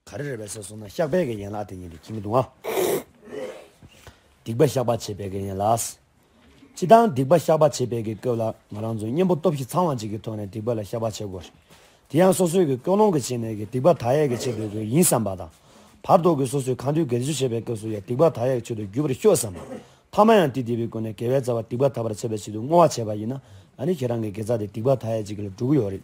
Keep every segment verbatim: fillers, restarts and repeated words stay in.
ག་རེ་རེད་པས་ཟེར་སོང་ན་བཤགས་པའི་གི་ཡན་ལག་དེ་ཉིད་དེ་ཁྱིམ་གྱི་འདུག་ཨ། སྡིག་པ་བཤགས་པ་བྱེད་པའི་གི་ཡན་ལག་སྤྱི་དང་སྡིག་པ་བཤགས་པ་བྱེད་པའི་གི་སྐབས་ལ་ང་རང་ཚོ་གཉེན་པོ་སྟོབས་བཞི་ཚང་བ་ཅིག་གི་ཐོག་ནས་སྡིག་པ་ལ་བཤགས་པ་བྱེད་དགོས། དེ་ཡང་སོ་སོའི་གི་ཀུན་སློང་གི་ཆ་ནས་གི་སྡིག་པ་དག་ཡས་ཀྱི་ཆེད་དུ་གི་ཡིན་བསམ་པ་དང་། བར་དོ་གི་སོ་སོའི་གང་དུས་དགེ་སྦྱོར་བྱེད་པའི་སྐབས་སུ་ཡང་སྡིག་པ་དག་ཡས་ཀྱི་ཆེད་དུ་བརྒྱུད་པར་ཤོག་བསམ་པ། ཐ་མ་ཡང་དེ་དེ་བའི་སྒོ་ནས་དགེ་བའི་རྩ་བ་སྡིག་པ་དག་པར་བྱེད་པའི་ཆེད་དུ་བསྔོ་བ་བྱས་པ་ཡིན་ན། ཨ་ནི་ཁྱེད་རང་གི་དགེ་རྩ་དེ་སྡིག་པ་དག་ཡས་ཅིག་ལ་འགྲོ་གི་ཡོད་རེད།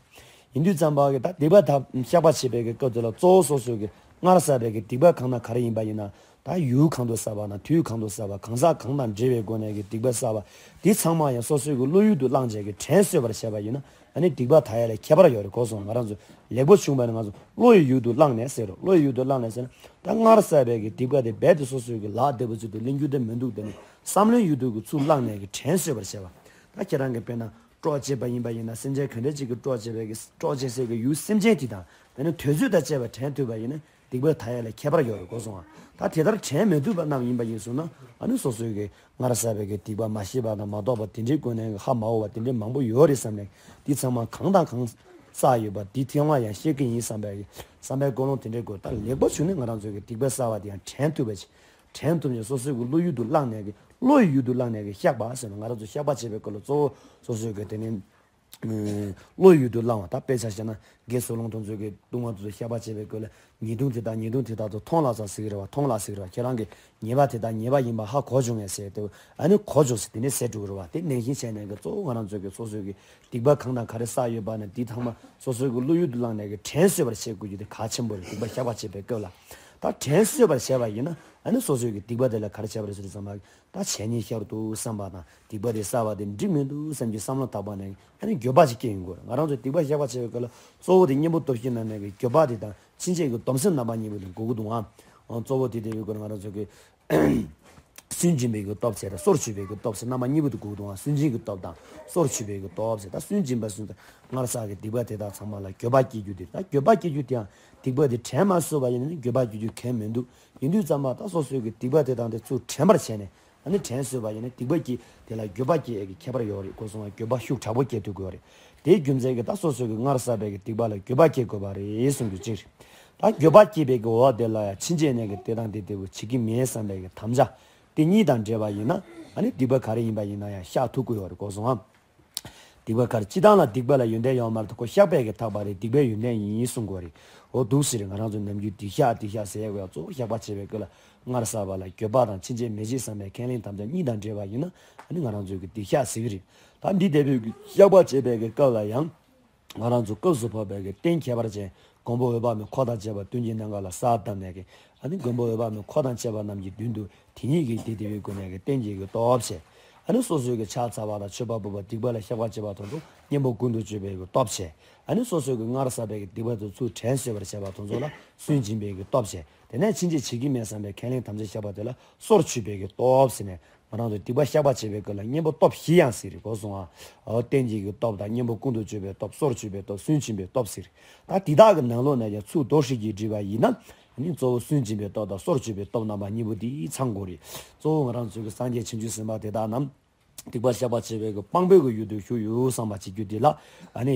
ཡིན་དུས་ཙམ་པ་གི་ད་སྡིག་པ་དག་བཤགས་པ་བྱེད་པའི་གི་སྐབས་དེ་ལ་གཙོ་བོ་སོ་སོའི་གི་སྔར་བསགས་པའི་གི་སྡིག་པ་གང་དང་ག་རེ་ཡིན་པ་ཡིན་ན། ད་ཡུལ་གང་དུ་བསགས་པ་དང་དུས་གང་དུ་བསགས་པ། གང་ཟག་གང་དང་འབྲེལ་བའི་སྒོ་ནས་ཀྱི་སྡིག་པ་བསགས་པ། འདི་ཚང་མ་ཡང་སོ་སོའི་གི་བློ་ཡུལ་དུ་བླངས་བྱས་ཀྱི་དྲན་གསོས་པར་བྱས་པ་ཡིན་ན། ཨ་ནི་སྡིག་པ་དག་ཡས་ལ་ཁྱད་པར་ཡོད་རེད་གོ་སོང་། ང་རང་ཚོ་ལེགས་པོ་བྱུང་བ་ནི་ང་ཚོ་བློ་ཡི་ཡུལ་དུ་བླངས་ནས་ཟེར་རོ། བློ་ཡི་ཡུལ་དུ་བླངས་ནས་ཟེར་ན། ད་སྔར་བསགས་པའི་གི་སྡིག་པ་དེ་རྦད་དེ་སོ་སོའི་གི་ལག་བདེ་པོ་ཚུལ་དུ་ལེན་རྒྱུ་དེ་མི་འདུག་དེ་ནི་བསམ་བློའི་ཡུལ་དུ་གི་ཚུར་བླངས་ནས་གི་དྲན་གསོས་པར་བྱས་པ། ད་ཁྱེད་རང་གི་དཔེར་ན། གྲོགས་བྱེད་པ་ཡིན་པ་ཡིན་ན། སེམས་ཅན་ག་འདྲ་ཅིག་གི་གྲོགས་བྱེད་པའི་གི་གྲོགས་བྱེད་སའི་གི་ཡུལ་སེམས་ཅན་དེ་དང་དེ་ནི་དུས་ཚོད་དང་བཅས་པ་དྲན་ཐུབ་པ་ཡིན་ན་སྡིག་པ་དག་ཡས་ལ་ཁྱད་པར་ཡོད་རེད་གོ་སོང་ཨ། ད་དེ་ལྟར་དྲན་མི་ཐུབ་པ་རྣམས་ཡིན་པ་ཡིན་སོང་ན། ཨ་ནི་སོ་སོའི་གི་སྔར་བསགས་པའི་གི་སྡིག་པ་མ་ཤེས་པ་དང་མ་རྟོགས་པ་དེ་འདྲའི་སྒོ་ནས་ཧ་མ་གོ་བ་དེ་འདྲའི་མང་པོ་ཡོད་རེད་བསམ་ནས། འདི་ཚང་མ་གང་དང་གང་བསགས་ཡོད་པ་འདི་ཐེངས་མ་ཡང་ཤེས་ཀྱི་ཡིན་བསམ་པའི་གི་བསམ་པའི་ཀུན་སློང་དེ་འདྲའི་སྒོ། ད་ལེགས་པོ་བྱུང་ནས་ང་རང་ཚོའི་གི་སྡིག་པ་བསགས་པ་དེ་ཡང་དྲན་ཐུབ་པ་ཅིག་དྲན་ཐུབ་ནས་སོ་སོའི་གི་བློ་ཡུལ་དུ་བླངས་ནས་གི་བློ་ཡི་ཡུལ་དུ་བླངས་ནས་གི་བཤགས་པ་ཟེར་ན། ང་རང་ཚོ་བཤགས་པ་བྱེད་པའི་སྐོར་ལ་གཙོ་བོ་སོ་སོའི་གི་དེ་ནི་བློ་ཡི་ཡུལ་དུ་བླང་བ། ད་དཔེ་ཆ་བཞག་ན་དགེ་ཚུལ་སློང་དེ་ཚོའི་གི་ལྟུང་བ་དེ་ཚོ་བཤགས་པ་བྱེད་པའི་སྐོར་ལ། ཉེས་ལྟུང་དེ་དག་ཉེས་ལྟུང་དེ་དག་ཏུ་མཐོང་ལགས་ཟེར་གི་རེད་བ། མཐོང་ལགས་ཟེར་གི་རེད་བ། ཁྱེད་རང་གི་ཉེས་པ་དེ་དག་ཉེས་པ་ཡིན་པ་ཧ་གོ་བྱུང་ངས་ཟེར་ཏེ། ཨ་ནི་གོ་བྱུང་ཟེར་དེ་ནས་ཟེར་འགྲོ་གི་རེད་བ། དེ་ནང་བཞིན་བྱས་ནས་གི་གཙོ་བོ་ང་རང་ཚོའི་གི་སོ་སོའི་གི་སྡིག་པ་གང་དང་ག་རེ་བསགས་ཡོད་པ་ན་འདི་ཚང་མ་སོ་སོའི་གི་བློ་ཡུལ་དུ་བླངས་ནས་གི་དྲན་གསོས་པར་བྱེད་དགོས་རྒྱུ་དེ་གལ་ཆེན་པོ་རེད། སྡིག་པ་བཤགས་པ་བྱེད་པའི་སྐབས་ལ། ད་དྲན་གསོས་པར་བྱས་པ་ཡིན་ན། ཨ་ནི་སོ་སོའི་གི་སྡིག་པ་དེ་ལ་ག་རེ་བྱས་པ་རེད་ཟེར་དུས་ཙམ་པ། ད་བྱས་ཉེས་ཤོར་འདུག་བསམ་པ་དང་། སྡིག་པ་དེ་བསགས་པ་དེ་འགྲིག་མི་འདུག་བསམ་གྱི་བསམ་བློ་བཏང་བ་ནས། ཨ་ནི་འགྱོད་པ་ཞིག་སྐྱེ་ཡོང་གི་རེད། ང་རང་ཚོས་སྡིག་པ་བཤགས་པ་བྱེད་པའི་སྐབས་ལ་གཙོ་བོ་དེ་གཉེན་པོ་སྟོབས་བཞིའི་ནང་ནས་གི་འགྱོད་པ་དེ་དང་ཕྱིན་ཆད་ཀྱི་སྡོམ་སེམས་རྣམ་པ་གཉིས་པོ་དེ་དགོས་ཀྱི་འདུག་ཨང་། གཙོ་བོ་དེ་དེ་བའི་སྐོར་ང་རང་ཚོ་གི་སུན་འབྱིན་པའི་གི་སྟོབས་བྱས་དང་སོར་ཆུད་པའི་གི་སྟོབས་ཟེར་རྣམ་པ་གཉིས་པོ་དེ་དགོས་ཀྱི་འདུག་ཨང་། སུན་འབྱིན་གྱི་སྟོབས་དང་སོར་ཆུད་པའི་གི་སྟོབས་ཟེར། ད་སུན་འབྱིན་པ་ཟེར་ན་སྔར་བསགས་ཀྱི་སྡིག་པ་དེ་དག་ཚང་མ་ལ་འགྱོད་པ་སྐྱེ་རྒྱུ་དེ། ད་འགྱོད་པ་སྐྱེ་རྒྱུ་དེའང་སྡིག་པ་དེ་དྲན་མ་གསོས་པ་ཡིན་ན་ནི་འགྱོད་པ་སྐྱེ་རྒྱུ་གང་ཡང་མི་འདུག་ཡིན་དུས་ཙམ་པ་ད་སོ་སོའི་གི་སྡིག་པ་དེ་དང་དེ་ཚུར་དྲན་པར་བྱས་ནས། ཨ་ནི་དྲན་གསོས་པ་ཡིན་ན་སྡིག་པ་སྐྱེ་དེ་ལ་འགྱོད་པ་སྐྱེ་ཡས་ཀྱི་ཁྱད་པར་ཡོད་རེད་གོ་སོང་བ། འགྱོད་པ་ཤུགས་དྲག་པོ་སྐྱེ་ཐུབ་དགོས་རེད། དེའི་རྒྱུ་མཚན་གྱིས་ད་སོ་སོའི་གི་སྔར་བསགས་པའི་གི་སྡིག་པ་ལ་འགྱོད་པ་སྐྱེ་དགོས་པ་རེད་གསུང་རྒྱུ་གཅིག་རེད། ད་འགྱོད་པ་སྐྱེ་བའི་གི་འོག་དེ་ལ་ཡང་ཕྱིན་ཆད་ནས་གི་དེ་དང་དེ་དེ་བོ་བྱེད་ཀྱི་མེད་བསམ་པའི་གི་དམ་བཅའ་དེ་གཉིས་དང་འབྲེལ་བ་ཡིན་ན། ཨ་ནི་སྡིག་པ་ག་རེ་ཡིན་པ་ཡིན་ན་ཡང་བཤགས་ཐུབ་ཀྱི་ཡོད་རེད་གོ་སོང་ཨ། སྡིག་པ་ག་རེ། སྤྱི་བཏང་ལ་སྡིག་པ་ལ་ཡོན་ཏན་ཡོད་མ་རེད། ཁོ་བཤགས་པས་ཀྱི་ཐག་པ་རེད། སྡིག་པའི་ཡོན་ཏན་ཡིན་གསུང་གི་རེད། འོ་འདུག་སེ་རེད། ང་རང་ཚོ་ནམ་རྒྱུན་སྡིག་བཤགས་སྡིག་བཤགས་ཟེར་ཡག་གི་གཙོ་བོ་བཤགས་པ་བྱེད་པའི་སྐབས་ལ་སྔར་བསགས་པ་ལ་འགྱོད་པ་དང་ཕྱིན་ཆད་མི་བྱེད་བསམ་པའི་ཁས་ལེན་དམ་བཅའ་གཉིས་དང་འབྲེལ་བ་ཡིན་ན། ཨ་ནི་ང་རང་ཚོའི་གི་སྡིག་བཤགས་ཟེར་གི་རེད། ད་འདི་ལྟ་བུའི་གི་བཤགས་པ་བྱེད་པའི་གི་སྐབས་ལ་ཡང་། ང་རང་ཚོ་སྐབས་སུ་བབ་པའི་གི་རྟེན་ཁྱད་པར་ཅན་མགོན་པོ་འོད་དཔག་མེད་འཁོར་དང་བཅས་པ་དོན་གྱི་གནས་ཁང་ལ་གསལ་བཏབ་ནས་གི། ཨ་ནི་མགོན་པོ་འོད་དཔག་མེད་འཁོར་དང་བཅས་པ་རྣམས་ཀྱི་མདུན་དུ་དེ་ཉིད་ཀྱི་དེ་དེ་བའི་སྒོ་ནས་ཀྱི་རྟེན་གྱི་གི་སྟོབས་བྱས། ཨ་ནི་སོ་སོའི་གི་ཕྱག་འཚལ་བ་དང་མཆོད་པ་འབུལ་བ་སྡིག་པ་ལ་བཤགས་པ་བྱེད་པ་དང་དུ་གཉེན་པོ་ཀུན་ཏུ་སྤྱོད་པའི་གི་སྟོབས་བྱས། ཨ་ནི་སོ་སོའི་གི་སྔར་བསགས་པའི་གི་སྡིག་པ་དེ་ཚུར་དྲན་གསོས་པར་བྱེད་པ་དེ་ཚོ་ལ་སུན་འབྱིན་པའི་གི་སྟོབས་བྱས། དེ་ནས་ཕྱིན་ཆད་བྱེད་ཀྱི་མེད་བསམ་པའི་ཁས་ལེན་དམ་བཅའ་བཞག་པ་དེ་ལ་སོར་ཆུད་པའི་གི་སྟོབས་ཟེར་ནས། ང་རང་ཚོ་སྡིག་པ་བཤགས་པ་བྱེད་པའི་སྐབས་ལ་གཉེན་པོ་སྟོབས་བཞི་ཡང་ཟེར་རེད་གོ་སོང་ཨ། འོ་རྟེན་གྱི་གི་སྟོབས་དང་གཉེན་པོ་ཀུན་ཏུ་སྤྱོད་པའི་སྟོབས། སོར་ཆུད་པའི་སྟོབས། སུན་འབྱིན་པའི་སྟོབས་ཟེར། ད་འདི་དག་གི་ནང་ལོགས་ནས་ཀྱང་ཚུར་དོགས་ཤིག་གིས་བསྒྲིལ་བ་ཡིན་ན། ཨ་ནི་གཙོ་བོ་སུན་འབྱིན་པའི་སྟོབས་དང་སོར་ཆུད་པའི་སྟོབས་རྣམ་པ་གཉིས་པོ་འདི་ཚང་དགོས་རེད། གཙོ་བོ་ང་རང་ཚོའི་གི་སངས་རྒྱས་བྱང་ཆུབ་སེམས་དཔའ་དེ་དག་རྣམས་སྡིག་པ་བཤགས་པ་བྱེད་པའི་གི་དཔང་པོའི་གི་ཡུལ་དུ་བཞུགས་ཡོད་བསམ་པ་བྱེད་རྒྱུ་འདི་ལ། ཨ་ནི་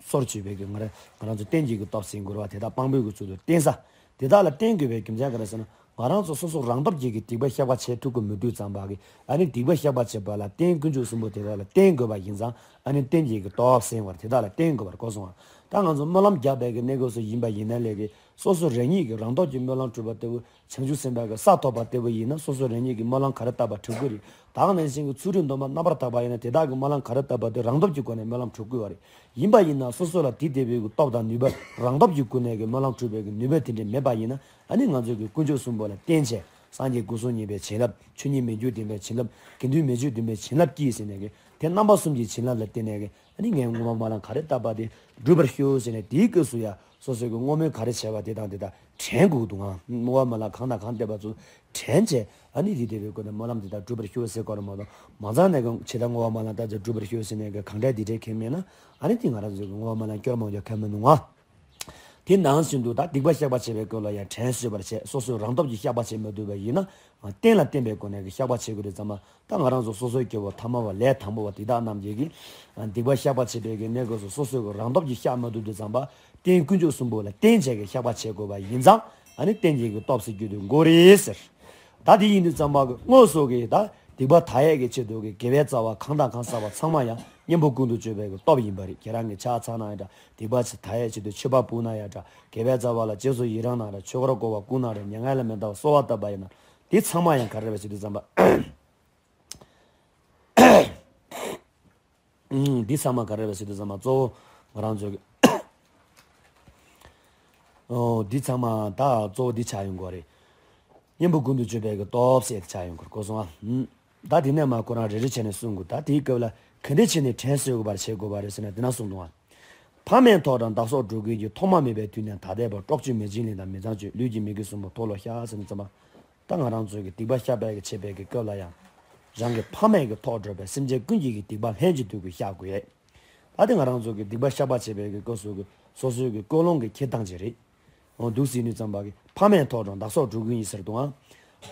སོར་ཆུད་པའི་གི་ང་རང་ང་རང་ཚོ་རྟེན་གྱི་གི་སྟོབས་ཟེར་དགོས་རེད་བ། དེ་དག་དཔང་པོའི་གི་ཚུལ་དུ་བརྟེན་ས། དེ་དག་ལ་བརྟེན་དགོས་པའི་རྒྱུ་མཚན་ག་རེ་ཟེར་ན། ང་རང་ཚོ་སོ་སོ་རང་སྟོབས་ཀྱིས་ཀྱི་སྡིག་པ་བཤགས་པ་བྱེད་ཐུབ་ཀྱི་མི་འདུག་ཙམ་པ་གི། ཨ་ནི་སྡིག་པ་བཤགས་པ་བྱེད་པ་ལ་རྟེན་དཀོན་མཆོག་གསུམ་པོ་དེ་དག་ལ་བརྟེན་དགོས་པ་ཡིན་ཙང་། ཨ་ནི་རྟེན་གྱི་གི་སྟོབས་ཟེར་བར་དེ་དག་ལ་བརྟེན་དགོས་པར་གོ་སོང་བ། ད་ང་ཚོ་སྨོན་ལམ་རྒྱག་པའི་གི་གནས་སྐབས་སུ་ཡིན་པ་ཡིན་ན་ལས་གི། སོ་སོ་རང་ཉིད་ཀྱི་རང་སྟོབས་ཀྱིས་སྨོན་ལམ་གྲུབ་པ་ལྟ་བུ། བྱང་ཆུབ་སེམས་དཔའ་གི་ས་ཐོབ་པ་ལྟ་བུ་ཡིན་ན། སོ་སོ་རང་ཉིད་ཀྱི་སྨོན་ལམ་ག་རེ་བཏབ་པ་གྲུབ་ཀྱི་རེད། ད་ག་ནང་བཞིན་གྱི་ཚུལ་ཁྲིམས་སྡོམ་པ་རྣམ་པར་དག་པ་ཡིན་ན། དེ་དག་གི་སྨོན་ལམ་ག་རེ་བཏབ་པ་དེ་རང་སྟོབས་ཀྱི་སྒོ་ནས་སྨོན་ལམ་གྲུབ་ཀྱི་ཡོད་རེད། ཡིན་པ་ཡིན་ན་སོ་སོ་ལ་དེ་ལྟ་བུའི་གི་སྟོབས་དང་ནུས་པ། རང་སྟོབས་ཀྱི་སྒོ་ནས་ཀྱི་སྨོན་ལམ་གྲུབ་པའི་གི་ནུས་པ་དེ་འདྲ་མེད་པ་ཡིན་ན། ཨ་ནི་ང་ཚོས་ཀྱི་དཀོན་མཆོག་གསུམ་པོ་ལ་བརྟེན་བྱས། སངས་རྒྱས་སྐུ་གསུམ་མཉེས་པའི་བྱིན་རླབས། ཆོས་ཉིད་མི་འགྱུར་བདེན་པའི་བྱིན་རླབས། དགེ་འདུན་མི་འགྱུར་བདེན་པའི་བྱིན་རླབས་ཀྱིས་ཟེར་ནས་ཀྱི། དེ་རྣམ་པ་གསུམ་གྱི་བྱིན་རླབས་ལ་བརྟེན་ནས་ཀྱི། ཨ་ནི་ངས་བསྔོ་བ་སྨོན་ལམ་ག་རེ་བཏབ་པ་དེ་འགྲུབ་པར་ཤོག་ཟེར་ནས། དེའི་སྐབས་སུ་ཡང་སོ་སོའི་གི་བསྔོ་སྨོན་ག་རེ་བྱས་པ་དེ་དང་དེ་དག་དྲན་དགོས་འདུག་ཨང་། བསྔོ་བ་སྨོན་ལམ་གང་དང་གང་བཏབ་པ་ཚོ་དྲན་བྱས། ཨ་ནི་དེ་དེ་བའི་སྒོ་ནས་སྨོན་ལམ་དེ་དག་འགྲུབ་པར་ཤོག་ཟེར་དགོས་རེད་མ་གཏོགས། མ་ཚང་ནས་གང་ཇི་ལྟར་བསྔོ་བ་སྨོན་ལམ་བཏབ་ཚེ་འགྲུབ་པར་ཤོག་ཟེར་ནས་གི་གང་འདྲ་འདི་འདྲའི་ཁས་མེད་ན། ཨ་ནི་དེ་ང་རང་ཚོའི་གི་བསྔོ་བ་སྨོན་ལམ་སྐྱོར་མང་ཡོད་ཁ་མི་འདུག་ཨང་། དེ་ནང་བཞིན་དུ་ད་སྡིག་པ་བཤགས་པ་བྱེད་པའི་སྐབས་ལ་ཡང་དྲན་གསོས་པར་བྱས། སོ་སོའི་རང་སྟོབས་ཀྱིས་བཤགས་པ་བྱེད་མ་ཐུབ་པ་ཡིན་ན། རྟེན་ལ་བརྟེན་པའི་སྒོ་ནས་ཀྱི་བཤགས་པ་བྱེད་དགོས་རེད་ཙམ་པ། ད་ང་རང་ཚོ་སོ་སོའི་སྐྱེ་བོ་ཐ་མལ་པ་ལས་དང་པོ་པ་དེ་དག་རྣམས་ཀྱིས་ཀྱི། སྡིག་པ་བཤགས་པ་བྱེད་པའི་གི་གནས་སྐབས་སུ་སོ་སོའི་གི་རང་སྟོབས་ཀྱིས་བཤགས་མ་ཐུབ་དུས་ཙམ་པ། རྟེན་དཀོན་མཆོག་གསུམ་པོ་ལ་བརྟེན་བྱས་ཀྱི་བཤགས་པ་བྱེད་དགོས་པ་ཡིན་ཙང་ཨ་ནི་རྟེན་བྱེད་ཀྱི་སྟོབས་ཟེར་རྒྱུ་དེ་དགོས་རེད་ཟེར། ད་དེ་ཡིན་དུས་ཙམ་པ་གི་དངོས་སུ་གི་ད་སྡིག་པ་དག་ཡས་ཀྱི་ཆེད་དུ་གི་དགེ་བའི་རྩ་བ་གང་དང་གང་བསགས་པ་ཚང་མ་ཡང་གཉེན་པོ་ཀུན་ཏུ་སྤྱོད་པའི་གི་སྟོབས་ཡིན་པ་རེད། ཁྱེད་རང་གི་ཕྱག་འཚལ་ན་ཡང་འདྲ། སྡིག་པ་ཆེ་དག་ཡས་ཆེད་དུ་མཆོད་པ་ཕུལ་ན་ཡང་འདྲ། དགེ་བའི་རྩ་བ་ལ་རྗེས་སུ་ཡི་རང་ན་འདྲ། ཆོས་འཁོར་བསྐོར་བ་བསྐུལ་ན་འདྲ། མྱ་ངན་ལས་མི་འདའ་བར་གསོལ་བ་བཏབ་པ་ཡིན་ན་དེ་ཚང་མ་ཡང་ག་རེ་རེད་ཟེར་དུས་ཙམ་པ། ཨང་། འདི་ཚང་མ་ག་རེ་རེད་ཟེར་དུས་ཙམ་པ་གཙོ་བོ་ང་རང་ཚོའི་གི་ཨོ། འདི་ཚང་མ་ད་གཙོ་བོ་འདི་ཆགས་ཡོང་གི་རེད། གཉེན་པོ་ཀུན་ཏུ་སྤྱོད་པའི་གི་སྟོབས་ཟེར་དེ་ཆགས་ཡོང་གི་རེད། གོ་སོང་ཨ། ཨང་། ད་དེ་ནས་མ་ཁོ་རང་རེ་རེ་བྱས་ནས་གསུང་དགོས། ད་དེའི་སྐབས་ལ་ག་འདྲ་བྱས་ནས་དྲན་གསོ་དགོས་པར་བྱེད་དགོས་པ་རེད་ཟེར་ན་དེ་ན་གསུང་དང་ཨ། ཕ་མས་ཐོག་དང་བདག་སོགས་འགྲོ་ཀུན་གྱི། ཐོག་མ་མེད་པའི་དུས་ནས་ད་ལྟའི་བར། སྲོག་གཅོད་མི་བྱེད་ལན་དང་མི་ཚངས་སྤྱོད། ལུས་ཀྱི་མི་དགེ་གསུམ་པོ་མཐོལ་ལོ་བཤགས་ཟེར་ནས་ཙམ་པ། ད་ང་རང་ཚོ་གི་སྡིག་པ་བཤགས་པའི་གི་བྱེད་པའི་གི་སྐབས་ལ་ཡང་། རང་གི་ཕ་མས་གི་ཐོག་འགྲོ་བའི་སེམས་ཅན་ཀུན་གྱི་གི་སྡིག་པ་ལྷན་ཅིག་ཏུ་གི་བཤགས་དགོས། ད་དེ་ང་རང་ཚོ་གི་སྡིག་པ་བཤགས་པ་བྱེད་པའི་གི་སྐབས་སུ་གི་སོ་སོའི་གི་ཀུན་སློང་གི་འཁྱེར་སྟངས་ཅིག་རེད། འོ་འདུག་ཟེར་ནས་ཙམ་པ་གི་ཕ་མས་ཐོག་དང་བདག་སོགས་འགྲོ་ཀུན་གྱི་ཟེར་དུའང་།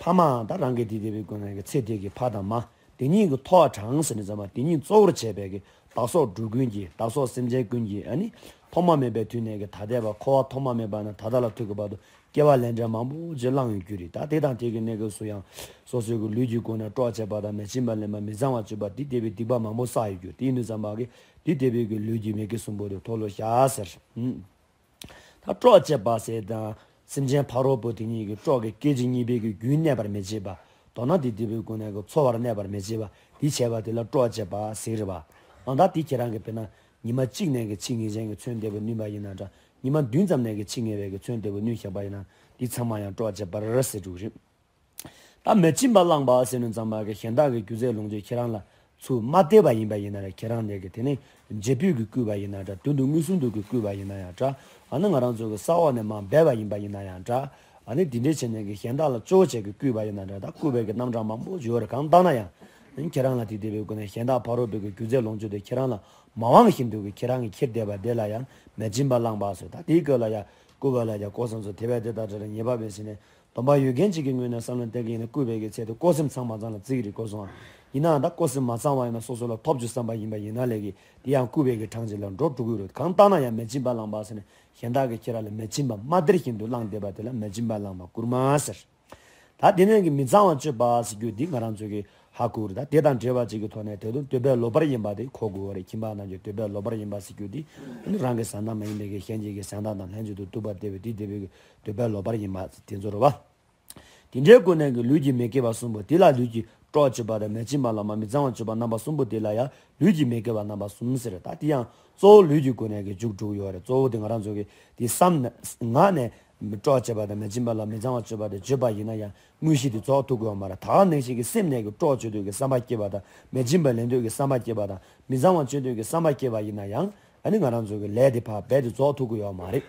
ཕ་མ་ད་རང་གི་དེ་དེ་བའི་ཀུན་ནས་གི་ཚེ་དེ་གི་ཕ་དང་མ། དེ་གཉིས་ཀྱི་ཐོག་དྲངས་ཟེར་ནས་ཙམ་པ་དེ་གཉིས་གཙོ་བོར་བྱས་པའི་གི་བདག་སོགས་འགྲོ་ཀུན་གྱི་བདག་སོགས་སེམས་ཅན་ཀུན་གྱི་ཨ་ནི། ཐོག་མ་མེད་པའི་དུས་ནས་ཀྱི་ད་ལྟའི་བར་འཁོར་བ་ཐོག་མ་མེད་པ་ནས་ད་ལྟ་ལ་ཐུག་གི་བར་དུ་སྐྱེ་བ་ལན་འདྲེན་མང་པོ་ཅིག་བླངས་ཡོད་རྒྱུ་རེད། ད་དེ་དང་དེ་གི་གནས་སྐབས་སུ་ཡང་སོ་སོའི་གི་ལུས་ཀྱི་སྒོ་ནས་སྲོག་བཅད་པ་དང་མི་སྦྱིན་པ་ལེན་པ་མི་གཙང་བ་སྤྱོད་པ་དེ་ལྟ་བུའི་སྡིག་པ་མང་པོ་བསགས་ཡོད་རྒྱུ་དེ་ཡིན་དུས་ཙམ་པ་གི་དེ་ལྟ་བུའི་གི་ལུས་ཀྱི་མི་དགེ་གསུམ་པོ་དེ་མཐོལ་ལོ་བཤགས་ཟེར། ད་སྲོག་བཅད་པ་ཟེར་དང་སེམས་ཅན་ཕ་རོལ་པོ་དེ་གཉིས་ཀྱི་སྲོག་གི་སྐད་ཅིག་གཉིས་པའི་གི་རྒྱུན་གནས་པར་མི་བྱེད་པ། མདོར་ན་དེ་དེ་བའི་སྒོ་ནས་གི་འཚོ་བར་གནས་པར་མི་བྱེད་པ་དེ་བྱས་པ་དེ་ལ་སྲོག་བཅད་པ་ཟེར་རེད་བ། ཨང་། ད་དེ་ཁྱེད་རང་གི་དཔེར་ན་ཉི་མ་གཅིག་ནས་གི་ཕྱི་ངེས་ཅན་གྱི་ཚོད་འདེབས་པ་བསྣུན་པ་ཡིན་ན་འདྲ། ཉི་མ་བདུན་ཙམ་ནས་གི་ཕྱི་ངེས་པའི་གི་ཚོད་འདེབས་པ་བསྣུན་བཞག་པ་ཡིན་ན་དེ་ཚང་མ་ཡང་སྲོག་བཅད་པ་རེད་ཟེར་འགྲོ་གི་རེད། ད་མི་སྦྱིན་པ་བླངས་པ་ཟེར་ནས་ཙམ་པ་གི་གཞན་དག་གི་རྒྱུ་རྫས་ལོངས་སྤྱོད་ཁྱེད་རང་ལ་ཚུར་མ་སྟེར་བ་ཡིན་པ་ཡིན་ན་ར། ཁྱེད་རང་ནས་གི་དེ་ནི་འབྲས་བུས་གི་བསྐུལ་བ་ཡིན་ན་འདྲ། དོན་དུ་མངོན་སུམ་དུ་གི་བསྐུལ་བ་ཡིན་ན་ཡང་འདྲ། ཨ་ནི་ང་རང་ཚོ་གི་ས་འོག་ནས་མར་སྦས་པ་ཡིན་པ་ཡིན་ན་ཡང་འདྲ། ཨ་ནི་དེ་འདྲའི་བྱས་ནས་གི་གཞན་དག་ལ་སྤྱོད་བྱེད་ཀྱི་བསྐུལ་བ་ཡིན་ན་འདྲ། ད་བསྐུལ་བའི་གི་རྣམ་གྲངས་མང་པོ་ཡོད་རེད། གང་ལྟར་ན་ཡང་ཁྱེད་རང་ལ་དེ་དེ་བའི་སྒོ་ནས་གཞན་དག་ཕ་རོལ་པོའི་གི་རྒྱུ་རྫས་ལོངས་སྤྱོད་དེ་ཁྱེད་རང་ལ་མ་དབང་བཞིན་དུ་གི་ཁྱེད་རང་གི་ཁྱེར་བསྡད་པ་དེ་ལ་ཡང་མི་སྦྱིན་པ་བླངས་པ་ཟེར། ད་དེའི་སྐབས་ལ་ཡང་བསྐུལ་བ་ལ་ཡང་ཀོ་སམ་སོ་དེ་བས་དེ་ལྟར་དྲི་ར་ཉེས་པ་མེད་ཟེར་ནས། སྟོན་པ་ཡུལ་ཁྱེན་ཅིག་གི་ངོས་ནས་བསམ་བློ་གཏད་ཀྱི་ཡིན་ན་བསྐུལ་བའི་གི་ཚད་དུ་བསྐུལ་སེམས་ཚང་མ་ཚང་ལ་བརྩི་གི་རེད། གོ་སོང་ཨ། ཡིན་ནའང་ད་བསྐུལ་སེམས་མ་ཚང་བ་ཡིན་ན་སོ་སོ་ལ་ཐོབ་བཅུག་བསམ་པ་ཡིན་པ་ཡིན་ན་ལས་ཀྱི་དེ་ཡང་བསྐུལ་བའི་གི་གྲངས་ཅིག་ལ་འགྲོ་འགྲོ་གི་རེད། གང་ལྟར་ན་ཡང་མི་སྦྱིན་པ་བླངས་པ་ཟེར་ནས་གཞན་དག་གི་ཁྱེད་རང་ལ་མི་སྦྱིན་པ་མ་སྟེར་བཞིན་དུ་བླངས་བསྡད་པ་དེ་ལ་མི་སྦྱིན་པ་བླངས་པ་བསྐུལ་མ་ཟེར། ད་དེ་ནས་གི་མི་གཙང་བ་སྤྱོད་པ་ཟེར་རྒྱུ་འདི་ང་རང་ཚོ་གི་ཧ་གོ་རེད། ད་དེ་དང་འབྲེལ་བ་ཅིག་གི་ཐོག་ནས་དེ་དུ་འདོད་པས་ལོག་པར་གཡེམ་པ་དེ་གོ་དགོས་པ་རེད། ཁྱིམ་པ་རྣམས་ཀྱི་འདོད་པས་ལོག་པར་གཡེམ་པ་ཟེར་རྒྱུ་འདི་ནི་རང་གི་བཟའ་ཟླ་མ་ཡིན་པའི་གི་གཞན་གྱི་གི་བཟའ་ཟླ་དང་ལྷན་ཅིག་ཏུ་འདུག་པ་དེ་བས་དེ་དེ་བས་གི་འདོད་པས་ལོག་པར་གཡེམ་པ་དེ་ཚོ་རེད་བ། དེ་འདྲའི་སྒོ་ནས་ཀྱི་ལུས་ཀྱི་མི་དགེ་བ་གསུམ་པོ་དེ་ལ་ལུས་ཀྱི་སྲོག་གཅོད་པ་དང་མི་སྦྱིན་པ་ལ་མ་མི་གཙང་བ་སྤྱོད་པ་རྣམ་པ་གསུམ་པོ་དེ་ལ་ཡང་ལུས་ཀྱི་མི་དགེ་བ་རྣམ་པ་གསུམ་ཟེར། ད་དེ་ཡང་གཙོ་བོ་ལུས་ཀྱི་སྒོ་ནས་ཀྱི་མཇུག་སྒྲིལ་ཡོད་རེད། གཙོ་བོ་དེ་ང་རང་ཚོ་གི་དེ་བསམ་ནས་ངག་ནས་སྲོག་གཅོད་པ་དང་མི་སྦྱིན་པ་ལ་མི་གཙང་བ་སྤྱོད་པ་དེ་བརྗོད་པ་ཡིན་ན་ཡང་དངོས་གཞི་དེ་རྫོགས་ཐུབ་ཀྱི་ཡོད་མ་རེད། ད་ག་ནང་བཞིན་གྱི་སེམས་ནས་ཀྱི་སྲོག་གཅོད་འདོད་ཀྱི་བསམ་པ་སྐྱེས་པ་དང་མི་སྦྱིན་པ་ལེན་འདོད་ཀྱི་བསམ་པ་སྐྱེས་པ་དང་མི་གཙང་བ་སྤྱོད་འདོད་ཀྱི་བསམ་པ་སྐྱེས་པ་ཡིན་ན་ཡང་ཨ་ནི་ང་རང་ཚོ་གི་ལས་དེ་ཕར་རྦད་དེ་རྫོགས་ཐུབ་ཀྱི་ཡོད་མ་རེད།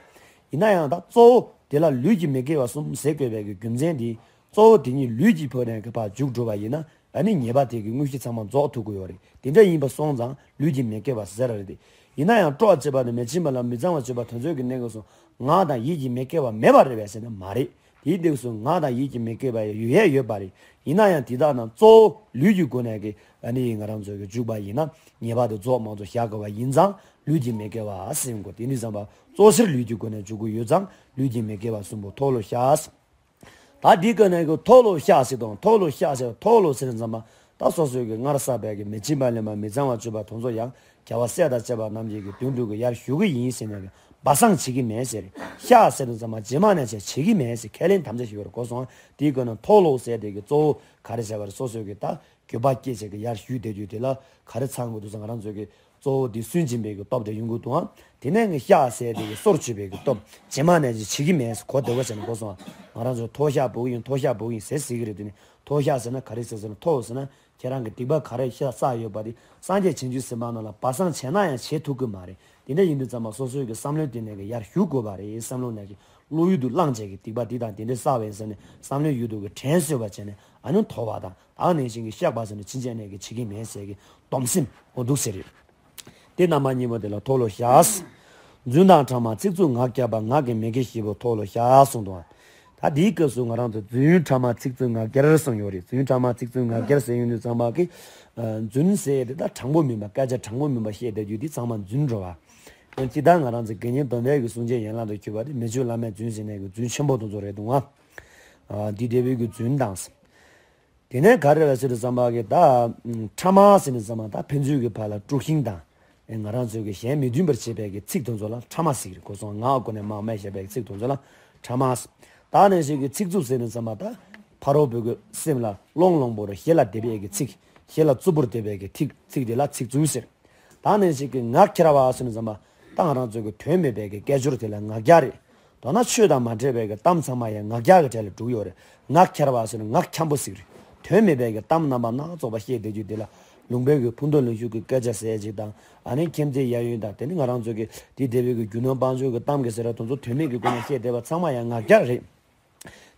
ཡིན་ན་ཡང་ད་གཙོ་བོ་དེ་ལ་ལུས་ཀྱི་མི་དགེ་བ་གསུམ་ཟེར་དགོས་པའི་གི་རྒྱུ་མཚན་དེ། གཙོ་བོ་དེ་ཉིད་ལུས་ཀྱི་ཕུག་ནས་གི་ཕར་མཇུག་སྒྲིལ་བ་ཡིན་ན་ཨ་ནི་ཉེས་པ་དེ་གི་དངོས་གཞི་ཚང་མ་རྫོགས་ཐུབ་ཀྱི་ཡོད་རེད། དེ་འདྲ་ཡིན་པ་སོང་ཙང་ལུས་ཀྱི་མི་དགེ་བ་ཟེར་ར་རེད་དེ། ཡིན་ན་ཡང་སྲོག་གཅོད་པ་དང་མི་སྦྱིན་པ་ལ་མི་གཙང་བ་སྤྱོད་པ་དེ་ཚོའི་གི་གནས་སྐབས་སུ་ངག་དང་ཡིད་ཀྱི་མི་དགེ་བ་མེད་པ་རེད་པས་ཟེར་ན་མ་རེད། དེའི་དུས་སུ་ངག་དང་ཡིད་ཀྱི་མི་དགེ་བ་ཡང་ཡོད་ཡས་ཡོད་པ་རེད། ཡིན་ན་ཡང་དེ་དག་ནང་གཙོ་བོ་ལུས་ཀྱི་སྒོ་ནས་ཀྱི་ཨ་ནི་ང་རང་ཚོ་གི་འཇུག་པ་ཡིན་ན་ཉེས་པ་དེ་རྫོགས་མ་རྫོགས་བཞག་དགོས་པ་ཡིན་ཙང་ལུས་ཀྱི་མི་དགེ་བ་ཟེར་དགོས། དེ་འདྲ་ཙམ་པ་གཙོ་ཆེར་ལུས་ཀྱི་སྒོ་ནས་འཇུག་གི་ཡོད་ཙང་ལུས་ཀྱི་མི་དགེ་བ་གསུམ་པོ་མཐོལ་ལོ་བཤགས། ད་འདི་ག་ནས་ཀྱི་མཐོལ་ལོ་བཤགས་ཟེར་དང་མཐོལ་ལོ་བཤགས་ཟེར། མཐོལ་ལོ་ཟེར་ཙམ་པ་ད་སོ་སོའི་གི་སྔར་བསགས་པའི་གི་མི་སྦྱིན་པ་ལེན་པ་མི་གཙང་བ་སྤྱོད་པ་དེ་ཚོ་ཡང་རྒྱལ་བ་སྲས་དང་བཅས་པ་རྣམས་ཀྱི་གི་མདུན་དུ་གི་ཡར་ཞུ་གི་ཡིན་ཟེར་ནས་གི་སྦ་གསང་བྱེད་ཀྱི་མེད་ཟེར། བཤགས་ཟེར་དུས་ཙམ་པ་རྗེས་མ་ནས་བྱས་བྱེད་ཀྱི་མེད་ཟེར་ཁས་ལེན་དམ་བཅའ་ཞུ་བར་གོ་སོང་། དེའི་སྒོ་ནས་མཐོལ་ལོ་ཟེར་དེ་གི་གཙོ་བོ་ག་རེ་བྱས་པ་རེད། སོ་སོའི་གི་ད་འགྱོད་པ་སྐྱེས་བྱས་གི་ཡར་ཞུས་བསྡད་རྒྱུ་དེ་ལ་ག་རེ་ཚང་དགོས་འདུག་ཟེར། ང་རང་ཚོའི་གི་གཙོ་བོ་དེ་སུན་འབྱིན་པའི་གི་སྟོབས་དེ་ཡོང་གི་འདུག་ཨང་། དེ་ནས་གི་བཤགས་ཟེར་དེ་གི་སོར་ཆུད་པའི་གི་སྟོབས་རྗེས་མ་ནས་ཅི་བྱེད་ཀྱི་མེད་ཟེར་གོ་བདེ་བོ་བྱས་ནས་གོ་སོང་ཨང་། ང་རང་ཚོ་མཐོལ་བཤགས་འབོག་གི་ཡིན། མཐོལ་བཤགས་འབོག་གི་ཡིན་ཟེར་གི་རེད། དེ་ནི་མཐོལ་བཤགས་ཟེར་ན་ག་རེ་ཟེར་ཟེར་ན་མཐོལ་ཟེར་ན། ཁྱེད་རང་གི་སྡིག་པ་ག་རེ་ཤ་བསགས་ཡོད་པ་དེ་སངས་རྒྱས་བྱང་ཆུབ་སེམས་དཔའ་རྣམས་ལ་སྦ་གསང་བྱས་ན་ཡང་བྱེད་ཐུབ་ཀྱི་མ་རེད། དེ་འདྲ་ཡིན་དུས་ཙམ་པ་སོ་སོའི་གི་བསམ་བློའི་སྟེང་ནས་གི་ཡར་ཞུ་དགོས་པ་རེད། བསམ་བློ་ནས་གི་བློ་ཡུལ་དུ་བླངས་བྱས་གི་སྡིག་པ་འདི་དང་དེ་འདྲ་བསགས་པ་ཡིན་ཟེར་ནས་བསམ་བློའི་ཡུལ་དུ་གི་དྲན་གསོས་པ་བྱས་ནས་ཨ་ནི་མཐོལ་བ་དང་ད་ག་ནང་བཞིན་གི་བཤགས་པ་ཟེར་ནས་ཕྱིན་ཆད་ནས་གི་བྱེད་ཀྱི་མེད་ཟེར་གི་སྡོམ་སེམས་འོ་འདུག་ཟེར་རེད། དེ་རྣམ་པ་གཉིས་པོ་དེ་ལ་མཐོལ་ལོ་བཤགས། རྫུན་དང་ཕྲ་མ་ཚིག་རྩུབ་ངག་བརྒྱབ་པ། ངག་གི་མི་དགེ་བཞི་པོ་མཐོལ་ལོ་བཤགས་གསུངས་འདུག་ད་འདིའི་སྐབས་སུ་ང་རང་ཚོ་རྫུན་ཕྲ་མ་ཚིག་རྩུབ་ངག་འཁྱལ་གསུངས་ཡོད་རེད། རྫུན་ཕྲ་མ་ཚིག་རྩུབ་ངག་འཁྱལ་ཟེར་ཡོང་དུས་ཙམ་པ་གི་རྫུན་ཟེར་དེ་ད་དྲང་པོ་མིན་པ་སྐད་ཆ་དྲང་པོ་མིན་པ་བཤད་བསྡད་རྒྱུ་འདི་ཚང་མ་རྫུན་འགྲོ་བ། སྤྱིར་བཏང་ང་རང་ཚོ་དགེ་བསྙེན་སྡོམ་པའི་གི་གསུང་ཆོས་ཡན་ལག་ཏུ་གྱུར་པ་དེ་མི་ཆོས་བླ་མའི་རྫུན་ཟེར་ནས་གི་རྫུན་ཆེན་པོ་དེ་ཚོ་རེད་འདུག་ཨ། འདི་འདྲ་བའི་གི་རྫུན་དང་། དེ་ནས་ག་རེ་རེད་ཟེར་དུས་ཙམ་པ་གི་ད་ཕྲ་མ་ཟེར་ནས་ཙམ་པ་ད་ཕན་ཚུན་གི་བར་ལ་དཀྲུག་ཤིང་དང་། ང་རང་ཚོའི་གི་གཞན་མི་མཐུན་པར་བྱེད་པའི་གི་ཚིག་དེ་ཚོ་ལ་ཕྲ་མ་ཟེར་གི་རེད། གོ་སོང་། ངག་སྒོ་ནས་མར་སྨྲས་བཞག་པའི་གི་ཚིག་དེ་ཚོ་ལ་ཕྲ་མ་ཟེར། ད་ནང་བཞིན་གི་ཚིག་རྩུབ་ཟེར་ནས་ཙམ་པ་ད་ཕ་རོལ་པོའི་གི་སེམས་ལ་སློང་སློང་པོར་ཞེ་ལ་འདེབས་པའི་གི་ཚིག་ཞེ་ལ་རྩུབ་པོར་འདེབས་པའི་གི་ཚིག་ཚིག་དེ་ལ་ཚིག་རྩུབ་ཟེར། ད་ནང་བཞིན་གི་ངག་འཁྱལ་བ་ཟེར་ནས་ཙམ་པ་ད་ང་རང་ཚོའི་གི་དོན་མེད་པའི་གི་སྐད་ཅོར་དེ་ལ་ངག་འཁྱལ་རེད། མདོར་ན་ཆོས་དང་མ་འཕྲད་པའི་གི་གཏམ་ཚང་མ་ཡང་ངག་འཁྱལ་གྱི་གྲས་ལ་འགྲོ་གི་ཡོད་རེད། ངག་འཁྱལ་བ་ཟེར་ན་ངག་འཁྱམ་པོ་ཟེར་གི་རེད། དོན་མེད་པའི་གི་གཏམ་རྣམ་པ་སྣ་ཚོགས་པ་བཤད་བསྡད་རྒྱུ་དེ་ལ་ལུང་པའི་གི་ཕུང་དོན་ལུང་ཤུགས་ཀྱི་སྐད་ཆ་ཟེར་ཅིག་དང་། ཨ་ནི་མཁྱེན་བརྩེ་གཡས་གཡོན་དང་། དེ་ནི་ང་རང་ཚོ་གི་དེ་འདྲ་བའི་གི་རྒྱུ་ནོར་དཔལ་འབྱོར་གི་གཏམ་གི་ཟེར་ར་དེ་ཚོ་དོན་མེད་གི་སྒོ་ནས་བཤད་བསྡད་པ་ཚང་མ་ཡང་ངག་འཁྱལ་རེད།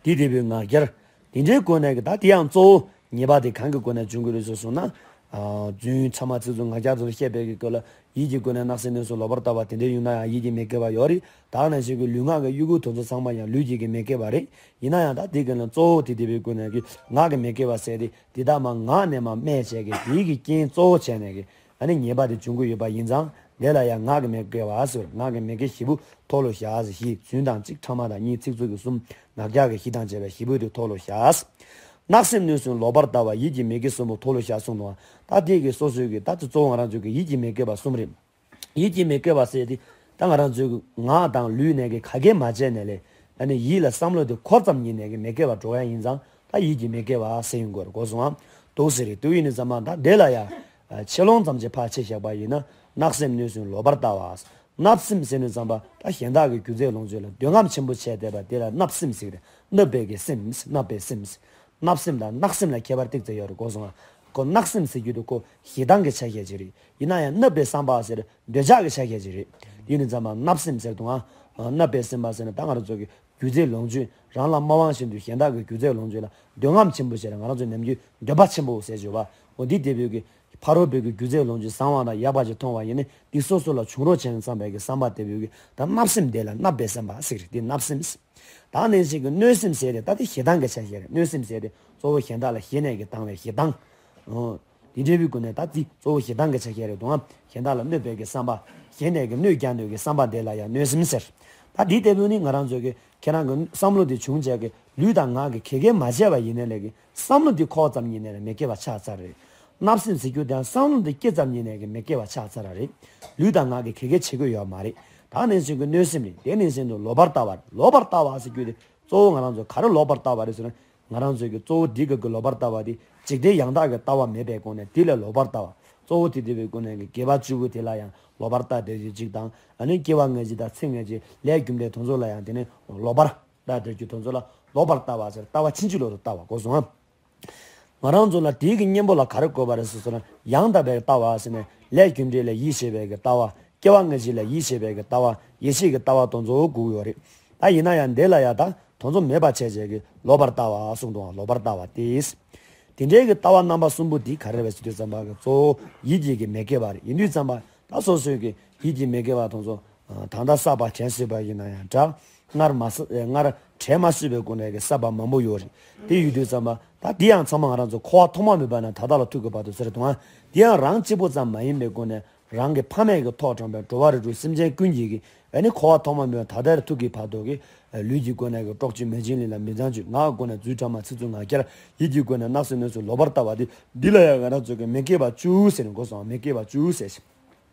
དེ་འདྲ་བའི་ངག་འཁྱལ། དེ་འདྲའི་སྒོ་ནས་གི་ད་དེ་ཡང་གཙོ་བོ་ཉེས་པ་དེ་གང་གི་སྒོ་ནས་འབྱུང་གི་རེད་ཟེར་སོང་ན། རྫུན་ཕྲ་མ་ཚིག་རྩུབ་ངག་འཁྱལ་དེ་ཚོ་བཤད་པའི་གི་སྐོར་ལ་ཡིད་ཀྱི་སྒོ་ནས་བརྣབ་སེམས་གནོད་སེམས་ལོག་པར་ལྟ་བ་དེ་འདྲའི་ཡོང་ན་ཡང་ཡིད་ཀྱི་མི་དགེ་བ་ཡོད་རེད། ད་ནང་བཞིན་གྱི་ལུས་ངག་གི་གཡོ་འགུལ་དེ་ཚོ་ཚང་མ་ཡང་ལུས་ཀྱི་གི་མི་དགེ་བ་རེད། ཡིན་ན་ཡང་ད་དེ་གི་ནང་གཙོ་བོ་དེ་དེ་བའི་སྒོ་ནས་གི་ངག་གི་མི་དགེ་བ་ཟེར་དེ་དེ་དག་མ་ངག་ནས་མ་སྨྲས་བྱས་གི་དེའི་གི་རྐྱེན་གཙོ་བོ་བྱས་ནས་གི་ཨ་ནི་ཉེས་པ་དེ་འབྱུང་གི་ཡོད་པ་ཡིན་ཙང་། དེ་ལ་ཡང་ངག་གི་མི་དགེ་བ་ཟེར། ངག་གི་མི་དགེ་བཞི་པོ་མཐོལ་ལོ་བཞག་ཟེར། བཞི། རྫུན་དང་གཅིག་ཕྲ་མ་དང་གཉིས། ཚིག་རྩུབ་ཀྱི་གསུམ། ངག་འཁྱལ་གྱི་བཞི་དང་བཅས་པའི་བཞི་པོ་དེ་མཐོལ་ལོ་བཞག་ཟེར། བརྣབ་སེམས་གནོད་སེམས་ལོག་པར་ལྟ་བ། ཡིད་ཀྱི་མི་དགེ་གསུམ་པོ་མཐོལ་ལོ་བཞག་གསུངས་འདུག་ད་དེ་གི་སོ་སོའི་གི་ད་དེ་གཙོ་བོ་ང་རང་ཚོའི་གི་ཡིད་ཀྱི་མི་དགེ་བ་གསུམ་རེད། ཡིད་ཀྱི་མི་དགེ་བ་ཟེར་དེ་ད་ང་རང་ཚོའི་གི་ངག་དང་ལུས་ནས་གི་ག་གེ་མ་བྱས་ནས་ལས། ཨ་ནི་ཡིད་ལ་བསམ་བློ་དེ་འཁོར་ཙམ་ཉིད་ནས་གི་མི་དགེ་བ་འགྲོ་ཡ་ཡིན་ཙང་། ད་ཡིད་ཀྱི་མི་དགེ་བ་ཟེར་ཡོང་དགོས་རེད། གོ་སོང་ཨ། འདུག་ཟེར་རེད། དེ་ཡིན་ནི་ཙམ་པ་ད་དེ་ལ་ཡ། ཆེ་ལོང་ཙམ་ཅིག་ཕར་ཕྱེ་བཞག་པ་ཡིན་ན། བརྣབ་སེམས་གནོད་སེམས་ལོག་པར་ལྟ་བ། བརྣབ་སེམས་ཟེར་ནི་ཙམ་པ་ད་གཞན་དག་གི་རྒྱུ་རྫས་ལོངས་སྤྱོད་ལ་འདོད་རྔམ་ཆེན་པོ་བྱས་བསྡད་པ་དེ་ལ་བརྣབ་སེམས་ཟེར་གི་རེད། བརྣབ་པའི་གི་སེམས། བརྣབ་པའི་སེམས། བརྣབ་སེམས་དང་བརྣབ་སེམས་ལ་ཁྱད་པར་ཏོག་ཙམ་ཡོད་རེད། གོ་སོང་ཨ། ཁོ་བརྣབ་སེམས་ཟེར་རྒྱུ་དེ་ཁོ་ཞེ་སྡང་གི་ཆ་ཤས་ཅིག་རེད། ཡིན་ན་ཡང་བརྣབ་པའི་བསམ་པ་ཟེར་འདོད་ཆགས་ཀྱི་ཆ་ཤས་ཅིག་རེད། ཡིན་ནི་ཙམ་པ་བརྣབ་སེམས་ཟེར་དུས་ཨ། བརྣབ་པའི་སེམས་པ་ཟེར་ན་ད་ང་རང་ཚོ་གི་རྒྱུ་རྫས་ལོངས་སྤྱོད་རང་ལ་མ་དབང་བཞིན་དུ་གཞན་དག་གི་རྒྱུ་རྫས་ལོངས་སྤྱོད་ལ་འདོད་རྔམ་ཆེན་པོ་བྱས་ནས་ང་རང་ཚོ་ནམ་རྒྱུན་འདོད་པ་ཆེན་པོ་ཟེར་བརྗོད་པ། འོ་འདི་དེ་བོད་ཀྱི་ཕ་རོལ་པོའི་གི་རྒྱུ་རྫས་ལོངས་སྤྱོད་བཟང་བ་དང་ཡག་པ་ཅིག་མཐོང་བ་ཡིན་ན་འདི་སོ་སོ་ལ་བྱུང་རོགས་བྱས་ནས་བསམ་པའི་གི་བསམ་པ་དེ་བོད་ཀྱི་ད་བརྣབ་སེམས་དེ་ལ་བརྣབ་པའི་བསམ་པ་ཟེར་གི་རེད། འདི་བརྣབ་སེམས། ད་ནང་བཞིན་གི་གནོད་སེམས་ཟེར་དེ་ད་དེ་ཞེ་སྡང་གི་ཆ་ཤས་རེད། གནོད་སེམས་ཟེར་དེ་གཙོ་བོ་གཞན་དག་ལ་ཞེ་ནས་གི་སྡང་བའི་ཞེ་སྡང་། འོ། དེ་འདྲའི་བའི་སྒོ་ནས་ད་དེ་གཙོ་བོ་ཞེ་སྡང་གི་ཆ་ཤས་རེད་དོ། གཞན་དག་ལ་གནོད་པའི་གི་བསམ་པ། ཞེ་ནས་གི་གནོད་རྒྱག་འདོད་ཀྱི་བསམ་པ་དེ་ལ་ཡང་གནོད་སེམས་ཟེར། ད་དེ་ལྟ་བུ་ནི་ང་རང་ཚོ་གི་ཁྱེད་རང་གི་བསམ་བློ་དེ་བྱུང་བྱས་གི་ལུས་དང་ངག་གི་ག་གེ་མ་བྱས་པ་ཡིན་ནའི་ལས་གི་བསམ་བློ་དེ་འཁོར་ཙམ་ཡིན་ནའི་ལས་མི་དགེ་བ་ཆགས་ཚར་རེད། བརྣབ་སེམས་ཟེར་རྒྱུ་དེ་ཡང་བསམ་བློ་དེ་སྐྱེ་ཙམ་ཡིན་ནའི་གི་མི་དགེ་བ་ཆགས་ཚར་རེད། ལུས་དང་ངག་གི་ག་གེ་བྱེད་དགོས་ཡོད་མ་རེད། ད་ནང་བཞིན་གི་གནོད་སེམས་རེད། དེ་ནང་བཞིན་དུ་ལོག་པར་ལྟ་བ་རེད། ལོག་པར་ལྟ་བ་ཟེར་རྒྱུ་དེ་གཙོ་བོ་ང་རང་ཚོ་ག་རེ་ལོག་པར་ལྟ་བ་རེད་ཟེར་ན། ང་རང་ཚོའི་གི་གཙོ་བོ་འདི་གི་གི་ལོག་པར་ལྟ་བ་དེ་འཇིག་རྟེན་ཡང་དག་གི་ལྟ་བ་མེད་པའི་སྒོ་ནས་དེ་ལ་ལོག་པར་ལྟ་བ། གཙོ་བོ་དེ་དེ་བའི་སྒོ་ནས་གི་དགེ་བ་བཅུ་པོ་དེ་ལ་ཡང་ལོག་པར་ལྟ་བསྡད་རྒྱུ་གཅིག་དང་། ཨ་ནི་སྐྱེ་བ་སྔ་ཕྱི་དང་ཚེ་སྔ་ཕྱི་ལས་རྒྱུ་འབྲས་དེ་ཚོ་ལ་ཡང་དེ་ནས་ལོག་པར་ལྟ་བསྡད་རྒྱུ་དེ་ཚོ་ལ་ལོག་པར་ལྟ་བ་ཟེར། ལྟ་བ་ཕྱིན་ཅི་ལོག་ཏུ་ལྟ་བ། གོ་སོང་ཨ། ང་རང་ཚོ་ལ་དེའི་གི་གཉེན་པོ་ལ་ག་རེ་དགོས་པ་རེད་ཟེར་སོང་ན། ཡང་དག་པའི་ལྟ་བ་ཟེར་ནས་ལས་རྒྱུ་འབྲས་ལ་ཡིད་ཆེས་པའི་གི་ལྟ་བ། སྐྱེ་བ་སྔ་ཕྱི་ལ་ཡིད་ཆེས་པའི་གི་ལྟ་བ། ཡིད་ཆེས་ཀྱི་ལྟ་བ་དེ་ཚོ་དགོས་ཀྱི་ཡོད་རེད། ད་ཡིན་ན་ཡང་འདི་ལ་ཡང་ད་དེ་ཚོ་མེད་པ་བྱས་བྱས་ཀྱི་ལོག་པར་ལྟ་བ་གསུངས་འདུག་ཨ། ལོག་པར་ལྟ་བ་སྟེ། དེ་འདྲའི་གི་ལྟ་བ་རྣམ་པ་གསུམ་པོ་འདི་ག་རེ་རེད་ཟེར་དུས་ཙམ་པ་གི་གཙོ་བོ་ཡིད་ཀྱི་གི་མི་དགེ་བ་རེད། ཡིན་དུས་ཙམ་པ་ད་སོ་སོའི་གི་ཡིད་ཀྱི་མི་དགེ་བ་དེ་ཚོ་ད་ལྟ་བསགས་པ་དྲན་སྲིད་པ་ཡིན་ན་ཡང་འདྲ། སྔར་མ་བསགས། སྔར་དྲན་མ་སྲིད་པའི་སྒོ་ནས་གི་བསགས་པ་མང་པོ་ཡོད་རེད། དེ་ཡོད་དུས་ཙམ་པ་ད་འདི་ཡང་ཚང་མ་ང་རང་ཚོ་འཁོར་བ་ཐོག་མ་མེད་པ་ནས་ད་ལྟ་ལ་ཐུག་གི་བར་དུ་ཟེར་དུས་ཨ། འདི་ཡང་རང་གཅིག་པོ་ཙམ་མ་ཡིན་པའི་སྒོ་ནས། རང་གི་ཕ་མེས་ཀྱིས་ཐོག་དྲངས་པའི་འགྲོ་བ་རིགས་དྲུག་སེམས་ཅན་ཀུན་གྱིས་ཀྱི་ཨ་ནི་འཁོར་བ་ཐོག་མ་མེད་པ་ད་ལྟར་ཐུག་གི་བར་དུ་གི་ལུས་ཀྱི་སྒོ་ནས་ཀྱི་སྲོག་གཅོད་མེ་ཆེན་ལས་ལ་མི་ཚངས་སྤྱོད། ངག་གི་སྒོ་ནས་རྫུན་ཕྲ་མ་ཚིག་རྩུབ་ངག་འཁྱལ། ཡིད་ཀྱི་སྒོ་ནས་བརྣབ་སེམས་གནོད་སེམས་ལོག་པར་ལྟ་བ་སྟེ། འདི་ལ་ཡང་ང་རང་ཚོ་གི་མི་དགེ་བ་བཅུ་ཟེར་ནས་གོ་སོང་། མི་དགེ་བ་བཅུ་ཟེར་ཞིང་།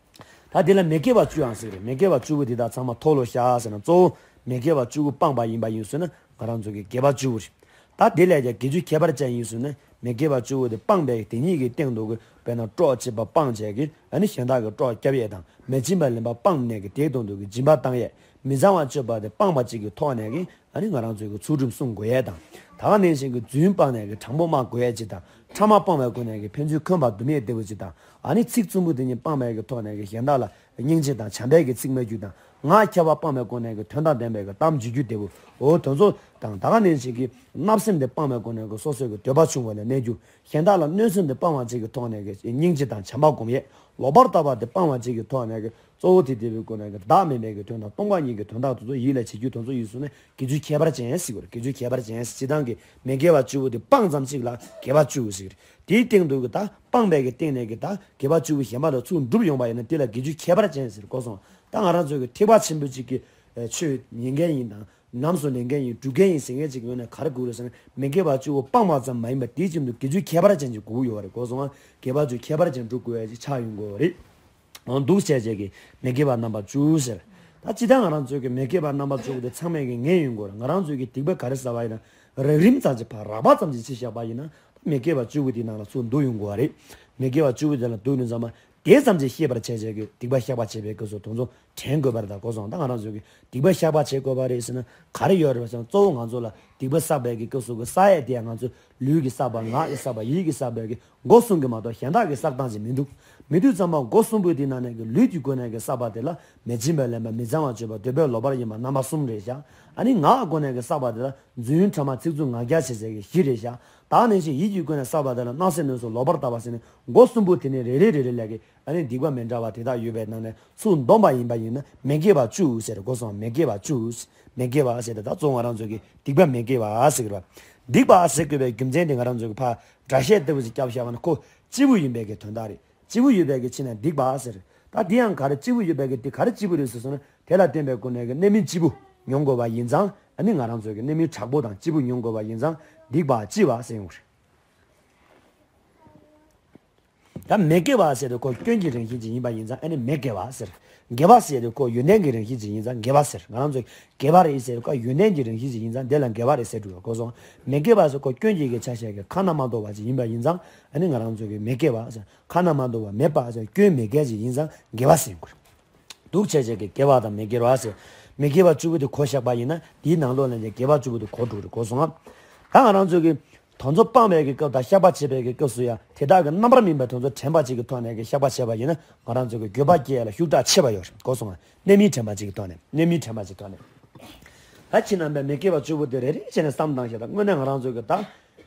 ད་འདི་ལ་མི་དགེ་བ་བཅུ་ཡང་ཟེར་གི་རེད། མི་དགེ་བ་བཅུ་པོ་འདི་དག་ཚང་མ་མཐོལ་ལོ་བཤགས་ཟེར་ན་གཙོ་བོ་མི་དགེ་བ་བཅུ་པོ་སྤངས་པ་ཡིན་པ་ཡིན་ཟེར་ན། ང་རང་ཚོ་གི་དགེ་བ་བཅུ་པོ་རེད། ད་དེ་ལས་ཀྱང་དགེ་བཅུ་ཁྱད་པར་ཅན་ཡིན་ཟེར་ན་མི་དགེ་བ་བཅུ་པོ་དེ་སྤངས་པའི་དེ་ཉིད་ཀྱི་སྟེང་དུ་གི་དཔེར་ན་སྲོག་བཅད་པ་སྤངས་བྱས་ཀྱི་ཨ་ནི་གཞན་དག་གི་སྲོག་བསྐྱབ་ཡས་དང་། མི་སྦྱིན་པ་ལེན་པ་སྤངས་ནས་ཀྱི་དེའི་སྟེང་དུ་གི་སྦྱིན་པ་བཏང་ཡས། མི་གཙང་བ་སྤྱོད་པ་དེ་སྤངས་པ་གཅིག་གི་ཐོག་ནས་ཀྱི་ཨ་ནི་ང་རང་ཚོའི་གི་ཚུལ་ཁྲིམས་སྲུང་དགོས་ཡས་དང་། ད་ག་ནང་བཞིན་གྱི་རྫུན་སྤངས་ནས་ཀྱི་དྲང་པོ་སྨྲ་དགོས་ཡས་གཅིག་དང་། ཕྲ་མ་སྤངས་པའི་སྒོ་ནས་ཀྱི་ཕན་ཚུན་འཁོན་པ་འདུམ་ཡས་བདེ་བོ་གཅིག་དང་། ཨ་ནི་ཚིག་རྩུབ་པོ་དེ་ཉིད་སྤངས་པའི་གི་ཐོག་ནས་ཀྱི་གཞན་དག་ལ་སྙིང་རྗེ་དང་བྱམས་པའི་གི་ཚིག་སྨྲ་རྒྱུ་དང་། ངག་འཁྱལ་བ་སྤངས་པའི་སྒོ་ནས་ཀྱི་དོན་དང་ལྡན་པའི་གི་གཏམ་བརྗོད་རྒྱུ་བདེ་བོ། འོ་དེ་ཚོ་དང་། ད་ག་ནང་བཞིན་གྱི་བརྣབ་སེམས་དེ་སྤངས་པའི་སྒོ་ནས་ཀྱི་སོ་སོའི་གི་འདོད་པ་ཆུང་བ་ལ་གནས་རྒྱུ། གཞན་དག་ལ་གནོད་སེམས་དེ་སྤངས་པ་གཅིག་གི་ཐོག་ནས་ཀྱི་སྙིང་རྗེ་དང་བྱམས་པ་སྒོམ་ཡས། ལོག་པར་ལྟ་བ་དེ་སྤངས་པ་གཅིག་གི་ཐོག་ནས་ཀྱི་གཙོ་བོ་དེ་དེ་བའི་སྒོ་ནས་ཀྱི་བདག་མེད་པའི་གི་དོན་དང་སྟོང་པ་ཉིད་ཀྱི་དོན་དག་དེ་ཚོ་ཡིད་ལ་བྱེད་རྒྱུ་དེ་ཚོ་ཡིན་ཟེར་ན་དགེ་བཅུ་ཁྱད་པར་ཅན་ཟེར་དགོས་རེད། དགེ་བཅུ་ཁྱད་པར་ཅན་ཟེར། སྤྱིར་བཏང་གི་མི་དགེ་བ་བཅུ་པོ་དེ་སྤངས་ཙམ་གཅིག་ལ་དགེ་བ་བཅུ་པོ་ཟེར་གི་རེད། དེའི་སྟེང་དུ་གི་ད་སྤངས་པའི་གི་སྟེང་ནས་གི་ད་དགེ་བ་བཅུ་པོ་གཞན་པ་ལ་ཚུར་འགྲུབ་ཡོང་པ་ཡིན་ན་དེ་ལ་དགེ་བཅུ་ཁྱད་པར་ཅན་ཟེར། གོ་སོང་། ད་ང་རང་ཚོ་གི་ཐེག་པ་ཆེན་པོ་གཅིག་གི་ཆོས་ཉན་མཁན་ཡིན་དང་། ནམ་སོ་ལེན་མཁན་ཡིན། སྒྲུབ་མཁན་ཡིན་ཟེར་མཁན་ཅིག་ཡོད་ན་ག་རེ་དགོས་རེད་ཟེར་ན། མི་དགེ་བ་བཅུ་པོ་སྤང་བ་ཙམ་མ་ཡིན་པ་དེའི་རྒྱུན་དུ་དགེ་ཚུལ་ཁྱད་པར་ཅན་ཅིག་དགོས་ཡོད་རེད། གོ་སོང་ང་། དགེ་བ་བཅུ་ཁྱད་པར་ཅན་སྒྲུབ་དགོས་ཡ་ཅིག་ཆགས་ཡོང་དགོས་རེད། འོ་འདུག་བྱས་བྱས་ཀྱི་མི་དགེ་བ་རྣམ་པ་བཅུ་ཟེར། ད་ཅི་ལྟར་ང་རང་ཚོའི་གི་མི་དགེ་བ་རྣམ་པ་བཅུ་པོ་དེ་ཚང་མས་ཀྱི་ངེས་ཡོང་དགོས་རེད། ང་རང་ཚོའི་གི་སྡིག་པ་ག་རེ་བསགས་པ་ཡིན་ན། རགས་རིམ་ཙམ་ཅིག་ཕར་རགས་པ་ཙམ་ཅིག་ཕྱེ་བཞག་པ་ཡིན་ན། མི་དགེ་བ་བཅུ་པོ་དེའི་ནང་ལ་ཚུར་འདུ་ཡོང་དགོས་པ་རེད། མི་དགེ་བ་བཅུ་པོ་དེ་ལ་འདུ་ཡོང་ཙམ་པ། དེ་ཙམ་ཅིག་ཤེས་པར་བྱས་བྱས་ཀྱི་སྡིག་པ་བཤགས་པ་བྱེད་པའི་སྐབས་སུ་དེ་ཚོ་དྲན་དགོས་པ་རེད། ད་གོ་སོང་། ད་ང་རང་ཚོ་གི་སྡིག་པ་བཤགས་པ་བྱེད་དགོས་པ་རེད་ཟེར་ན་ག་རེ་ཡོད་རེད་པ་ཟེར་ན། གཙོ་བོ་ང་ཚོ་ལ་སྡིག་པ་བསགས་པའི་གི་སྐབས་སུ་གི་བསགས་ཡས་དེ་ཡང་ང་ཚོ་ལུས་ཀྱིས་བསགས་པ། ངག་གིས་བསགས་པ། ཡིད་ཀྱིས་བསགས་པའི་གི་སྒོ་གསུམ་གྱིས་མ་གཏོགས་གཞན་དག་གིས་བསགས་སྟངས་ཅིག་མི་འདུག་མི་འདུག་ཙམ་པ་སྒོ་གསུམ་པོའི་དེ་ནང་ནས་གི་ལུས་ཀྱི་སྒོ་ནས་གི་བསགས་པ་དེ་ལ་མི་སྦྱིན་པའི་ལེན་པ། མི་གཙང་བ་སྤྱོད་པ། འདོད་པས་ལོག་པར་གཡེམ་པ། རྣམ་པ་གསུམ་རེད་ཤག་ཨ་ནི་ངག་སྒོ་ནས་གི་བསགས་པ་དེ་ལ་རྫུན་ཕྲ་མ། ཚིག་རྩུབ། ངག་འཁྱལ་བྱས་བྱས་ཀྱི་བཞི་རེད་ཤག་ད་ནང་བཞིན་ཡིད་ཀྱི་སྒོ་ནས་བསགས་པ་དེ་ལ་སྣང་སེམས་གནོད་སེམས། ལོག་པར་ལྟ་བ་ཟེར་ནས་སྒོ་གསུམ་པོ་དེ་ནས་རེ་རེ་རེ་རེ་ལས་ཀྱི་ཨ་ནི་སྡིག་པ་མི་འདྲ་བ་དེ་དག་ཡོད་པའི་ནང་ནས་ཚུར་འདོམས་པ་ཡིན་པ་ཡིན་ན་མི་དགེ་བ་བཅུ་ཟེར། གོ་སོང་། མི་དགེ་བ་བཅུ། མི་དགེ་བ་ཟེར་ཏེ་ད་གཙོ་བོ་ང་རང་ཚོ་གི་སྡིག་པ་མི་དགེ་བ་ཟེར་གི་རེད་པ། སྡིག་པ་ཟེར་དགོས་པའི་རྒྱུ་མཚན་དེ་ང་རང་ཚོ་གི་ཕར་སྒྲ་བཤད་ལྟ་བུ་ཞིག་བརྒྱབ་བཞག་པ་ན་ཁོ་སྐྱིད་པོ་ཡིན་པའི་གི་དོན་དག་རེད། སྐྱིད་པོ་ཡོད་པའི་གི་ཕྱིར་ན་སྡིག་པ་ཟེར། ད་དེ་ཡང་ག་རེ་སྐྱིད་པོ་ཡོད་པའི་གི་དེ་ག་རེ་སྐྱིད་པོ་རེད་ཟེར་སོང་ན། དེ་ལ་བརྟེན་པའི་སྒོ་ནས་གི་གནས་མིན་སྐྱིད་པོ་མྱོང་དགོས་པ་ཡིན་ཙང་། ཨ་ནི་ང་རང་ཚོའི་གི་གནས་མིན་དྲག་པོ་དང་སྐྱིད་པོ་མྱོང་དགོས་པ་ཡིན་ཙང་སྡིག་པ་ལྕི་བ་ཟེར་ཡོང་གི་རེད། ད་མི་དགེ་བ་ཟེར་དུས་ཁོ་སྐྱོན་གྱི་རང་བཞིན་ཅིག་ཡིན་པ་ཡིན་ཙང་ཨ་ནི་མི་དགེ་བ་ཟེར། དགེ་བ་ཟེར་དུས་ཁོ་ཡོན་ཏན་གྱི་རང་བཞིན་ཅིག་ཡིན་ཙང་དགེ་བ་ཟེར། ང་རང་ཚོ་དགེ་བ་རེད་ཟེར་དུས་ཁོ་ཡོན་ཏན་གྱི་རང་བཞིན་ཅིག་ཡིན་ཙང་དེ་ལ་དགེ་བ་རེད་ཟེར་འགྲོ་བ། གོ་སོང་། མི་དགེ་བ་ཟེར་ཁོ་སྐྱོན་གྱི་གི་ཆ་ཤས་ཀྱི་ཁ་ན་མ་ཐོ་བ་ཅིག་ཡིན་པ་ཡིན་ཙང་ཨ་ནི་ང་རང་ཚོ་གི་མི་དགེ་བ་ཟེར། ཁ་ན་མ་ཐོ་བ་མེད་པ་ཟེར། སྐྱོན་མེད་མཁན་ཅིག་ཡིན་ཙང་དགེ་བ་ཟེར་དགོས། འདུག་བྱས་བྱས་ཀྱི་དགེ་བ་དང་མི་དགེ་བ་ཟེར། མི་དགེ་བ་བཅུ་པོ་དེ་གོ་བཞག་པ་ཡིན་ན་དེའི་ནང་ལོགས་ལ་ནས་དགེ་བ་བཅུ་པོ་དེ་གོ་འགྲོ་གི་རེད། གོ་སོང་ང་། ད་ང་རང་ཚོ་གི་དེ་ཚོ་སྤང་བའི་གི་སྐབས་དང་བཤགས་པ་བྱེད་པའི་གི་སྐབས་སུ་ཡང་དེ་དག་གི་རྣམ་པར་སྨིན་པ་དེ་ཚོ་དྲན་པ་ཅིག་གི་ཐོག་ནས་གི་བཤགས་པ་བྱས་པ་ཡིན་ན་ང་རང་ཚོ་གི་འགྱོད་པ་སྐྱེ་ཡ་ལ་ཤུགས་དྲག་ཆེ་བ་ཡོད་རེད། གོ་སོང་ང་། གནས་མིན་དྲན་པ་ཅིག་གི་ཐོག་ནས། གནས་མིན་དྲན་པ་ཅིག་ཐོག་ནས། ད་ཁྱེད་རྣམ་པས་མི་དགེ་བ་བཅུ་པོ་དེ་རེ་རེ་བྱས་ནས་བསམ་བློ་བཏང་ཤག་ད་དངོས་གནས་ང་རང་ཚོ་གི་ད།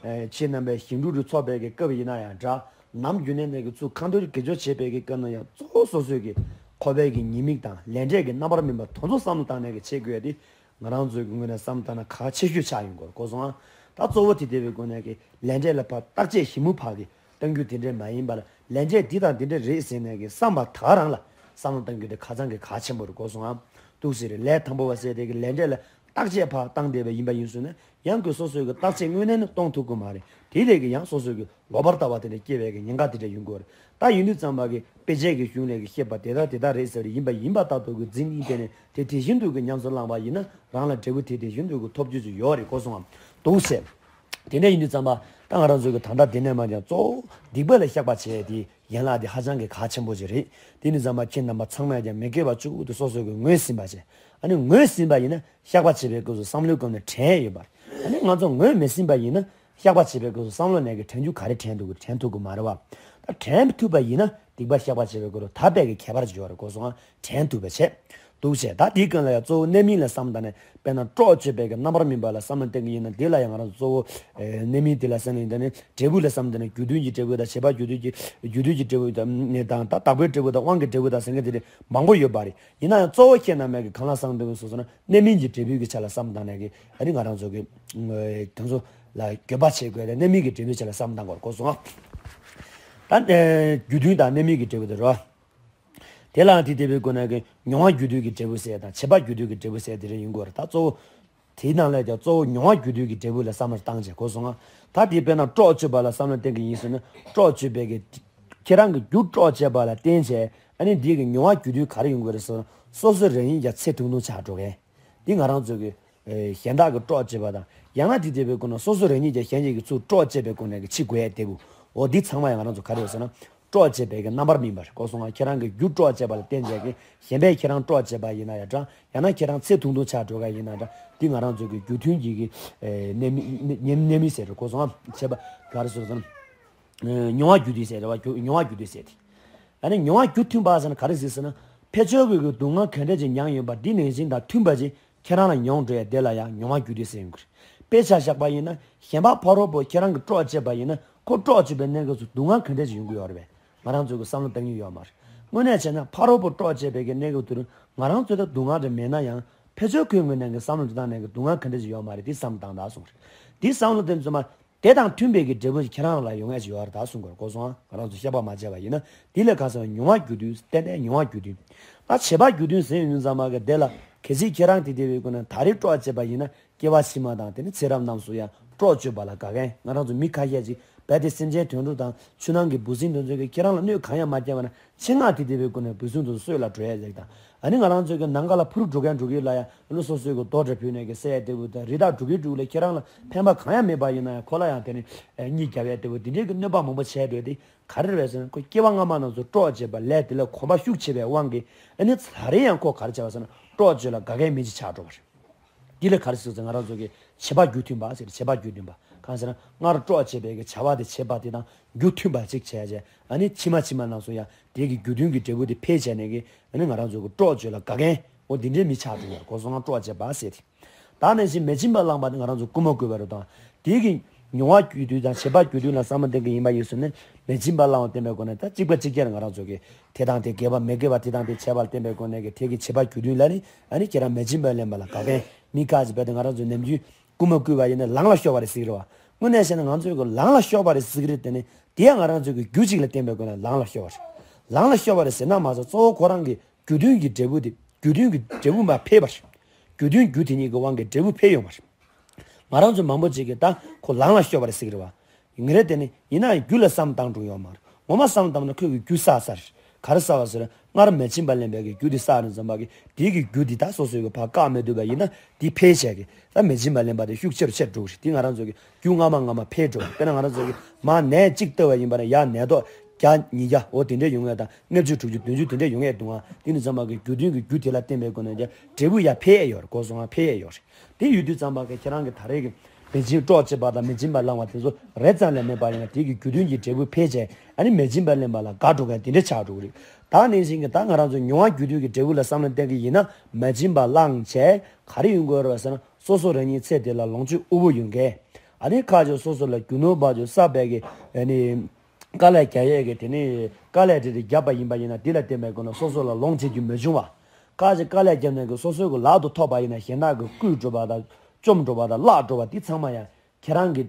ཨེ། ཁྱེད་རྣམ་པས་ཞིང་སྦྲུལ་གྲུ་འཚོགས་པའི་གི་སྐབས་ཡིན་ན་ཡང་འདྲ། ནམ་རྒྱུན་ནས་ནས་ཀྱི་ཚུར་ཁ་འདོན་དགེ་སྦྱོར་བྱེད་པའི་གི་སྐབས་ན་ཡང་གཙོ་བོ་སོ་སོའི་གི་འཁོར་བའི་གི་ཉེས་དམིགས་དང་ལས་འབྲས་ཀྱི་རྣམ་པར་སྨིན་པ་དེ་ཚོ་བསམ་བློ་བཏང་ནས་གི་བྱེད་དགོས་ཏེ། ང་རང་ཚོའི་གི་ངོས་ནས་བསམ་བློ་བཏང་ན་གལ་ཆེ་ཤོས་ཆགས་ཡོང་གི་རེད། གོ་སོང་ང་། ད་གཙོ་བོ་དེ་དེ་བའི་སྒོ་ནས་གི་ལས་འབྲས་ལ་ཕར་བརྟག་དཔྱད་ཞིབ་མོ་ཕར་གི་གཏང་རྒྱུ་དེ་འདྲས་མ་ཡིན་པ་ལ་ལས་འབྲས་འདི་དང་འདི་འདྲས་རེད་ཟེར་ནས་གི་བསམ་པ་ད་ག་རང་ལ་བསམ་བློ་གཏང་རྒྱུ་དེ་ཁ་ཚང་གི་གལ་ཆེན་པོ་རེད། གོ་སོང་ང་། འདུག་ཟེར་རེད། ལས་དང་པོ་བ་ཟེར་དེ་གི་ལས་འབྲས་ལ་བརྟག་དཔྱད་ཕར་བཏང་བསྡད་པ་ཡིན་པ་ཡིན་སོང་ན་ཡང་གི་སོ་སོའི་གི་བརྟག་དཔྱད་དངོས་གནས་ནི་གཏོང་ཐུབ་ཀྱི་མ་རེད། དེ་ལས་གི་ཡང་སོ་སོའི་གི་ལོག་པར་ལྟ་བ་དེ་འདྲ་སྐྱེ་བའི་གི་ཉེན་ཁ་དེ་འདྲ་ཡོང་གི་རེད། ད་ཡིན་དུས་ཙམ་པ་གི་དཔེ་ཆའི་གི་གཞུང་ལས་གི་བཤད་པ་དེ་དག་དེ་དག་རེད་ཟེར་ཡིན་པ་ཡིན་པ་ལྟར་དུ་གི་འཛིན་ཡིན་པས་ནས་དེ་དེ་བཞིན་དུ་གི་ཉམས་སུ་བླངས་པ་ཡིན་ན་རང་ལ་འབྲས་བུ་དེ་དེ་བཞིན་དུ་གི་ཐོབ་རྒྱུ་ཅིག་ཡོད་རེད། གོ་སོང་ང་། འདུག་ཟེར། དེ་འདྲ་ཡིན་དུས་ཙམ་པ་ད་ང་རང་ཚོའི་གི་ད་ལྟ་འདི་ནས་མ་ཀྱང་གཙོ་བོ་སྡིག་པ་ལ་བཤགས་པ་བྱས་ཏེ། ཡན་ལག་དེ་ཧ་ཅང་གི་གལ་ཆེན་པོ་ཅིག་རེད། དེ་ནི་ཚང་མ་ཁྱེད་རྣམ་པ་ཚང་མས་ཀྱང་མི་དགེ་བ་བཅུ་དེ་སོ་སོ་གི་ངོས་ཟིན་པ་བྱས། ཨ་ནི་ངོས་ཟིན་པ་ཡིན་ན་བཤགས་པ་བྱེད་པའི་སྐབས་སུ་བསམ་བློའི་སྒོ་ནས་དྲན་ཡོད་པ་རེད། ཨ་ནི་ང་ཚོ་ངོས་མི་ཟིན་པ་ཡིན་ན་བཤགས་པ་བྱེད་པའི་སྐབས་སུ་བསམ་བློ་ནས་ཀྱི་དྲན་རྒྱུ་ག་རེ་དྲན་འདུག་གི་དྲན་ཐུབ་ཀྱི་མ་རེད་བ། ད་དྲན་ཐུབ་པ་ཡིན་ན་སྡིག་པ་བཤགས་པ་བྱེད་པའི་སྐོར་ལ་ད་དཔེ་གི་ཁྱད་པར་ཅིག་ཡོད་རེད། གོ་སོང་ང་། དྲན་ཐུབ་པ་བྱས། འདུག་བྱས། ད་དེའི་སྐབས་ལ་ཡང་གཙོ་བོ་གནས་མིན་ལ་བསམ་བཏང་ནས་དཔེར་ན་སྲོག་གཅོད་པའི་གི་རྣམ་པར་སྨིན་པ་ལ་བསམ་བློ་གཏོང་གི་ཡིན་ན་དེ་ལ་ཡང་ང་རང་ཚོ་གཙོ་བོ་ཨེ་གནས་མིན་དེ་ལ་བསམ་བློ་ཡིན་ད་ནི་འབྲས་བུ་ལ་བསམ་བཏང་ནས་རྒྱུ་མཐུན་གྱི་འབྲས་བུ་དང་བྱེད་པ་རྒྱུ་མཐུན་གྱི་རྒྱུ་མཐུན་གྱི་འབྲས་བུ་དང་ནི་དང་ད་བདག་པོའི་འབྲས་བུ་དང་དབང་གི་འབྲས་བུ་དང་ཟེར་མཁན་དེ་འདྲ་མང་པོ་ཡོད་པ་རེད། ཡིན་ན་ཡང་གཙོ་བོ་ཁྱེད་རྣམ་པས་གི་གང་ལ་བསམ་བཏང་གི་སོ་སོ་ན་གནས་མིན་གྱི་འབྲས་བུའི་གི་ཆ་ལ་བསམ་བཏང་ནས་གི་ཨ་ནི་ང་རང་ཚོ་གི་ཨེ་དེ་ཚོ་ལ་འགྱོད་པ་བྱེད་དགོས་རེད། གནས་མིན་གྱི་འབྲས་བུའི་ཆ་ལ་བསམ་བཏང་དགོས་རེད། གོ་སོང་ང་། ད་ཨེ་རྒྱུ་མཐུན་དང་གནས་མིན་གྱི་འབྲས་བུ་དེ་རོ། དེ་ལའང་དེ་དེ་བའི་སྒོ་ནས་ཀྱི་མྱོང་བ་རྒྱུ་མཐུན་གྱི་འབྲས་བུ་ཟེར་དང་བྱེད་པ་རྒྱུ་མཐུན་གྱི་འབྲས་བུ་ཟེར་དེ་རེ་ཡིན་དགོས་རེད། ད་གཙོ་བོ་དེའི་ནང་ལས་ཀྱང་གཙོ་བོ་མྱོང་བ་རྒྱུ་མཐུན་གྱི་འབྲས་བུ་ལ་བསམ་བློ་བཏང་བྱས། གོ་སོང་ང་། ད་དེ་དཔེར་ན་སྲོག་གཅོད་པ་ལ་བསམ་བློ་གཏོང་གི་ཡིན་ཟེར་ན་སྲོག་གཅོད་པའི་གི་ཁྱེད་རང་གི་རྒྱུ་སྲོག་བཅད་པ་ལ་བརྟེན་བྱས་ཨ་ནི་འདི་གི་མྱོང་བ་རྒྱུ་མཐུན་ག་རེ་ཡོང་གི་རེད་ཟེར་ན་སོ་སོ་རང་ཉིད་ཀྱང་ཚེ་ཐུང་ཐུང་ཆགས་འགྲོ་མཁན། འདི་ང་རང་ཚོ་གི་ཨེ་གཞན་དག་གི་སྲོག་བཅད་པ་དང་ཡང་ན་དེ་དེ་བའི་སྒོ་ནས་སོ་སོ་རང་ཉིད་ཀྱང་གཞན་གྱིས་ཀྱི་ཚུར་སྲོག་བཅད་པའི་སྒོ་ནས་ཀྱི་འཆི་དགོས་ཡ་དེ་བུ། འོ་འདི་ཚང་མ་ཡང་ང་རང་ཚོ་ག་རེ་ཡོད་ཟེར་ན། སྲོག་བཅད་པའི་གི་རྣམ་པར་སྨིན་པ་རེད། གོ་སོང་ང་། ཁྱེད་རང་གི་རྒྱུ་སྲོག་བཅད་པ་ལ་བརྟེན་བྱས་ཀྱི་གཞན་པས་ཁྱེད་རང་སྲོག་བཅད་པ་ཡིན་ན་ཡང་འདྲ། ཡང་ན་ཁྱེད་རང་ཚེ་ཐུང་ཐུང་ཆགས་འགྲོ་ག་ཡིན་ན་འདྲ། འདི་ང་རང་ཚོ་གི་རྒྱུ་མཐུན་གྱི་གི་ཨེ་གནས་མི་གནས་མི་ཟེར་རེད། གོ་སོང་ང་། བྱས་པ་ག་རེ་ཟེར་ཟེར་ན། ཨེ་མྱོང་བ་རྒྱུ་མཐུན་ཟེར་རེད་བ། རྒྱུ་མྱོང་བ་རྒྱུ་མཐུན་ཟེར་ཏེ། ཨ་ནི་མྱོང་བ་རྒྱུ་མཐུན་པ་ཟེར་ན་ག་རེ་ཟེར་ཟེར་ན། ཕར་ཕྱོགས་ཀྱི་གི་སྡུག་བསྔལ་ག་འདྲ་ཅིག་མྱངས་ཡོད་པ་འདི་ནང་བཞིན་དང་མཐུན་པ་ཅིག་ཁྱེད་རང་ལ་མྱོང་འགྲོ་ཡ་དེ་ལ་ཡང་མྱོང་བ་རྒྱུ་མཐུན་ཟེར་ཡོང་གི་རེད། དཔེ་ཆ་བཞག་པ་ཡིན་ན་གཞན་པ་ཕ་རོལ་པོ་ཁྱེད་རང་གི་སྲོག་བཅད་པ་ཡིན་ན་ཁོ་སྲོག་གཅོད་པའི་གནས་སྐབས་སུ་སྡུག་བསྔལ་ག་འདྲ་ཅིག་ཡོང་གི་ཡོད་རེད་པས། ང་རང་ཚོ་གི་བསམ་བློ་གཏོང་མྱོང་ཡོད་མ་རེད། དངོས་གནས་བྱས་ན་ཕ་རོལ་པོ་སྲོག་བཅད་པའི་གི་གནས་སྐབས་དེ་རུ་ང་རང་ཚོ་ད་སྡུག་བསྔལ་རེ་མེད་ན་ཡང་ཕར་ཕྱོགས་ཁོའི་ངོས་ནས་གི་བསམ་བློ་འདི་དག་ནས་གི་སྡུག་བསྔལ་ག་འདྲ་ཅིག་ཡོད་མ་རེད་དེ་བསམ་བཏང་ད་གསུངས་རེད། དེ་བསམ་བློ་དེ་ཚོ་མ། དེ་དང་མཐུན་པའི་གི་འབྲས་བུ་ཞིག་ཁྱེད་རང་ལ་ཡོང་ཡ་ཞིག་ཡོད་རེད་ད་གསུང་དགོས་རེད། གོ་སོང་ང་། ང་རང་ཚོ་བཤད་པ་མ་བྱས་པ་ཡིན་ན་དེ་ལས་ཁ་སང་མྱོང་བ་རྒྱུ་མཐུན། ཏན་ཏན་མྱོང་བ་རྒྱུ་མཐུན། ད་བྱེད་པ་རྒྱུ་མཐུན་ཟེར་ཡོང་དུས་ཙམ་པ་གི་དེ་ལ་གལ་སྲིད་ཁྱེད་རང་དེ་དེ་བའི་སྒོ་ནས་ད་རེས་གྲོགས་བྱེད་པ་ཡིན་ན། སྐྱེ་བ་ཕྱི་མ་དང་དེ་ནི་ཚེ་རབས་རྣམས་སུ་ཡང་གྲོགས་བྱེད་པ་ལ་དགའ་མཁན། ང་རང་ཚོ་མི་ཁ་ཤས་ཅིག་རྦད་དེ་སེམས་ཅན་དོན་གྲུབ་དང་ཆུ་ནང་གི་འབུ་སྲིན་དེ་ཚོ་གིས་ཁྱེད་རང་ལ་གནོད་གང་ཡང་མ་བསྐྱལ་བ་ན། ཆེད་མངགས་དེ་དེ་བའི་སྒོ་ནས་འབུ་སྲིན་དེ་ཚོ་གསོད་ལ་འགྲོ་ཡས་ཟེར་དང་། ཨ་ནི་ང་རང་ཚོ་གི་ནམ་མཁའ་ལ་ཕུ་རུ་འགྲོ་མཁན་འགྲོ་མཁན་ལ་ཡང་ཨ་ནི་སོ་སོའི་གི་རྡོ་འདྲ་ཕུལ་ནས་གི་བསད་ཡས་དེ་བོ་དང་། རི་དྭགས་འགྲོ་གི་འགྲོ་ལ་ཁྱེད་རང་ལ་ཕན་པ་གང་ཡང་མེད་པ་ཡིན་ན་ཡང་། ཁོ་ལ་ཡང་དེ་ནི་གཉིད་རྒྱབ་ཡས་དེ་བོ་དེ་འདྲའི་གི་གནོད་པ་མང་པོ་བྱས་འགྲོ་དེ། ག་རེ་རེད་ཟེར་ན། ཁོ་སྐྱེ་བ་སྔ་མ་རྣམས་སུ་གྲོགས་བྱེད་པ་ལས་དེ་ལ་གོམས་པ་ཤུགས་ཆེ་བའི་དབང་གིས། ཨ་ནི་ད་རེས་ཡང་ཁོ་ག་རེ་བྱས་པ་ཟེར་ན། གྲོགས་བྱེད་ལ་དགའ་མཁན་མི་ཅིག་ཆགས་འགྲོ་བ་རེད། འདི་ལ་ག་རེ་ཟེར་ཟེར། ང་རང་ཚོ་གི་བྱེད་པ་རྒྱུ་མཐུན་པ་ཟེར། བྱེད་པ་རྒྱུ་མཐུན་པ། གང་ཟེར་ན། སྔར་གྲོགས་བྱས་པའི་གི་བྱ་བ་དེ་བྱེད་པ་དེ་དང་རྒྱུ་མཐུན་པ་ཅིག་བྱས་བྱས། ཨ་ནི་ཕྱི་མ་ཕྱི་མ་རྣམས་སུ་ཡང་དེ་གི་རྒྱུ་མཐུན་གྱི་འབྲས་བུ་དེ་འཕེལ་བྱས་ནས་གི། ཨ་ནི་ང་རང་ཚོ་གི་གྲོགས་བྱེད་ལ་དགའ་མཁན་འོ་དེ་འདྲའི་མི་ཆགས་འགྲོ་བ་རེད། གོ་སོང་ང་། གྲོགས་བྱེད་པ་ཟེར་དེ། ད་ནང་བཞིན་མེ་སྦྱིན་པ་བླངས་པ་དེ་ང་རང་ཚོ་རྐུ་མ་བརྐུས་པ་རེད་དང་། དེའི་གི་མྱོང་བ་རྒྱུ་མཐུན་དང་བྱེད་པ་རྒྱུ་མཐུན་ལ་བསམ་བློ་གཏོང་གི་ཡིན་པ་ཡིན་ཟེར་ན། མེ་སྦྱིན་པ་བླངས་པ་བསྟན་པའི་སྒོ་ནས་ད་གཅིག་པ་གཅིག་རྐྱང་ང་རང་ཚོ་གི་དེ་དང་དེ་དགེ་བ་མི་དགེ་བ་དེ་དང་དེ་བྱས་པ་ལ་བསྟན་པའི་སྒོ་ནས་གི་དེ་གི་བྱེད་པ་རྒྱུ་མཐུན་ལ་ནི། ཨ་ནི་ཁྱེད་རང་མེ་སྦྱིན་པ་ལེན་པ་ལ་དགའ་མཁན་མི་ཁ་ཅིག་རྦད་དེ་ང་རང་ཚོ་ནམ་རྒྱུན་རྐུ་མ་བརྐུས་པ་ཡིན་ན་ལང་ལ་ཤོར་བ་རེད་ཟེར་གི་རེད་བ། དངོས་གནས་བཤད་ན་ང་ཚོའི་གི་ལང་ལ་ཤོར་བ་རེད་ཟེར་གི་རེད། དེ་ནི་དེ་ཡང་ང་རང་ཚོའི་གི་རྒྱུ་གཅིག་ལ་བརྟེན་པའི་སྒོ་ནས་ལང་ལ་ཤོར་བ་རེད། ལང་ལ་ཤོར་བ་རེད་ཟེར་ན་མ་ཟད། གཙོ་བོ་ཁོ་རང་གི་རྒྱུ་མཐུན་གྱི་འབྲས་བུ་དེ། རྒྱུ་མཐུན་གྱི་འབྲས་བུ་མར་འཕེལ་བ་རེད། རྒྱུ་མཐུན་རྒྱུ་དེ་གཉིས་ཀྱི་དབང་གིས་འབྲས་བུ་འཕེལ་ཡོང་བ་རེད། ང་རང་ཚོ་མང་པོ་ཅིག་གིས་ད་ཁོ་ལང་ལ་ཤོར་བ་རེད་ཟེར་གི་རེད་བ། ཡིན་རེད། དེ་ནི་ཡིན་ན་ཡང་རྒྱུ་ལ་བསམ་བཏང་འགྲོ་ཡོད་མ་རེད། ངོ་མ་བསམ་བཏང་ན་ཁོས་གི་རྒྱུ་བསགས་ས་རེད། ག་རེ་བསགས་པ་ཟེར་ན། སྔར་མེ་སྦྱིན་པ་ལེན་པའི་གི་རྒྱུ་དེ་བསགས་ནས་ཙམ་པ་གི་དེའི་གི་རྒྱུ་དེ་ད་སོ་སོའི་གི་ཕར་བཀག་མི་ཐུབ་པ་ཡིན་ན། དེ་འཕེལ་བྱས་གི་ད་མེ་སྦྱིན་པ་ལེན་པ་དེ་ཤུགས་ཆེ་རུ་ཆེ་རུ་འགྲོ་གི་རེད། དེ་ང་རང་ཚོ་གི་རྒྱུ་སྔ་མ་སྔ་མ་འཕེལ་འགྲོ། དཔེར་ན་ང་རང་ཚོ་གི་མར་ནས་གཅིག་བཏབ་པ་ཡིན་པ་ན་ཡར་ནས་ཏོག་བརྒྱ་ཉིས་བརྒྱ་འོ་དེ་འདྲས་ཡོང་ཡས་དང་། ལྔ་བཅུ་དྲུག་ཅུ་བདུན་ཅུ་དེ་འདྲས་ཡོང་ཡས་འདུག་ཨ། དེ་ནི་ཙམ་པ་གི་རྒྱུ་མཐུན་གྱི་རྒྱུ་དེ་ལ་བརྟེན་པའི་སྒོ་ནས་ཀྱང་འབྲས་བུ་ཡར་འཕེལ་ཡས་ཡོད་རེད། གོ་སོང་ང་། འཕེལ་ཡས་ཡོད་རེད། དེ་ཡོད་དུས་ཙམ་པ་གི་ཁྱེད་རང་གི་ད་རེས་ཀྱི་མེ་སྦྱིན་གྲོགས་བྱེད་པ་དང་མེ་སྦྱིན་པ་བླངས་པ་དེ་ཚོ་རེ་ཙམ་ལས་མེད་པ་ཡིན་ན། དེ་གི་རྒྱུ་མཐུན་གྱི་འབྲས་བུ་འཕེལ་བྱས། ཨ་ནི་མེ་སྦྱིན་པ་ལེན་པ་ལ་དགའ་འགྲོ་མཁན་དེ་འདྲས་ཆགས་འགྲོ་གི་རེད། ད་ནང་བཞིན་གྱི་ད་ང་རང་ཚོ་མྱོང་བ་རྒྱུ་མཐུན་གྱི་འབྲས་བུ་ལ་བསམ་བློ་གཏོང་གི་ཡིན་ན། མེ་སྦྱིན་པ་བླངས་བྱས་ག་རེ་ཡོང་གི་ཡོད་རེད་ཟེར་ན། སོ་སོ་རང་ཉིད་ཚེ་འདི་ལ་ལོངས་སྤྱོད་དབུལ་པོ་ཡོང་མཁན། ཨ་ནི་ཁ་ཅིག་སོ་སོ་ལ་རྒྱུ་ནོར་བ་ཅིག་བསགས་པའི་གི་ཨ་ནི་དཀའ་ལས་རྒྱག་ཡས་ཀྱི་དེ་ནི་དཀའ་ལས་དེ་དེ་བརྒྱབ་པ་ཡིན་པ་ཡིན་ན། དེ་ལ་བརྟེན་པའི་སྒོ་ནས་སོ་སོ་ལ་ལོངས་སྤྱོད་རྒྱུ་མི་འབྱུང་བ། ཁ་ཅིག་དཀའ་ལས་བརྒྱབ་ནས་ཀྱི་སོ་སོའི་གི་ལག་ཏུ་ཐོབ་པ་ཡིན་ན་གཞན་དག་གི་བརྐུས་འགྲོ་བ་དང་བཅོམ་འགྲོ་བ་དང་བརླག་འགྲོ་བ་དེ་ཚང་མ་ཡང་ཁྱེད་རང་གི་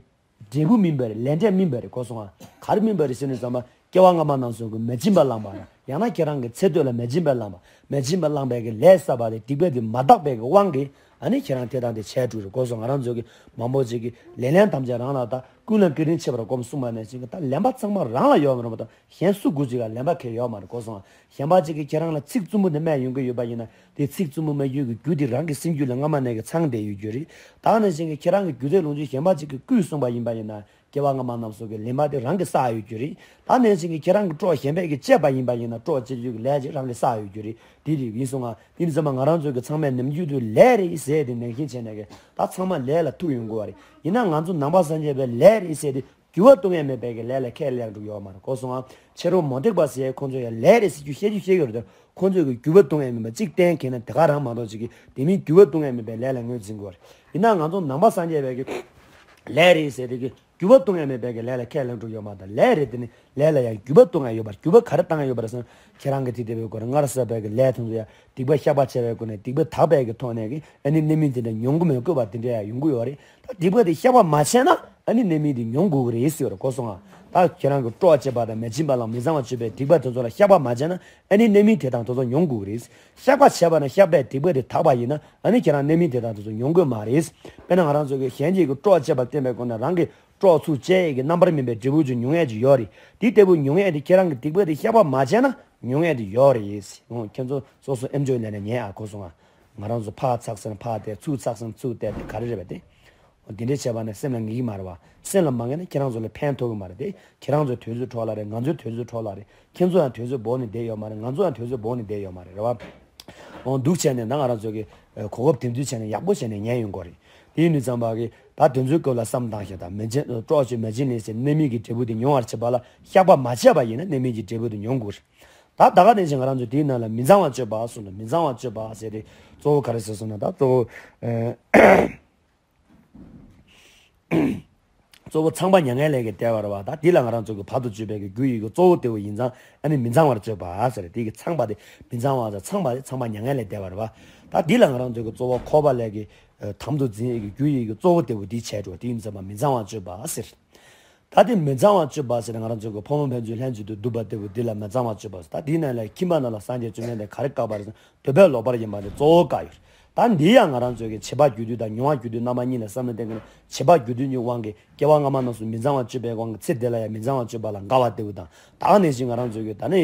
འབྲས་བུ་སྨིན་པ་རེད། ལས་འབྲས་སྨིན་པ་རེད། གོ་སོང་ང་། ག་རེ་སྨིན་པ་རེད་ཟེར་ནས་ཙམ་པ། སྐྱེ་བ་སྔ་མ་རྣམས་སུ་གི་མེ་སྦྱིན་པ་བླངས་པ་དང་། ཡང་ན་ཁྱེད་རང་གི་ཚེ་སྟོད་ལ་མེ་སྦྱིན་པ་བླངས་པ། མེ་སྦྱིན་པ་བླངས་པའི་གི་ལས་བསགས་པ་དེ་སྡིག་པ་དེ་མ་དག་པའི་གི་དབང་གིས། ཨ་ནི་ཁྱེད་རང་དེ་དང་དེ་བྱས་འགྲོ་རེད། གོ་སོང་། ང་རང་ཚོ་གི་མང་པོ་ཅིག་གིས་ལེ་ལན་ཐམས་ཅད་རང་ལ་ད། ཀུན་ལ་བཀའ་དྲིན་ཆེ་བར་སྒོམ་གསུངས་པ་ནང་བཞིན་གྱི་ད་ལན་པ་ཚང་མ་རང་ལ་ཡོད་མ་རེད་པ་དང་། གཞན་སུ་དགུ་ཅིག་ལ་ལན་པ་གང་ཡང་ཡོད་མ་རེད། གོ་སོང་ང་། གཞན་པ་ཅིག་གིས་ཁྱེད་རང་ལ་ཚིག་རྩུབ་མོ་དེ་སྨྲས་ཡོང་གི་ཡོད་པ་ཡིན་ན། དེ་ཚིག་རྩུབ་མོ་སྨྲ་རྒྱུ་གི་རྒྱུ་དེ་རང་གི་སེམས་རྒྱུད་ལ་སྔ་མ་ནས་ཀྱི་ཚང་བསྡད་ཡོད་རྒྱུ་རེད། ད་ནང་བཞིན་གྱི་ཁྱེད་རང་གི་རྒྱུ་ཚད་ལོངས་སྤྱོད་གཞན་པ་ཅིག་གིས་བརྐུས་སོང་པ་ཡིན་པ་ཡིན་ན། སྐྱེ་བ་སྔ་མ་རྣམས་སུ་གི་ལན་པ་དེ་རང་གིས་བསགས་ཡོད་རྒྱུ་རེད། ད་ནང་བཞིན་གྱི་ཁྱེད་རང་གི་གྲོགས་གཞན་པས་ཀྱིས་བཅད་པ་ཡིན་པ་ཡིན་ན། གྲོགས་བཅད་རྒྱུ་གི་ལས་ཀྱང་རང་གིས་བསགས་ཡོད་རྒྱུ་རེད། དེ་རིགས་ཡིན་སོང་ང་། དེ་ནི་ཚང་མ་ང་རང་ཚོ་གི་ཚང་མས་ནམ་རྒྱུན་དུ་ལས་རེད་ཟེར་ཏེ་ནང་བཞིན་བྱས་ནས་གི་ད་ཚང་མ་ལས་ལ་ཐུག་ཡོང་དགོས་པ་རེད། ཡིན་ན་ང་ཚོ་ནང་པ་སངས་རྒྱས་པའི་ལས་རེད་ཟེར་ཏེ། འགྱུར་བ་གཏོང་ཡས་མེད་པའི་གི་ལས་ལ་ཁས་ལེན་འགྲོ་ཡོད་མ་རེད། གོ་སོང་ང་། ཕྱི་རོལ་མུ་སྟེགས་པ་ཟེར་ཁོང་ཚོ་ཡང་ལས་རེད་ཟེར་རྒྱུ་བཤད་རྒྱུ་བཤད་ཀྱི་རེད་དེ། ཁོང་ཚོས་གི་འགྱུར་བ་གཏོང་ཡས་མེད་པ་གཅིག་གཏན་འཁེལ་ན་དེ་ག་རང་མ་གཏོགས་ཅིག་གིས་དེ་མིན་འགྱུར་བ་གཏོང་ཡས་མེད་པའི་ལས་ལ་ངོས་འཛིན་དགོས་རེད། ཡིན་ན་ང་ཚོ་ནང་པ་སངས་རྒྱས་པའི་གི་ལས་རེད་ཟེར་ཏེ་གི་འགྱུར་བ་གཏོང་ཡས་མེད་པའི་གི་ལས་ལ་ཁས་ལེན་འགྲོ་ཡོད་མ་རེད། ལས་རེད། དེ་ནི་ལས་ལ་ཡང་འགྱུར་བ་གཏོང་ཡས་ཡོད་པ་རེད། འགྱུར་བ་ག་རེ་བཏང་ཡས་ཡོད་པ་རེད་ཟེར་ན། ཁྱེད་རང་གི་དེ་དེ་བའི་སྐོར་སྔར་བསགས་པའི་གི་ལས་དེ་ཚོ་ཡང་སྡིག་པ་བཤགས་པ་བྱས་པའི་སྒོ་ནས་སྡིག་པ་དག་པའི་གི་ཐོག་ནས་གི་ཨ་ནི་གནས་མིན་དེ་འདྲ་མྱོང་གི་མི་དགོས་པ་དེ་འདྲ་ཡང་ཡོང་གི་ཡོད་རེད། ད་སྡིག་པ་དེ་བཤགས་པ་མ་བྱས་ན་ཨ་ནི་གནས་མིན་དེ་མྱོང་དགོས་ཀྱི་རེད་ཟེར་བ་རེད། གོ་སོང་ང་། ད་ཁྱེད་རང་གི་གྲོགས་བྱེད་པ་དང་མེ་སྦྱིན་པ་ལ་མི་གཙང་བ་སྤྱོད་པའི་སྡིག་པ་དེ་ཚོ་ལ་བཤགས་པ་མ་བྱས་ན་ཨ་ནི་གནས་མིན་དེ་དང་དེ་ཚོ་མྱོང་དགོས་ཀྱི་རེད། བཤགས་པ་བྱས་པ་ན་བཤགས་པའི་སྡིག་པ་དེ་དག་པ་ཡིན་ན་ཨ་ནི་ཁྱེད་རང་གནས་མིན་དེ་དང་དེ་ཚོ་མྱོང་དགོས་མ་རེད། དཔེར་ན་ང་རང་ཚོ་གི་གཞན་གྱིས་གི་གྲོགས་བྱེད་པ་བསྟེན་པའི་སྒོ་ནས་རང་གི་གྲོགས་ཚུར་བྱེད་ཡས་ཀྱི་རྣམ་པར་སྨིན་པའི་འབྲས་བུ་ཅིག་མྱོང་ཡས་ཅིག་ཡོད་རེད། དེ་ལྟ་བུ་མྱོང་ཡས་དེ་ཁྱེད་རང་གི་སྡིག་པ་དེ་བཤགས་པ་མ་བྱས་ན་མྱོང་ཡས་དེ་ཡོད་རེད། འོ་ཁྱེད་ཚོ་སོ་སོ་ཨེམ་ཆོས་ལས་ནས་ཉན་ཨ། གོ་སོང་ང་། ང་རང་ཚོ་ཕར་ཚགས་ཟེར་ན་ཕར་བལྟས། ཚུར་ཚགས་ཟེར་ན་ཚུར་བལྟས། དེ་ག་རེ་རེད་པས་དེ། འོ་འདི་འདྲས་བྱས་པ་ནས་སེམས་ལ་ངེས་ཀྱི་མ་རེད་བ། སེམས་ལ་མ་ངེས་ན་ཁྱེད་རང་ཚོ་ལ་ཕན་ཐོགས་ཀྱི་མ་རེད་དེ། ཁྱེད་རང་ཚོའི་དུས་ཚོད་འཕྲོ་བརླག་རེད། ང་ཚོའི་དུས་ཚོད་འཕྲོ་བརླག་རེད། ཁྱེད་ཚོ་ཡང་དུས་ཚོད་འབོར་ནས་བསྡད་ཡོད་མ་རེད། ང་ཚོ་ཡང་དུས་ཚོད་འབོར་ནས་བསྡད་ཡོད་མ་རེད། རེད་བ། འོ་འདུག་བྱས་ནས་ད་ང་རང་ཚོ་གི་གོ་སྐབས་དེ་ཚོ་བྱས་ནས་ཡག་པོ་བྱས་ནས་ཉན་ཡོང་དགོས་རེད། དེ་ཡིན་དུས་ཙམ་པ་གི་ད་དེ་ཚོའི་སྐོར་ལ་བསམ་བཏང་ཤག་ད་མེ་སྦྱིན་གྲོགས་བྱེད་མེ་སྦྱིན་ལེན་ཟེར་གནས་མིན་གྱི་འབྲས་བུ་དེ་མྱོང་བར་བྱེད་པ་ལ་བཤགས་པ་མ་བྱས་པ་ཡིན་ན་གནས་མིན་གྱི་འབྲས་བུ་དེ་མྱོང་དགོས་རེད། ད་ད་ག་ནང་བཞིན་ང་རང་ཚོ་དེའི་ནང་ལ་མི་གཙང་བ་སྤྱོད་པ་གསུངས་ནས། མི་གཙང་བ་སྤྱོད་པ་ཟེར་དེ་གཙོ་བོ་ག་རེ་ཟེར་སོང་ན། ད་གཙོ་བོ་ཨ་གཙོ་བོ་ཚངས་པ་མྱ་ངན་ལས་ཀྱིས་འདས་པ་རེད་བ། ད་འདི་ལ་ང་རང་ཚོ་གི་བར་དུ་གཅོད་པའི་གི་རྒྱུ་ཡི་གི་གཙོ་བོ་དེ་བོ་ཡིན་ཙང་ཨ་ནི་མི་གཙང་བར་སྤྱོད་པ་ཟེར། དེ་གི་ཚངས་པ་དེ་མི་གཙང་བ་ཟེར། ཚངས་པ་དེ་ཚངས་པ་མྱ་ངན་ལས་འདས་པ་རེད་བ། ད་འདི་ལ་ང་རང་ཚོ་གི་གཙོ་བོ་འཁོར་བ་ལས་ཀྱི་དམ་དུ་འཛིན་ཡི་གི་རྒྱུ་ཡི་གི་གཙོ་བོ་དེ་བོ་འདི་བྱས་འགྲོ། དེ་ཡིན་ཙམ་པ་མི་གཙང་བ་སྤྱོད་པ་ཟེར། ད་དེ་མི་གཙང་བ་སྤྱོད་པ་ཟེར་ན་ང་རང་ཚོ་གི་ཕོ་མོ་ཕན་ཚུན་ལྷན་ཅིག་ཏུ་འདུག་པ་དེ་བོ་འདི་ལ་མི་གཙང་བ་སྤྱོད་པ་ཟེར། ད་དེའི་ནང་ལ་ཁྱིམ་པ་རྣམས་ལ་སངས་རྒྱས་བཅོམ་ལྡན་འདས་ག་རེ་བཀག་པ་རེད་ཟེར་ན་འདོད་པས་ལོག་པར་གཡེམ་པ་དེ་གཙོ་བོ་བཀག་ཡོད། ད་འདི་ཡང་ང་རང་ཚོ་གི་བྱེད་པ་རྒྱུ་དུས་དང་མྱོང་བ་རྒྱུ་དུས་རྣམ་པ་གཉིས་ལ་བསམ་བློ་གཏོང་གི་ན། བྱེད་པ་རྒྱུ་དུས་ཀྱི་དབང་གིས་སྐྱེ་བ་སྔ་མ་རྣམས་སུ་མི་གཙང་བ་སྤྱོད་པའི་དབང་གིས་ཚེ་འདི་ལ་ཡང་མི་གཙང་བ་སྤྱོད་པ་ལ་དགའ་བ་དེ་བོ་དང་། ད་ག་ནང་བཞིན་ང་རང་ཚོ་གི་ད་ནི་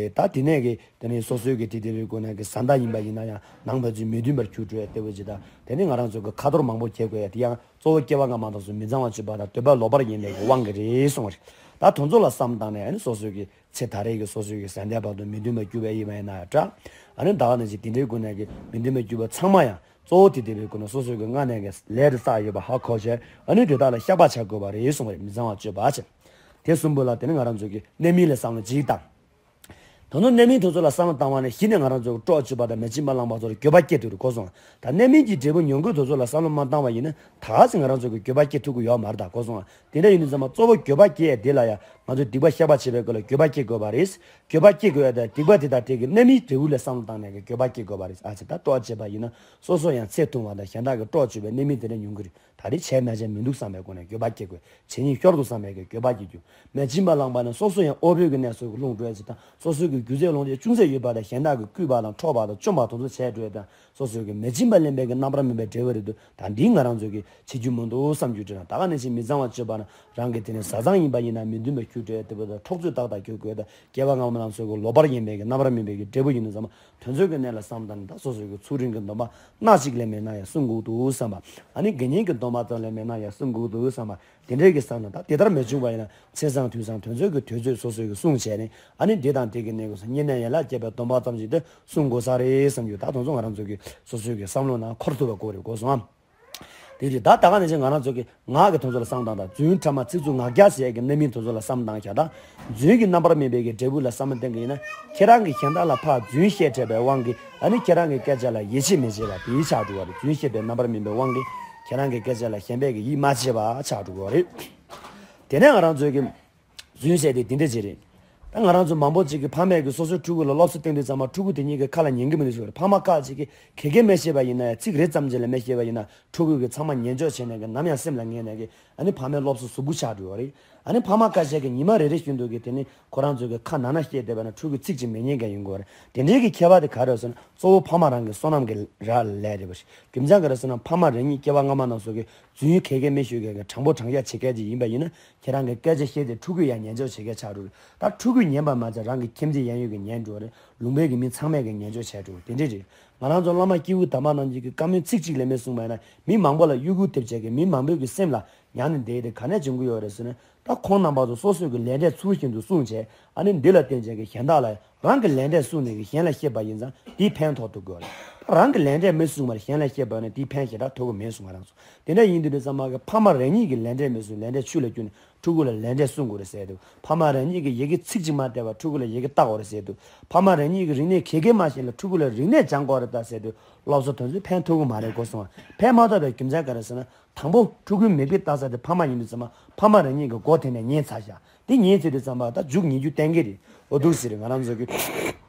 ད་དེ་ནས་གི་དེ་ནས་སོ་སོའི་གི་དེ་དེ་བའི་སྒོ་ནས་གི་བཟའ་ཟླ་ཡིན་པ་ཡིན་ན་ཡང་ནང་ཕན་ཚུན་མི་མཐུན་པར་གྱུར་འགྲོ་ཡ་དེ་བོ་ཅིག་དང་། དེ་ནས་ང་རང་ཚོ་གི་ཁ་ཐོར་མང་པོ་གྱེས་དགོས་ཡ་དེ་ཡང་གཙོ་བོ་སྐྱེ་བ་སྔ་མ་རྣམས་སུ་མི་གཙང་བ་སྤྱོད་པ་དང་འདོད་པ་ལོག་པར་གཡེམ་པའི་གི་དབང་གིས་རེད་གསུངས་པ་རེད། ད་དེ་ཚོ་ལ་བསམ་བཏང་ནས་ཨ་ནི་སོ་སོའི་གི་ཚེ་ད་རེས་ཀྱི་སོ་སོའི་གི་བཟའ་ཟླའི་བར་དུ་མི་མཐུན་པར་གྱུར་པ་ཡིན་པ་ཡིན་ན་ཡང་འདྲ། ཨ་ནི་ད་ག་ནང་བཞིན་དེ་འདྲའི་སྒོ་ནས་གི་མི་མཐུན་པར་གྱུར་པ་ཚང་མ་ཡང་གཙོ་བོ་དེ་དེ་བའི་སྒོ་ནས་སོ་སོའི་གི་སྔ་ནས་གི་ལས་དེ་བསགས་ཡོད་པ་ཧ་གོ་བྱས། ཨ་ནི་དེ་དག་ལ་བཤགས་པ་བྱ་དགོས་པ་རེད་གསུངས་པ་རེད། མི་གཙང་བ་སྤྱོད་པ་བྱས། དེ་གསུམ་པོ་ལ་དེ་ནི་ང་རང་ཚོ་གི་གནད་སྨིན་ལ་བསམ་བློ་ཅིག་བཏང་། དོན་དུ་གནད་སྨིན་དེ་ཚོ་ལ་བསམ་བློ་བཏང་བ་ནས་གཞི་ནས་ང་རང་ཚོ་གི་སྲོག་གཅོད་པ་དང་མི་སྦྱིན་པ་བླངས་པ་ཚོར་འགྱོད་པ་སྐྱེ་ཐུབ་རེད་གོ་སོང་། ད་གནད་སྨིན་གྱི་འབྲས་བུ་མྱོང་དགོས་དེ་ཚོ་ལ་བསམ་བློ་མ་བཏང་བ་ཡིན་ན་ད་ག་ཟེ་ང་རང་ཚོ་གི་འགྱོད་པ་སྐྱེ་ཐུབ་ཀྱི་ཡོད་མ་རེད་ད་གོ་སོང་། དེ་འདྲ་ཡིན་དུས་ཙམ་པ་གཙོ་བོ་འགྱོད་པ་སྐྱེ་ཡ་དེ་ལ་ཡང་ང་ཚོས་སྡིག་པ་བཤགས་པ་བྱེད་པའི་སྐོར་ལ་འགྱོད་པ་སྐྱེ་དགོས་པ་རེད། འགྱོད་པ་སྐྱེ་དགོས་ཡ་དང་སྡིག་པ་དེ་དང་དེ་གི་གནད་སྨིན་འབྲས་བུ་ལ་བསམ་བློ་བཏང་ནས་གི་འགྱོད་པ་སྐྱེ་དགོས་པ་རེད། ཨ་ཙི་ད་སྲོག་བཅད་པ་ཡིན་ན་སོ་སོ་ཡང་ཚེ་ཐུང་བ་དང་གཞན་དག་གི་སྲོག་གཅོད་པའི་གནད་སྨིན་དེ་འདྲ་མྱོང་གི་རེད། ད་རེས་བྱས་མ་བྱས་མི་འདུག་བསམ་པའི་སྒོ་ནས་འགྱོད་པ་སྐྱེ་དགོས། བྱས་ཉེས་ཤོར་འདུག་བསམ་པའི་གི་འགྱོད་པ་སྐྱེ་རྒྱུ། མི་སྦྱིན་པ་བླངས་པ་ནི་སོ་སོ་ཡང་ཨོ་བོད་ཀྱི་གནས་སུ་ལྷུང་འགྲོ་ཡ་ཅིག་དང་སོ་སོའི་གི་རྒྱུ་རྫས་ལོངས་སྤྱོད་ཅུང་ཟད་ཡོད་པ་དང་གཞན་དག་གིས་བརྐུས་པ་དང་འཕྲོག་པ་དང་བཅོམ་པ་དེ་ཚོ་བྱས་འགྲོ་ཡ་དང་སོ་སོའི་གི་མི་སྦྱིན་པ་ལེན་པའི་གི་རྣམ་པར་སྨིན་པའི་འབྲས་བུ་རེད་འདུག་ད་འདི་ང་རང་ཚོའི་གི་བྱེད་རྒྱུ་མི་འདུག་བསམ་རྒྱུ་དྲན་ན། ད་ག་ནང་བཞིན་མི་གཙང་བ་སྤྱོད་པ་ན་རང་གི་དེ་ནས་བཟའ་ཚང་ཡིན་པ་ཡིན་ན་མི་མཐུན་པ་གྱུར་འགྲོ་ཡ་དེ་བོ་དང་འཕྲོག་རྩོད་ཏག་ཏག་གྱུར་དགོས་དང་སྐྱེ་བ་སྔ་མ་རྣམས་ཚོའི་གི་ལོག་པར་གཡེམ་པའི་གི་རྣམ་པར་སྨིན་པའི་གི་འབྲས་བུ་ཡིན་དུས་ཙམ་པ། དེ་ཚོའི་གི་གནད་ལ་བསམ་བཏང་ནས་ད་སོ་སོའི་གི་ཚུལ་ཁྲིམས་ཀྱི་སྡོམ་པ་སྣ་གཅིག་ལས་མེད་ན་ཡང་སྲུང་དགོས་འདུག་བསམ་པ། ཨ་ནི་དགེ་བསྙེན་གྱི་སྡོམ་པ་ཙམ་ལས་མེད་ན་ཡང་སྲུང་དགོས་འདུག་བསམ་པ། དེ་འདྲའི་གི་བསམ་ན་ད་དེ་ལྟར་མི་བྱུང་བ་ཡིན་ན་ཚེས་བཟང་དུས་བཟང་དེ་ཚོའི་གི་དུས་ཚོད་སོ་སོའི་གི་སྲུང་བྱས་ནས་ཨ་ནི་འདི་དང་དེ་གི་གནད་གོ་ས་བསྙེན་གནས་ཡན་ལག་བརྒྱད་པའི་སྡོམ་པ་ཙམ་ཞིག་དེ་སྲུང་དགོས་ས་རེད་བསམ་རྒྱུ་ད་དེ་ཚོ་ང་རང་ཚོ་གི་སོ་སོའི་གི་བསམ་བློ་ནང་འཁོར་ཐུབ་པ་དགོས་རེད་གོ་སོང་ཨ། དེ་རེད། ད་ད་ག་ནང་བཞིན་ང་རང་ཚོ་གི་ངག་གི་དོན་ཚོ་ལ་བསམ་བཏང་དང་། རྫུན་ཕྲ་མ་ཚིག་རྩུབ་ངག་འཁྱལ་ཟེར་ཡ་གི་རྣམ་སྨིན་དོན་ཚོ་ལ་བསམ་བཏང་བྱ་དང་། རྫུན་གྱི་རྣམ་པར་སྨིན་པའི་གི་འབྲས་བུ་ལ་བསམ་བློ་གཏོང་གི་ཡིན་ན། ཁྱེད་རང་གིས་གཞན་དག་ལ་ཕར་རྫུན་བཤད་བྲལ་བའི་དབང་གིས་ཨ་ནི་ཁྱེད་རང་གི་སྐད་ཆ་ལ་ཡིད་ཆེས་མི་བྱེད་པ་དེའི་ཆགས་འགྲོ་བ་རེད། རྫུན་བཤད་པའི་རྣམ་པར་སྨིན་པའི་དབང་གིས་ཁྱེད་རང་གི་སྐད་ཆ་ལ་གཞན་པས་གི་ཡིད་མ་ཆེས་པ་ཆགས་འགྲོ་གི་རེད། དེ་ནས་ང་རང་ཚོའི་གི་རྫུན་བཤད་དེ་དེ་འདྲ་ཅིག་རེད། ད་ང་རང་ཚོ་མང་པོ་ཅིག་གིས་ཕ་མས་གི་སོ་སོའི་ཕྲུ་གུ་ལ་སློབ་གསོ་སྟོན་དུས་ཙམ་པ་ཕྲུ་གུ་དེ་གཉིས་ཀྱི་ཁ་ལ་ཉན་གི་མི་འདུག་ཟེར་བ་རེད། ཕ་མ་ཁག་ཅིག་གིས་ག་གེ་མི་ཤེས་པ་ཡིན་ན་ཡང་ཚིག་རེ་ཙམ་ཅིག་ལས་མི་ཤེས་པ་ཡིན་ན་ཕྲུ་གུ་གིས་ཚང་མ་ཉན་འཇོག་བྱས་ནས་གི་ནམ་ཡང་སེམས་ལ་ངེས་ནས་གི་ཨ་ནི་ཕ་མའི་སློབ་གསོ་ཟུར་པོ་ཆགས་འགྲོ་གི་རེད། ཨ་ནི་ཕ་མ་ཁ་ཤས་ཀྱིས་ཉི་མ་རེ་རེ་བཞིན་དུ་གི་དེ་ནི་ཁོ་རང་ཚོའི་གི་ཁ་ནང་ན་བཤད་བསྡད་པ་ན་ཕྲུ་གུས་ཚིག་ཅིག་མི་ཉན་མཁན་ཡོང་གི་རེད། དེ་འདྲའི་གི་ཁྱད་པར་དེ་ག་རེ་ཟེར་ན་གཙོ་བོ་ཕ་མ་རང་གི་བསོད་ནམས་ཀྱི་རག་ལས་རེད་པ། རྒྱུ་མཚན་ག་རེ་ཟེར་ན་ཕ་མ་རང་ཉིད་སྐྱེ་བ་སྔ་མ་ནང་ཚོ་གི་རྫུན་ག་གེ་མི་ཤོད་མཁན་གི་དྲང་པོ་དྲང་བཞག་བྱེད་མཁན་ཅིག་ཡིན་པ་ཡིན་ན་ཁྱེད་རང་གི་སྐད་ཆ་བཤད་དེ་ཕྲུ་གུས་ཡང་ཉན་འཇོག་བྱེད་མཁན་ཆགས་འགྲོ་རེད། ད་ཕྲུ་གུས་ཉན་པ་མ་ཚད་རང་གི་ཁྱིམ་མཚེས་ཡན་ཡོད་ཀྱིས་ཉན་འགྲོ་རེད། ལུང་པའི་གི་མི་ཚང་མས་གི་ཉན་འཇོག་བྱས་འགྲོ་རེད། དེ་འདྲ་རེད། ང་རང་ཚོ་བླ་མ་སྐྱེས་བུ་དམ་པ་རྣམས་ཀྱིས་གི་བཀའ་མོལ་ཚིག་གཅིག་ལས་མེད་གསུངས་པ་ཡིན་ན་མི་མང་པོ་ལ་གཡོ་འགུལ་ཐེབས་བྱས་གི་མི་མང་པོའི་གི་སེམས་ལ་ཉར་ནས་བསྡད་དེ་ག་ནས་བྱུང་གི་ཡོད་རེད་ཟེར་ན། ད་ཁོང་རྣམ་པ་ཚོ་སོ་སོའི་གི་ལས་འབྲས་ཚུལ་བཞིན་དུ་སྲུང་བྱས་ཨ་ནི་འདི་ལ་བརྟེན་བྱས་གི་གཞན་དག་ལ་རང་གི་ལས་འབྲས་སྲུང་ནས་གི་གཞན་ལ་བཤད་པ་ཡིན་ཙང་དེའི་ཕན་ཐོགས་ཐུབ་དགོས་རེད། ད་རང་གི་ལས་འབྲས་མི་སྲུང་བར་གཞན་ལ་བཤད་པ་ཡིན་ན་དེའི་ཕན་ཞེ་དྲག་ཐོགས་གི་མེད་གསུང་ང་རང་ཚོ། དེ་འདྲ་ཡིན་དུས་ནི་ཚང་མ་གི་ཕ་མ་རང་ཉིད་ཀྱི་ལས་འབྲས་མི་སྲུང་ལས་འབྲས་ཆུ་ལ་བསྐྱུར་ནས་ཕྲུ་གུ་ལ་ལས་འབྲས་སྲུང་དགོས་རེད་ཟེར་འདུག་ཕ་མ་རང་ཉིད་ཀྱི་ཡི་གེ་ཚིག་གཅིག་མ་བལྟས་པར་ཕྲུ་གུ་ལ་ཡི་གེ་བཏགས་དགོས་རེད་ཟེར་འདུག་ཕ་མ་རང་ཉིད་ཀྱི་རིག་གནས་ག་གེ་མ་ཤེས་ལ་ཕྲུ་གུ་ལ་རིག་གནས་སྦྱང་དགོས་རེད་ད་ཟེར་དུས་སློབ་གསོ་དོན་ཚན་ཕན་ཐོགས་གི་མ་རེད་གོ་སོང་བ། ཕན་མ་ཐོགས་པའི་རྒྱུ་མཚན་ག་རེ་ཟེར་ན། དང་པོ་ཕྲུ་གུའི་མིག་དཔེ་ལྟ་ས་དེ་ཕ་མ་ཡིན་དུས་ཙམ་པ་ཕ་མ་རང་ཉིད་ཀྱི་མགོ་དེ་ནས་ཉན་ཚར་ཤག་དེ་ཉན་ཚར་དུས་ཙམ་པ་ད་མཇུག་ཉན་རྒྱུ་གཏན་འཁེལ་རེད། འོ་འདུག་ཟེར་ང་རང་ཚོ་གི་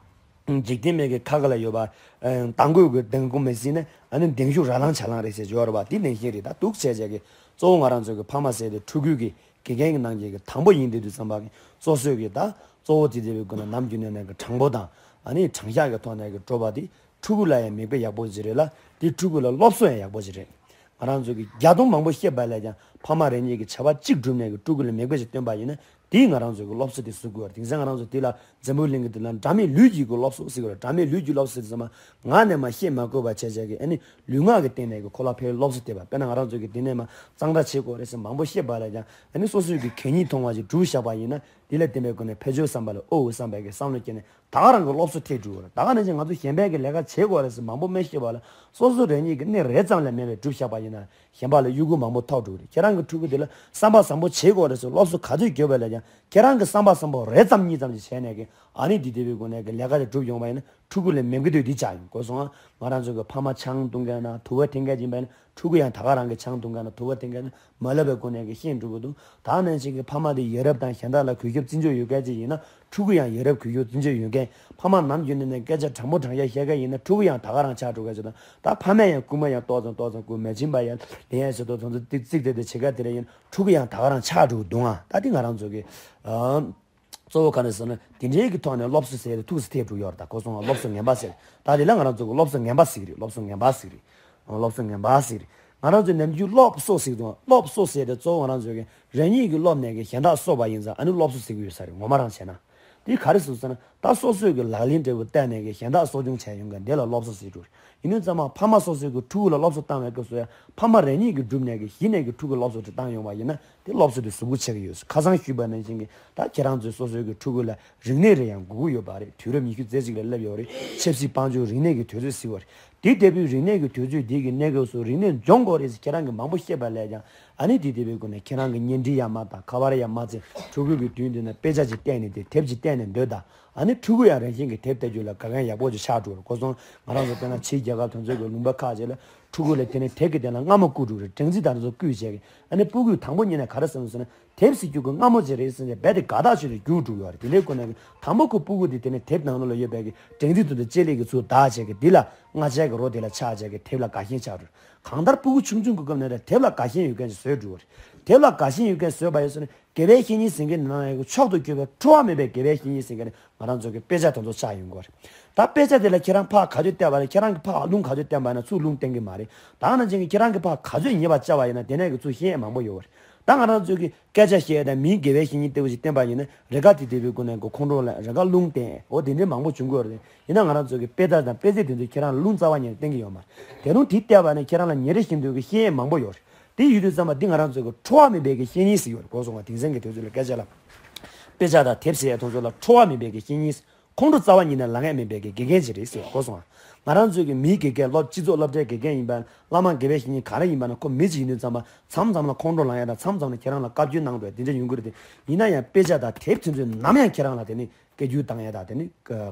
འཇིག་རྟེན་མི་གི་ཁ་ཁ་ལ་ཡོད་པ། དང་གོས་ཀྱི་གདེང་ཁོ་མི་སྲིད་ན་ཨ་ནི་གདེང་ཤུགས་ར་ལང་ཆ་ལང་རེད་ཟེར་ཡོད་རེད་པ། དེ་ནང་བཞིན་རེད། ད་འདུག་བྱས་བྱས་གི་གཙོ་བོ་ང་རང་ཚོ་གི་ཕ་མ་ཟེར་དེ་ཕྲུ་གུའི་གི་དགེ་རྒན་གྱི་ནང་གི་གི་དང་པོ་ཡིན་དུས་དུས་ཙམ་པ་གི་སོ་སོའི་གི་ད་གཙོ་བོ་དེ་དེ་བའི་སྒོ་ནས་ནམ་རྒྱུན་ནས་ནས་གི་དྲང་པོ་དང་ཨ་ནི་དྲང་བཞག་གི་ཐོག་ནས་གི་སྤྲོ་བ་དེ། ཕྲུ་གུ་ལ་ཡང་མིག་དཔེ་ཡག་པོ་ཞིག་རེད་ལ། དེ་ཕྲུ་གུ་ལ་སློབ་གསོ་ཡང་ཡག་པོ་ཞིག་རེད། ང་རང་ཚོ་གིས་བརྒྱ་སྟོང་མང་པོ་བཤད་པ་ལས་ཀྱང་ཕ་མ་རེ་གཉིས་ཀྱིས་བྱ་བ་གཅིག་བསྒྲུབས་ནས་ཀྱི་ཕྲུ་གུ་ལ་མིག་དཔེ་ཞིག་སྟོན་པ་ཡིན་ན་དེས་ང་རང་ཚོ་གི་སློབ་གསོ་དེ་བཟོ་དགོས་པ་རེད། དེང་སང་ང་རང་ཚོ་དེ་ལ་འཛམ་བུ་གླིང་གི་དེ་ལ་འདྲ་མིན་ལུས་ཀྱི་གི་སློབ་གསོ་ཟེར་གི་རེད། འདྲ་མིན་ལུས་ཀྱི་སློབ་གསོ་ཟེར་ཙམ་པ་ངག་ནས་མ་བཤད་མ་དགོས་པ་བྱས་བྱས་ཀྱི་ཨ་ནི་ལུས་ངག་གི་སྟེང་ནས་ཀྱི་ཁོ་ལ་ཕའི་སློབ་གསོ་སྟེར་བ། དཔེར་ན་ང་རང་ཚོ་གིས་དེ་ནས་མ་གཙང་སྦྲ་བྱེད་དགོས་རེད་ཟེར་མང་པོ་བཤད་པ་ལས་ཀྱང་ཨ་ནི་སོ་སོའི་གི་གད་སྙིགས་མཐོང་བ་ཞིག་སྒྲུབ་བཞག་པ་ཡིན་ན་དེ་ལ་བརྟེན་པའི་སྒོ་ནས་ཕ་ཇོའི་བསམ་པ་ལ་ཨོ་བསམ་པའི་གི་བསམ་བློ་སྐྱེས་ནས། ད་ག་རང་གི་སློབ་གསོ་ཐེབས་འགྲོ་གི་རེད། ད་ག་ནང་བཞིན་ང་ཚོ་གཞན་པའི་གི་ལས་ཀ་བྱེད་དགོས་རེད་ཟེར་མང་པོ་མི་བཤད་པ་ལ་སོ་སོ་རང་ཉིད་ཀྱི་སྣེ་རེ་ཙམ་ལས་མེད་པའི་སྒྲུབ་བཞག་པ་ཡིན་ན་གཞན་པ་ལ་གཡོ་འགུལ་མང་པོ་ཐོགས་འགྲོ་གི་རེད། ཁྱེད་རང་གི་ཕྲུ་གུ་དེ་ལ་བསམ་པ་བཟང་པོ་བྱེད་དགོས་རེད་ཟེར་སློབ་གསོ་ག་ཚོད་བརྒྱབ་པ་ལས་ཀྱང་ཁྱེད་རང་གི་བསམ་པ་བཟང་པོ་རེ་ཙམ་གཉིས་ཙམ་ཞིག་བྱས་ནས་གི་ཨ་ནི་འདི་དེ་བའི་སྒོ་ནས་གི་ལས་ཀ་དེ་སྒྲུབ་ཡོང་བ་ཡིན་ན་ ཕྲུ་གུ་ལ་མེད་ཀྱི་དུས་འདི་ཆགས་ཡོང་གོ་སོང་ང་། ང་རང་ཚོ་གི་ཕ་མ་ཆང་འཐུང་མཁན་ན་དུ་བ་འཐེན་མཁན་ཅིག་ཡིན་པ་ཡིན་ན། ཕྲུ་གུ་ཡང་ད་ག་རང་གི་ཆང་འཐུང་མཁན་ན་དུ་བ་འཐེན་མཁན་ན་མ་ལབ་པའི་སྒོ་ནས་གི་ཤེས་འགྲོ་གི་འདུག་ད་ནང་བཞིན་གི་ཕ་མ་དེ་ཡ་རབས་དང་གཞན་དག་ལ་གུས་ཞབས་བརྩི་འཇོག་ཡོད་མཁན་ཅིག་ཡིན་ན། ཕྲུ་གུ་ཡང་ཡ་རབས་གུས་ཞབས་བརྩི་འཇོག་ཡོད་མཁན། ཕ་མ་ནམ་རྒྱུན་ནས་ནས་སྐད་ཆ་དྲང་པོ་དྲང་བཞག་བཤད་མཁན་ཡིན་ན། ཕྲུ་གུ་ཡང་ད་ག་རང་ཆགས་འགྲོ་མཁན་ཅིག་དང་། ད་ཕ་མས་ཡང་རྐུན་མ་ཡང་ཏོག་ཙམ་ཏོག་ཙམ་རྐུ། མེ་མཆིན་པ་ཡང་ལེན་ཡ་ཟེར་དོ་དོན་ཚོ་ཏིག་ཙིག་དེ་དེ་བྱེད་མཁན་དེ་འདྲ་ཡིན་ན། ཕྲུ་གུ་ཡང་ད་ག་རང་ཆགས་འགྲོ་གི་འདུག་ཨ། ད་དེ་ང་རང་ཚོ་གི་ཨ། གཙོ་བོ་ག་རེ་ཟེར་ན། དེ་འདྲའི་གི་ཐོག་ནས་སློབ་གསོ་ཟེར་ཏེ་ཐུགས་སུ་ཐེབས་འགྲོ་ཡོད་རེད། ད་གོ་སོང་ང་། སློབ་གསོ་ངན་པ་ཟེར། ད་དེ་ལ་ང་རང་ཚོ་གི་སློབ་གསོ་ངན་པ་ཟེར་གི་རེད། སློབ་གསོ་ངན་པ་ཟེར་གི་རེད། སློབ་གསོ་ངན་པ་ཟེར་གི་རེད། ང་རང་ཚོ་ནམ་རྒྱུན་སློབ་གསོ་ཟེར་གི་འདུག་སློབ་གསོ་ཟེར་ཏེ་གཙོ་བོ་ང་རང་ཚོ་གི་རང་ཉིད་ཀྱིས་སློབ་ནས་གི་གཞན་དག་གསོ་བ་ཡིན་ཙང་། ཨ་ནི་སློབ་གསོ་ཟེར་གི་ཡོད་ས་རེད། ངོ་མ་རང་བྱས་ན། དེ་ག་རེ་ཟེར་ཟེར་ན། ད་སོ་སོས་ཀྱི་ལག་ལེན་འབྲས་བུ་བལྟས་ནས་ཀྱི་གཞན་དག་གསོ་སྐྱོང་བྱས་ཡོང་མཁན་དེ་ལ་སློབ་གསོ་ཟེར་འགྲོ། ཡིན་ནའི་ཚང་མ་ཕ་མ་སོ་སོའི་ཀྱི་ཕྲུ་གུ་ལ་སློབ་གསོ་བཏང་བའི་སྐབས་སུ་ཡང་། ཕ་མ་རང་ཉིད་ཀྱིས་བསྒྲུབས་ནས་ཀྱི་གཞི་ནས་ཀྱི་ཕྲུ་གུ་སློབ་གསོ་དེ་བཏང་ཡོང་བ་ཡིན་ན། དེ་སློབ་གསོ་དེ་གཟུགས་པོ་ཆགས་ཀྱི་ཡོད། ཁ་སང་ཞུས་པ་ནང་བཞིན་གྱི་ད་ཁྱེད་རང་ཚོས་སོ་སོའི་ཀྱི་ཕྲུ་གུ་ལ་རིག་གནས་རེ་ཡང་དགོས་ཀྱི་ཡོད་པ་རེད། དུས་རབས་ཉི་ཤུ་རྩ་གཅིག་ལ་སླེབས་ཡོད་རེད། ཆབ་སྲིད་དཔལ་འབྱོར་རིག་གནས་ཀྱི་དུས་ཚོད་ཟེར་བ་རེད། དེ་ལྟ་བུའི་རིག་གནས་ཀྱི་དུས་ཚོད་འདི་གི་གནས་སྐབས་སུ་རིག་གནས་སྦྱོང་དགོས་རེད་ཟེར་ཁྱེད་རང་གིས་མང་པོ་བཤད་པ་ལས་ཀྱང་། ཨ་ནི་དེ་དེ་བའི་སྒོ་ནས་ཁྱེད་རང་གི་གཉེན་སྒྲིག་ཡང་མ་བཏང་། ཁ་པར་ཡང་མ་བཙལ། ཕྲུ་གུ་གི་མདུན་དེ་ན་དཔེ་ཆ་ཅིག་བལྟས་ནས་དེ་དེབ་ཅིག་བལྟས་ནས་སྡོད་དང་། ཨ་ནི་ཕྲུ་གུ་ཡང་རང་བཞིན་གྱིས་དེབ་ལྟ་རྒྱུ་ལ་དགའ་མཁན་ཡག་པོ་ཅིག་ཆགས་འགྲོ་གི་སོང་། ང་རང་ཚོ་དཔེར་ན་ཕྱིའི་རྒྱལ་ཁབ་དེ་ཚོའི་གི་ལུང་པ་ཁག་ཅིག་ལ་ཕྲུ་གུ་ལ་དེ་ནས་དེབ་ཀྱི་སྟེང་ལ་རྔ་མ་བརྐུས་འགྲོ་གི་རེད། སྦྲང་རྩི་དང་དེ་ཚོ་བརྐུས་བྱས་གི། ཨ་ནི་སྤུ་གུས་དང་པོ་ཉིད་ནས་ག་རེ་བསམ་སོང་ན། དེབ་ཟེར་རྒྱུ་གི་རྔ་མ་ཅིག་རེད་ཟེར་ནས་རྦད་དེ་དགའ་ཐག་ཆོད་ནས་རྒྱུགས་འགྲོ་གི་ཡོད་རེད། དེ་འདྲའི་སྒོ་ནས་དང་པོ་ཁོ་སྤུ་གུ་དེ་དེ་ནས་དེབ་ནང་ལོགས་ལ་ཡོད་པའི་གི་སྦྲང་རྩི་དེ་ཚོ་ལྕེ་ལེབ་ཀྱིས་ཚུར་བདག་བྱས་གི། འདི་ལ་རྔ་ཆའི་གི་རོ་དེ་ལ་ཆགས་བྱས་གི་དེབ་ལ་དགའ་ཞེན་ཆགས་འགྲོ། གང་ལྟར་སྤུ་གུ་ཆུང་ཆུང་གི་སྐབས་ནས་ར་དེབ་ལ་དགའ་ཞེན་ཡོད་མཁན་ཞིག་བཟོས་འགྲོ་བ་རེད། དེབ་ལ་དགའ་ཞེན་ཡོད་མཁན་བཟོས་པ་ཡིན་ཟེར་ན། དགེ་བའི་བཤེས་གཉེན་ཟེར་མཁན་ནང་ཡང་མཆོག་ཏུ་གྱུར་པའི་ཁྲོ་བ་མེད་པའི་དགེ་བའི་བཤེས་གཉེན་ཟེར་མཁན་ནི་ང་རང་ཚོ་གི་དཔེ་ཆ་དེ་ཚོ་ཆགས་ཡོང་གི་རེད། ད་དཔེ་ཆ་དེ་ལ་ཁྱེད་རང་ཕར་ག་ཚོད་བལྟས་པ་ན། ཁྱེད་རང་གི་ཕར་རླུང་ག་ཚོད་བསྟན་པ་ན་ཚུར་རླུང་བསྟན་གི་མ་རེད། ད་ནང་བཞིན་གྱི་ཁྱེད་རང་གི་ཕར་ག་ཚོད་ཉེས་པ་བཅར་བ་ཡིན་ན། དེ་ནས་གི་ཚུར་བཤད་མང་པོ་ཡོད་རེད། ད་ང་རང་ཚོ་གི་སྐད་ཆ་བཤད་དང་མིའི་དགེ་བའི་བཤེས་གཉེན་ལྟ་བུ་ཞིག་བསྟན་པ་ཡིན་ན། རེ་འགའ་དེ་དེ་བའི་སྒོ་ནས་གི་ཁོང་ཁྲོ་ལངས། རེ་འགའ་རླུང་བསྟན། འོ་དེ་འདྲའི་མང་པོ་བྱུང་གི་ཡོད་རེད། ཡིན་ན་ང་རང་ཚོ་གི་དཔེ་ཆ་དང་དཔེ་ཆ་དེ་ཚོས་ཁྱེད་རང་ལ་རླུང་རྩ་བ་ཉིད་ནས་བསྟན་གི་ཡོད་མ་རེད། དེ་རུང་དེ་བལྟས་པ་ན་ཁྱེད་རང་ལ་ཉིན་རེ་བཞིན་དུ་གི་བཤད་མང་པོ་ཡོད་རེད། དེ་ཡོད་དུས་ཙམ་པ་འདི་ང་རང་ཚོའི་གི་ཁྲོ་བ་མེད་པའི་གི་བཤེས་གཉེན་ཟེར་ཡོད་རེད་གོ་སོང་བ། དེང་སང་གི་དུས་ཚོད་ལ་སྐད་ཆ་ལ། དཔེ་ཆ་དང་དེབ་ཟེར་ཡ་དེ་ཚོ་ལ་ཁྲོ་བ་མེད་པའི་གི་བཤེས་གཉེན། ཁོང་ཁྲོ་རྩ་བ་ཉིད་ནས་ལངས་ཡ་མེད་པའི་གི་དགེ་རྒན་ཅིག་རེད་ཟེར་གོ་སོང་བ། ང་རང་ཚོའི་གི་མིའི་དགེ་རྒན། སློབ་སྤྱི་ཚོགས་སློབ་གྲྭའི་དགེ་རྒན་ཡིན་པ། བླ་མ་དགེ་བའི་བཤེས་གཉེན་ག་རེ་ཡིན་པ་ན། ཁོ་མི་ཅིག་ཡིན་དུས་ཙམ་པ་མཚམས་མཚམས་ལ་ཁོང་ཁྲོ་ལངས་ཡ་དང་། མཚམས་མཚམས་ལ་ཁྱེད་རང་ལ་བཀའ་བཀྱོན་གནང་འགྲོ་ཡ་དེ་འདྲ་ཡོང་གི་རེད་དེ། ཡིན་ན་ཡང་དཔེ་ཆ་དང་དེབ་དེ་ཚོས་ནམ་ཡང་ཁྱེད་རང་ལ་དེ་ནི་སྐད་སྒྱུར་བཏང་ཡ་དང་། དེ་ནི་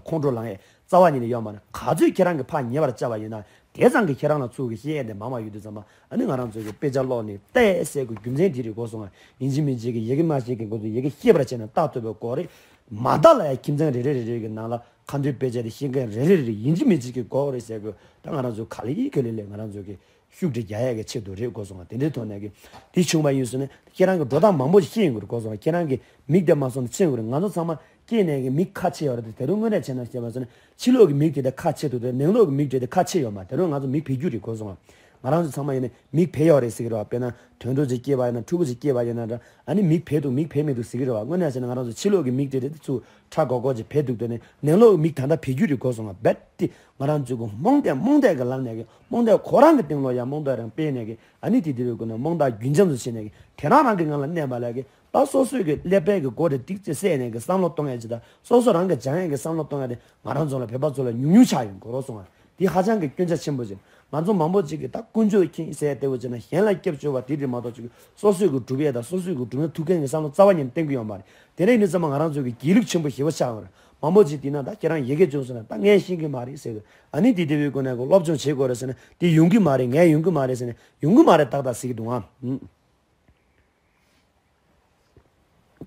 ཁོང་ཁྲོ་ལངས་ཡ་རྩ་བ་ཉིད་ནས་ཡོད་མ་རེད། ག་ཚོད་ཁྱེད་རང་གིས་ཕར་ཉེས་པར་བཅར་བ་ཡིན་ན། དེ་ཙམ་གྱིས་ཁྱེད་རང་ལ་ཚུར་གི་བཤད་ཡས་དེ་མང་བ་ཡོད་དུས་ཙམ་པ། ཨ་ནི་ང་རང་ཚོ་གི་དཔེ་ཆ་ཀློག་ནས་བལྟས་ཟེར་གི་རྒྱུ་མཚན་དེ་རེད་གོ་སོང་ང་། ཡིན་གཅིག་མིན་གཅིག་གི་ཡི་གེ་མ་ཤེས་མཁན་ཁོ་ཚོས་ཡི་གེ་ཤེས་པར་བྱས་ནས་ལྟ་ཐུབ་པའི་སྐོར་རེད། མ་ལྟ་ལ་ཡང་ཁྱིམ་ཚང་རེ་རེ་རེ་རེ་གི་ནང་ལ་ཁ་འདོན་དཔེ་ཆ་དེ་ཤེས་མཁན་རེ་རེ་རེ་རེ་ཡིན་གཅིག་མིན་གཅིག་གི་དགོས་རེད་ཟེར་གི། ད་ང་རང་ཚོ་ག་ལེ་ཡི་གེ་ལེ་ལེ་ང་རང་ཚོ་གི་ཤུགས་སྒྲིལ་རྒྱག་ཡས་ཀྱི་ཆེད་དུ་རེད་གོ་སོང་ང་། དེ་འདྲའི་ཐོག་ནས་གི་དེ་བྱུང་བ་ཡིན་ཟེར་ན། ཁྱེད་རང་གི་འགྲོ་སྟངས་མང་པོ་ཞིག་ཤེས་ཡོང་གི་རེད་གོ་སོང་ང་། ཁྱེད་རང་གི་མིག་དེ་མ་སོང་ན་ཤེས་ཡོང་གི་རེད། ང་ཚོ་ཚང་མ་སྐྱེས་ནས་གི་མིག་ཁ་ཕྱེ་ཡོད་རེད་དེ། དེ་རུ་དངོས་གནས་བྱས་ན་བཤད་པ་ཟེར་ན། ཕྱི་ལོགས་ཀྱི་མིག་དེ་དེ་ཁ་ཕྱེ་འདུག་དེ། ནང་ལོགས་ཀྱི་མིག་དེ་དེ་ཁ་ཕྱེ་ཡོད་མ་རེད། དེ་རུ་ང་ཚོ་མིག་བེད་སྤྱོད་རེད་གོ་སོང་ང་། ང་རང་ཚོ་ཚང་མ་ཡིན་ན་མིག་བེད་ཡོད་རེད་ཟེར་གི་རེད་བ། དཔེར་ན་དུད་འགྲོ་ཅིག་སྐྱེས་པ་ཡིན་ན། ཕྲུ་གུ་ཅིག་སྐྱེས་པ་ཡིན་ན་འདྲ། ཨ་ནི་མིག་བེད་འདུག་མིག་བེད་མི་འདུག་ཟེར་གི་རེད་བ། དངོས་གནས་བྱས་ན་ང་རང་ཚོ་ཕྱི་ལོགས་ཀྱི་མིག་དེ་དེ་ཚུར་ཁྲ་སྒོར་སྒོར་ཅིག་བེད་འདུག་དེ་ནས་ནང་ལོགས་ཀྱི་མིག་ད་ལྟ་བེད་སྤྱོད་རེད་གོ་སོང་ང་། རྦད་དེ་ང་རང་ཚོ་གི་རྨོངས་དད་རྨོངས་དད་ཀྱི་ལམ་ནས་གི། རྨོངས་དད་ཁོ་རང་གི་སྟེང་ལོགས་ཡང་རྨོངས་དད་རང་སྤེལ་ནས་གི། ཨ་ནི་དེ་དེ་བའི་སྒོ་ནས་རྨོངས་དད་རྒྱུན་འབྱམས་སུ་བྱས་ནས་གི། དེ་རང་རང་གི་ངང་ལ་གནས་པ་ལས་གི། ད་སོ་སོའི་གི་ཀླད་པའི་གི་སྒོ་དེ་ཏིག་ཙེ་བསལ་ནས་གི་བསམ་བློ་གཏོང་ཡ་ཅིག་དང་། སོ་སོ་རང་གི་སྦྱང་ཡ་གི་བསམ་བློ་གཏོང་ཡ་དེ་ང་རང་ཚོ་ལ་བོད་པ་ཚོ་ལ་ཉུང་ཉུང་ཆགས་ཡོང་གི་རེད་གོ་སོང་ང་། འདི་ཧ་ཅང་གི་སྐྱོན་ཆ་ཆེན་པོ་ཅིག་ང་ཚོ་མང་པོ་ཅིག་གིས་ད་དཀོན་མཆོག་མཁྱེན་ཟེར་ཡ་དེ་བོ་བྱས་ན་གཞན་ལ་སྐྱབས་བཅོལ་བ་དེ་རེད་མ་གཏོགས། ཅིག་སོ་སོའི་གི་སྒྲུབ་ཡས་དང་སོ་སོའི་གི་སྒྲུབ་ན་ཐུབ་མཁན་གྱི་བསམ་བློ་རྩ་བ་ཉིད་ནས་བསྟན་གྱི་ཡོད་མ་རེད། དེ་འདྲ་ཡིན་དུས་ཙམ་པ་ང་རང་ཚོ་གི་སྒྱིད་ལུག་ཆེན་པོ་ཞེ་པོ་ཆགས་ཡོང་རེད། མང་པོ་ཅིག་བལྟས་ན། ད་ཁྱེད་རང་ཡི་གེ་སྦྱོང་ཟེར་ན། ད་ངས་ཤེས་ཀྱི་མ་རེད་ཟེར་གི། ཨ་ནི་དེ་དེ་བའི་སྒོ་ནས་གི་སློབ་སྦྱོང་བྱེད་དགོས་རེད་ཟེར་ན། དེ་ཡོང་གི་མ་རེད། ངས་ཡོང་གི་མ་རེད་ཟེར་ན། ཡོང་གི་མ་རེད་ཏག་ཏག་ཟེར་གི་འདུག་ཨང་།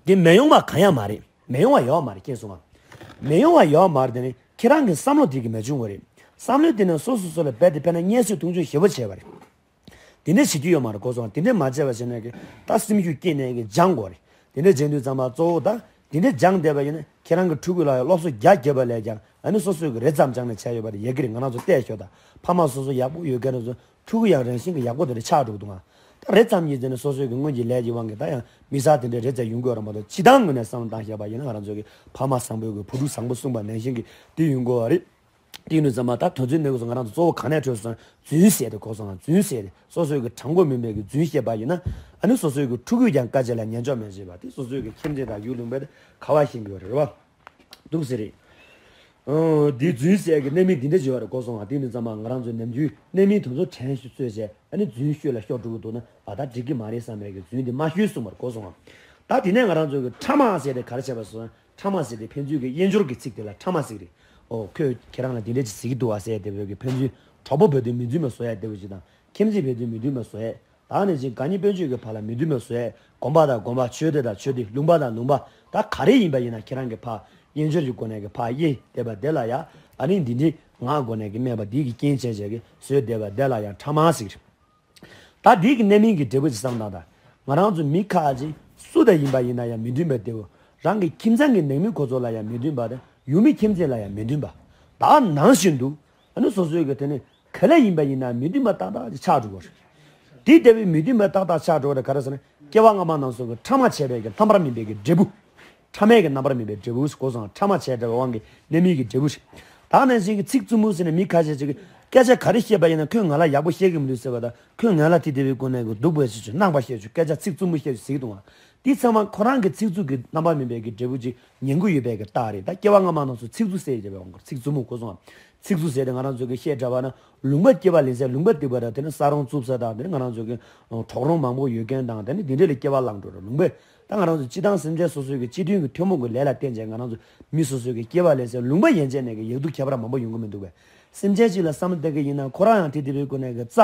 དེ་མི་ཡོང་བ་གང་ཡང་མ་རེད། མི་ཡོང་བ་ཡོད་མ་རེད། མཁྱེན་སོང་ང་། མི་ཡོང་བ་ཡོད་མ་རེད། དེ་ནི་ཁྱེད་རང་གི་བསམ་བློ་དེ་གིས་མི་བྱུང་བ་རེད། བསམ་བློ་དེ་ནི་སོ་སོ་སོ་ལ་རྦད་དེ་དཔེར་ན་བརྙས་བཟོས་མཐོང་ཆུང་ཞེ་པོ་བྱས་པ་རེད། དེ་འདྲ་བྱེད་རྒྱུ་ཡོད་མ་རེད་གོ་སོང་། དེ་འདྲ་མ་བྱས་པ་བྱས་ན་གི་ད་སེམས་ཤུགས་སྐྱེས་ནས་གི་སྦྱང་དགོས་རེད། དེ་འདྲ་བྱེད་དུས་ཙམ་པ་གཙོ་བོ་ད་དེ་འདྲ་སྦྱང་བསྡད་པ་ཡིན་ན། ཁྱེད་རང་གི་ཕྲུ་གུ་ལ་ཡང་སློབ་གསོ་རྒྱ་བརྒྱབ་པ་ལས་ཀྱང་། ཨ་ནི་སོ་སོའི་གི་རེ་ཙམ་སྦྱངས་ནས་བྱས་ཡོད་པ་རེད། ཡག་གི་རེད། ང་རང་ཚོ་བལྟས་ཤོག་དང་། ཕ་མ་སོ་སོ་ཡག་པོ་ཡོད་མཁན་རེད་ཚོ། ཕྲུ་གུ་ཡང་རང་བཞིན་གྱི་ཡག་པོ་དེ་འདྲ་ཆགས་འགྲོ་གི་འདུག་ཨང་། ད་རེ་ཙམ་ཉིད་ཟེར་ནས་སོ་སོའི་གི་སྔོན་གྱི་ལས་ཀྱི་དབང་གིས་ད་ཡང་མི་ཚེ་དེ་འདྲ་རེ་ཙམ་ཡོང་གི་ཡོད་རེད་མ་གཏོགས། སྤྱིར་བཏང་ངོས་ནས་བསམ་བློ་བཏང་བཞག་པ་ཡིན་ན། ང་རང་ཚོ་གི་ཕ་མ་བཟང་པོའི་གི་བུ་ཕྲུག་བཟང་པོ་གསུངས་པ་ནང་བཞིན་གྱི་དེ་ཡོང་དགོས་པ་རེད། དེ་ཡིན་དུས་ཙམ་པ་ད་དོན་ཚན་འདི་ཚོ་ང་རང་ཚོ་གཙོ་བོ་ག་ནས་འཕྲོས་སོང་། རྫུན་བཤད་དེ་གོ་སོང་ང་། རྫུན་བཤད་དེ་སོ་སོའི་གི་དྲང་པོ་མིན་པའི་གི་རྫུན་བཤད་པ་ཡིན་ན། ཨ་ནི་སོ་སོའི་གི་ཕྲུ་གུས་ཀྱང་སྐད་ཆ་ལ་ཉན་འཇོག་མི་བྱེད་པ་དེ། སོ་སོའི་གི་ཁྱིམ་མཚེས་དང་ཡུལ་ལུང་པའི་ཁ་བ་ཞིམ་པོ་རེད་བ། འདུག་ཟེར་རེད། ཨོ། འདི་རྫུན་བཤད་ཀྱི་རྣམ་སྨིན་འདི་འདྲ་བྱེད་པ་རེད་གོ་སོང་ང་། དེ་ནི་ཚང་མ་ང་རང་ཚོའི་ནམ་རྒྱུན་རྣམ་སྨིན་དེ་ཚོ་དྲན་ཤེས་གསོས་བྱས། ཨ་ནི་རྫུན་ཤོད་ལ་ཤོར་འགྲོ་གི་འདུག་ན། ཨ། ད་འགྲིག་གི་མ་རེད་བསམ་པའི་གི་རྫུན་འདི་མ་ཤོད་གསུངས་པ་རེད་གོ་སོང་ང་། ད་དེ་ནས་ང་རང་ཚོའི་གི་ཕྲ་མ་ཟེར་དེ་ག་རེ་བྱས་པ་སོང་། ཕྲ་མ་ཟེར་དེ་ཕན་ཚུན་གྱི་དབྱེན་སྦྱོར་གྱི་ཚིག་དེ་ལ་ཕྲ་མ་ཟེར་གི་རེད། ཨོ་ཁོས་ཁྱེད་རང་ལ་འདི་འདྲ་ཅིག་ཟེར་གྱི་འདུག་བ་ཟེར་དེ་བོད་ཀྱི་ཕན་ཚུན་གྲོགས་པོ་བོད་དུ་མི་མཐུན་པ་བཟོ་ཡ་དེ་བོད་ཅིག་དང་ཁྱིམ་མཚེས་བོད་དུ་མི་མཐུན་པ་བཟོ་ཡ། ད་ནས་ཅིག་དགའ་ཉེ་སྤུན་མཆེད་ཀྱི་བར་ལ་མི་མཐུན་པ་བཟོ་ཡ། དགོན་པ་དང་དགོན་པ། ཆོས་སྡེ་དང་ཆོས་སྡེ། ལུང་པ་དང་ལུང་པ། ད་ག་རེ་ཡིན་པ་ཡིན་ན་ཁྱེད་རང་གི་ཕ་དབྱེན་སྦྱོར་གྱི་སྒོ་ནས་ཀྱི་ཕ་དབྱེ་བསྡད་པ་དེ་ལ་ཡ། ཨ་ནི་འདི་འདྲའི་ངག་སྒོ་ནས་ཀྱི་སྨྲས་པ་འདི་གི་རྐྱེན་བྱས་བྱས་ཀྱི་བཟོས་བསྡད་པ་དེ་ལ་ཡ་ཕྲ་མ་ཟེར་གྱི་རེད། ད་འདི་གི་གནད་སྨིན་གྱི་འབྲས་བུ་ཅིག་བསམ་དང་། ད་ང་རང་ཚོ་མི་ཁ་ཅིག་སུ་དང་ཡིན་པ་ཡིན་ན་ཡང་མི་མཐུན་པའི་འབྲས་བུ། རང་གི་ཁྱིམ་ཚང་གི་ནང་མི་ཁོ་ཚོ་ལ་ཡང་མི་མཐུན་པ་དང་ཡུལ་མི་ཁྱིམ་མཚེས་ལ་ཡང་མི་མཐུན་པ། ད་ནང་བཞིན་དུ་ཨ་ནི་སོ་སོའི་གི་དེ་ནི་ག་ལེ་ཡིན་པ་ཡིན་ན་མི་མཐུན་པ་ཏག་ཏག་ཅིག་ཆགས་འགྲོ་གི་རེད། དེ་ལྟ་བུའི་མི་མཐུན་པ་ཏག་ཏག་ཆགས་འགྲོ་གི་རེད། ག་རེ་ཟེར་ན་སྐྱེ་བ་སྔ་མ་ནང་བཟོ་གི་ཕྲ་མ་བྱས་པའི་གི་རྣམ་པར་སྨིན་པའི་གི་འབྲས་བུ། ཕྲ་མའི་གི་རྣམ་པར་སྨིན་པའི་འབྲས་བུ་གོ་སོང་། ཕྲ་མ་བྱས་བསྡད་པའི་དབང་གིས་གནད་སྨིན་གྱི་འབྲས་བུ་རེད། ད་ནང་བཞིན་གྱི་ཚིག་རྩུབ་མོ་ཟེར་ནས་མི་ཁ་ཤས་ཅིག་གིས་སྐད་ཆ་ག་རེ་བཤད་པ་ཡིན་ན་ཁོས་ང་ལ་ཡག་པོ་བཤད་ཀྱི་མི་འདུག་ཟེར་བ་དང་། ཁོས་ང་ལ་དེ་དེ་བའི་སྒོ་ནས་གི་སྡུག་པོ་བཤད་ཆོག། སྣང་བ་བཤད་ཆོག། སྐད་ཆ་ཚིག་རྩུབ་མོ་བཤད་ཆོག་ཟེར་གྱི་འདུག་ཨ། དེ་ཚང་མ་ཁོ་རང་གི་ཚིག་རྩུབ་ཀྱི་རྣམ་པར་སྨིན་པའི་གི་འབྲས་བུ་ཅིག་ཉན་གྱི་ཡོད་པའི་གི་རྟགས་རེད། ད་སྐྱེ་བ་སྔ་མ་ནང་བཟོ་ཚིག་རྩུབ་ཟེར་བྱས་པའི་དབང་གིས་ཚིག་རྩུབ་མོ་གོ་སོང་ཨ། ཚིག་རྩུབ་ཟེར་ཏེ་ང་རང་ཚོ་གི་བཤད་གྲྭ་བ་ན་ལུང་པ་སྐྱེ་བ་ལེན་ས་ལུང་པ་སྡིག་པ་དང་། དེ་ནི་ས་རོང་རྩུབ་ས་དང་། དེ་ནི་ང་རང་ཚོ་གི་གྲོག་རོང་མང་པོ་ཡོད་མཁན་དང་། དེ་ནི་དེ་འདྲ་ལ་སྐྱེ་བ་བླངས་འགྲོ་རེད། ལུང་པས་ད་ང་རང་ཚོ་སྤྱི་བཏང་སེམས་ཅན་སོ་སོའི་གི་སྤྱི་མཐུན་གྱི་ཐུན་མོང་གི་ལས་ལ་བརྟེན་བྱས་ང་རང་ཚོ་མི་སོ་སོའི་གི་སྐྱེ་བ་ལེན་ས་ལུང་པ་ཡན་ཆད་ནས་གི་ཡག་སྡུག་ཁྱད་པར་མང་པོ་ཡོང་གི་མི་འདུག་པས། སེམས་ཅན་ཅིག་ལ་བསམ་བློ་གཏོང་གི་ཡིན་ན་ཁོ་རང་ཡང་དེ་དེ་བའི་སྒོ་ནས་གི་རྩ་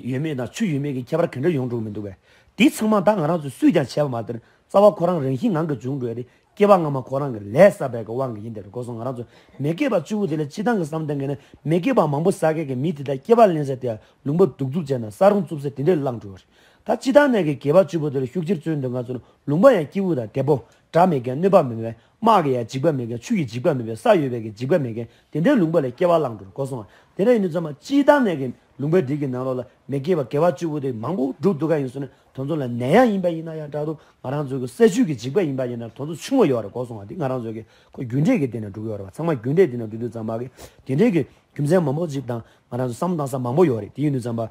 ཡོད་མེད་དང་ཆུ་ཡོད་མེད་ཀྱི་ཁྱད་པར་ག་འདྲ་ཡོང་འགྲོ་གི་མི་འདུག་པས། དེ་ཚང་མ་ད་ང་རང་ཚོས་སུས་ཀྱང་བྱས་པ་མ་རེད། རྩ་བ་ཁོ་རང་རང་བཞིན་ངང་གིས་བྱུང་འགྲོ་ཡ་རེད། སྐྱེ་བ་སྔ་མ་ཁོ་རང་གི་ལས་བསགས་པའི་གི་དབང་གིས་ཡིན། དེ་རེད་གོ་སོང་། ང་རང་ཚོ་མི་དགེ་བ་བཅུ་པོ་དེ་ལ་སྤྱི་བཏང་གི་བསམ་བློ་གཏོང་གི་ན་མི་དགེ་བ་མང་པོ་བསགས་མཁན་གྱི་མི་དེ་དག་སྐྱེ་བ་ལེན་ས་དེ་ལུང་པ་སྡུག་རྩུབ་བྱས་ན་ས་རོང་རྩུབ་ས་དེ་འདྲ་ལ་བླངས་འགྲོ་བ་རེད། ད་སྤྱི་བཏང་ནས་གི་དགེ་བ་བཅུ་པོ་དེ་ལ་ཤུགས་ཆེར་བརྩོན་དུས་ང་ཚོ་ལུང་པ་ཡང་སྐྱིད་པོ་དང་བདེ་པོ། དགྲ་མེད་མཁན། གནོད་པ་མེད་མཁན། དམག་གི་ཡང་འཇིགས་པ་མེད་མཁན། ཆུ་ཡི་འཇིགས་པ་མེད་པའི། ས་ཡོད་པའི་གི་འཇིགས་པ་མེད་མཁན། དེ་འདྲའི་ལུང་པ་ལ་སྐྱེ་བ་བླངས་འགྲོ་གོ་སོང་བ། དེ་འདྲ་ཡིན་དུས་ཙམ་པ་སྤྱིར་བཏང་ནས་ཀྱི་ལུང་པ་འདི་གི་ནང་ལོགས་ལ་མི་དགེ་བ་དགེ་བ་བཅུ་པོ་དེ་མང་པོ་བསྒྲུབས་འདུག་ག་ཡིན་སོང་ན་དེ་ཚོ་ལ་ནད་ཡམས་ཡིན་པ་ཡིན་ན་ཡང་འདྲ་འདུག། ང་རང་ཚོའི་གི་ས་བཅུད་ཀྱི་འཇིགས་པ་ཡིན་པ་ཡིན་ན་དེ་ཚོ་ཆུང་བ་ཡོད་རེད་གོ་སོང་བ། འདི་ང་རང་ཚོའི་གི་ཁོ་རྒྱུ་འབྲས་ཀྱི་སྟེང་ནས་འགྲོ་གི་ཡོད་རེད་བ། ཚང་མ་རྒྱུ་འབྲས་སྟེང་ནས་འགྲོ་དུས་ཙམ་པ་གི་དེ་འདྲའི་གི་རྒྱུ་མཚན་མང་པོ་ཅིག་དང་ང་རང་ཚོ་བསམ་བློ་གཏོང་ས་མང་པོ་ཡོད་རེད། དེ་ཡིན་དུས་ཙམ་པ།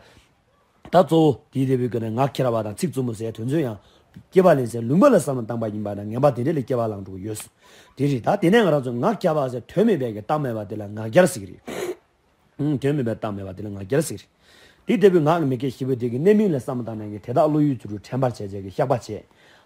ད་གཙོ་བོ་དེའི་དེ་བོད་ཀྱི་ནས་ངག་འཁྱལ་བ་དང་ཚིག་རྩུབ་མོ་ཟེར་དོན་ཚོད་ཡང་སྐྱེ་བ་ལེན་སའི་ལུང་པ་ལ་བསམ་བློ་བཏང་པ་ཡིན་པ་དང་ངན་པ་དེ་འདྲ་ལ་སྐྱེ་བ་བླངས་འགྲོ་གི་ཡོད། དེ་རེད། ད་དེ་ནས་ང་རང་ཚོ་ངག་འཁྱལ་བ་ཟེར་དོན་མེད་པའི་གི་གཏམ་སྨྲས་པ་དེ་ལ་ངག་འཁྱལ་ཟེར་གི་རེད། ཨང་། དོན་མེད་པའི་གཏམ་སྨྲས་པ་དེ་ལ་ངག་འཁྱལ་ཟེར་གི་རེད། དེ་ལྟ་བུའི་ངག་གི་མི་དགེ་བཞི་པོ་དེ་གི་གནད་སྨིན་ལ་བསམ་བློ་བཏང་ནས་གི་དེ་དག་བློ་ཡུལ་ཚུལ་དུ་དྲན་པར་བྱས་བྱས་གི་བཤགས་པ་བྱས།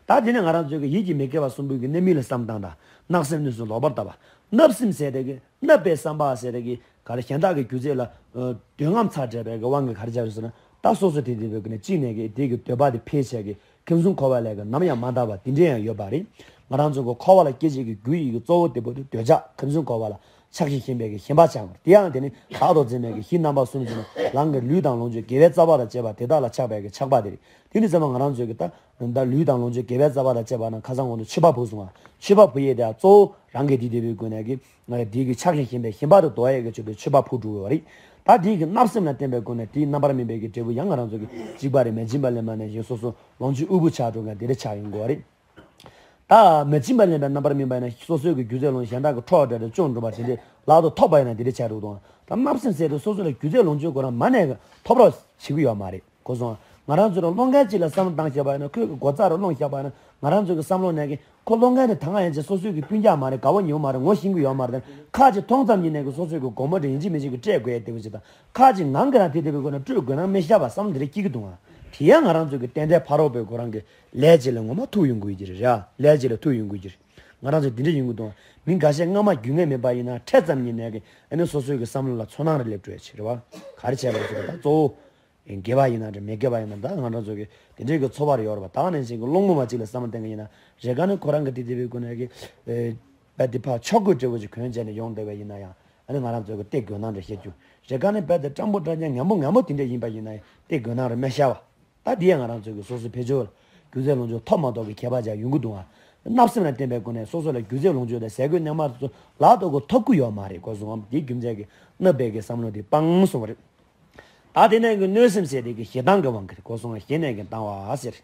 ད་དེ་ནས་ང་རང་ཚོའི་གི་ཡིད་ཀྱི་མི་དགེ་བ་གསུམ་པོའི་གི་གནད་སྨིན་ལ་བསམ་བློ་བཏང་དང་། བརྣབ་སེམས་གནོད་སེམས་ལོག་པར་ལྟ་བ། བརྣབ་སེམས་ཟེར་དེ་གི་བརྣབ་པའི་བསམ་པ་ཟེར་གི་ག་རེ་གཞན་དག་གི་རྒྱུ་རྫས་ལ་ཨ་འདོད་རྔམ་ཚ་དྲགས་པའི་གི་དབང་གིས་ག་རེ་བྱས་རེད་ཟེར་ན། ད་སོ་སོ་དེ་དེ་བས་ཀྱི་ནས་གཅིག་ནས་གི་དེ་གི་འདོད་པ་དེ་འཕེལ་བྱས་གི་ཁམས་གསུམ་འཁོར་བ་ལས་ཀྱི་ནམ་ཡང་མ་འདའ་བ་དེ་འདྲ་ཡང་ཡོད་པ་རེད། ང་རང་ཚོ་གི་འཁོར་བ་ལ་སྐྱེ་བྱེད་ཀྱི་རྒྱུ་ཡི་གི་གཙོ་བོ་དེ་པོ་དེ་འདོད་ཆགས། ཁམས་གསུམ་འཁོར་བ་ལ་ཆགས་ཤིང་ཞེན་པའི་གི་ཞེན་པ་ཆགས་པ་དེ་ཡང་དེ་ནི་བདག་ཏུ་འཛིན་པའི་གི་གཞི་རྣམ་པ་གསུམ་ཟེར་ན་རང་གི་ལུས་དང་ལོངས་སྤྱོད་དགེ་བའི་རྩ་བ་དང་བཅས་པ་དེ་དག་ལ་ཆགས་པའི་གི་ཆགས་པ་དེ་རེད། དེ་ནི་ཚང་མ་ང་རང་ཚོའི་གི་ད་ད་ལུས་དང་ལོངས་སྤྱོད་དགེ་བའི་རྩ་བ་དང་བཅས་པ་ན་ཁ་སང་གོང་དུ་མཆོད་པ་ཕུལ་སོང་ང་། མཆོད་པ་ཕུལ་ཡས་དེ་གཙོ་བོ་རང་གི་དེ་དེ་བས་ཀྱི་ནས་གི་ང་དེ་གི་ཆགས་ཤིང་ཞེན་པའི་ཞེན་པ་དེ་དོར་ཡས་ཀྱི་ཆེད་དུ་མཆོད་པ་ཕུལ་འགྲོ་གི་ཡོད་རེད། ད་དེ་གི་བརྣབ་སེམས་ལ་བརྟེན་པའི་སྒོ་ནས་དེའི་རྣམ་པར་སྨིན་པའི་གི་འབྲས་བུ་ཡང་ང་རང་ཚོ་གི་འཇིགས་པ་རེད། མེ་སྦྱིན་པ་ལས་མ་ནས་ཞིང་སོ་སོ་ལོངས་སྤྱོད་དབུལ་པོ་ཆགས་འགྲོ་མཁན་དེ་འདྲ་ཆགས་ཡོང་གི་ཡོད་རེད། ད་མེ་སྦྱིན་པ་ལེན་པའི་རྣམ་པར་སྨིན་པ་ཡིན་ན་སོ་སོའི་གི་རྒྱུ་རྫས་ལོངས་གཞན་དག་གི་འཕྲོག་བསྒྲལ་ཏེ་སྤྱོད་འགྲོ་བ་དེ་འདྲའི་ལག་ཏུ་ཐོབ་པ་ཡིན་ན་དེ་འདྲའི་ཆགས་འགྲོ་གི་འདུག། ད་བརྣབ་སེམས་ཟེར་དུས་སོ་སོ་ལ་རྒྱུ་རྫས་ལོངས་སྤྱོད་ཁོ་རང་མ་ནས་གི་ཐོབ་རོགས་བྱེད་ཀྱི་ཡོད་མ་རེད་གོ་སོང་། ང་རང་ཚོ་རང་སློང་མཁན་གཅིག་ལ་བསམ་བློ་བཏང་བཞག་པ་ཡིན་ན། ཁོས་གི་སྒོ་རྩ་རུ་སློང་བཞག་པ་ཡིན་ན། ང་རང་ཚོ་གི་བསམ་བློ་ནས་གི་ཁོ་སློང་མཁན་དེ་ད་སྔ་ཡན་ཆད་སོ་སོའི་གི་སྤུན་ཀྱག་མ་རེད། དགའ་བོ་ཉེ་བོ་མ་རེད། ངོ་ཤེས་ཀྱི་ཡོད་མ་རེད། ཁ་ཅིག་མཐོང་ཙམ་ཉིད་ནས་གི་སོ་སོའི་གི་སྒོ་མོ་དེ་ཡིན་གཅིག་མིན་གཅིག་གི་སྤྲད་དགོས་ཡ་དེ་བོ་ཅིག་དང་། ཁ་ཅིག་ངང་གི་རང་དེ་དེ་བའི་སྒོ་ནས་སྤྲོད་དགོས་ན་མི་ཤ་བ་བསམ་དེ་རེ་སྐྱིད་ཀྱི་འདུག་ཨ། དེ་ཡང་ང་རང་ཚོ་གི་རྟེན་འབྲེལ་ཕ་རོལ་པོའི་ཁོ་རང་གི་ལས་ཅིག་ལ་ངོ་མ་ཐུག་ཡོང་དགོས་ཀྱི་རེད་ར། ལས་ཅིག་ལ་ཐུག་ཡོང་དགོས་ཀྱི་རེད། ང་རང་ཚོ་འདི་འདྲ་ཡོང་གི་འདུག་ཨ། མི་འགའ་ཤས་སྔ་མ་རྒྱུས་མངའ་མེད་པ་ཡིན་ན་འཕྲད་ཙམ་ཉིད་ནས་གི་ཨ་ནི་སོ་སོའི་གི་བསམ་བློ་ལ་ཚོར་སྣང་རེ་སླེབས་འགྲོ་ཡ་ཅིག་རེད་བ། ག་རེ་བྱས་པ་ཅིག་ད་གཙོ་བོ་དགེ་བ་ཡིན་ན་འདྲ་མི་དགེ་བ་ཡིན་ན་འདྲ། ང་རང་ཚོ་གི་དེ་འདྲའི་གི་ཚོར་བ་རེ་ཡོད་རེད་བ། ད་ནང་བཞིན་གི་སློང་མོ་མ་ཅིག་ལ་བསམ་བློ་བཏང་གི་ཡིན་ན་རེ་ག་ནི་ཁོ་རང་གི་དེ་དེ་བའི་སྒོ་ནས་གི་ཨེ། བས་དེ་ཕར་ཆོག་གོ་འབྲས་བུ་ཅིག་གོན་བྱས་ནས་ཡོང་བསྡད་པ་ཡིན་ན་ཡང་ཨ་ནི་ང་རང་ཚོ་གི་སྟེར་དགོས་སྣང་རེ་བཤད་རྒྱུ། རེ་ག་ནི་བས་དེ་སྤྲང་པོ་སྤྲང་རྐྱང་ངན་པོ་ངན་པོ་དེ་འདྲ་ཡིན་པ་ཡིན་ན་ཡང་སྟེར་དགོས་སྣང་རེ་མི་ཤར་བ། ད་དེ་ཡང་ང་རང་ཚོ་གི་སོ་སོའི་བེད་སྤྱོད་ལ་རྒྱུ་རྫས་ལོངས་སྤྱོད་ཐོབ་མ་ཐོབ་ཀྱི་ཁྱད་པར་ཅིག་ཡོང་གི་འདུག་ཨ། བརྣབ་སེམས་ལ་བརྟེན་པའི་སྒོ་ནས་སོ་སོ་ལ་རྒྱུ་རྫས་ལོངས་སྤྱོད་དང་ཟས་གོས་གནས་མལ་སོགས་ལག་ཏུ་གི་ཐོབ་ཀྱི་ཡོད་མ་རེད་གོ་སོང་ཨ། དེའི་རྒྱུ་མཚན་གྱིས་བརྣབ་པའི་གི་བསམ་བློ་དེ་སྤངས་སོང་བ་རེད། ད་དེ་ནས་གི་གནོད་སེམས་ཟེར་དེ་གི་ཞེ་སྡང་གི་དབང་གིས་རེད་གོ་སོང་ཨ། ཞེ་ནས་གི་སྡང་བ་ཟེར།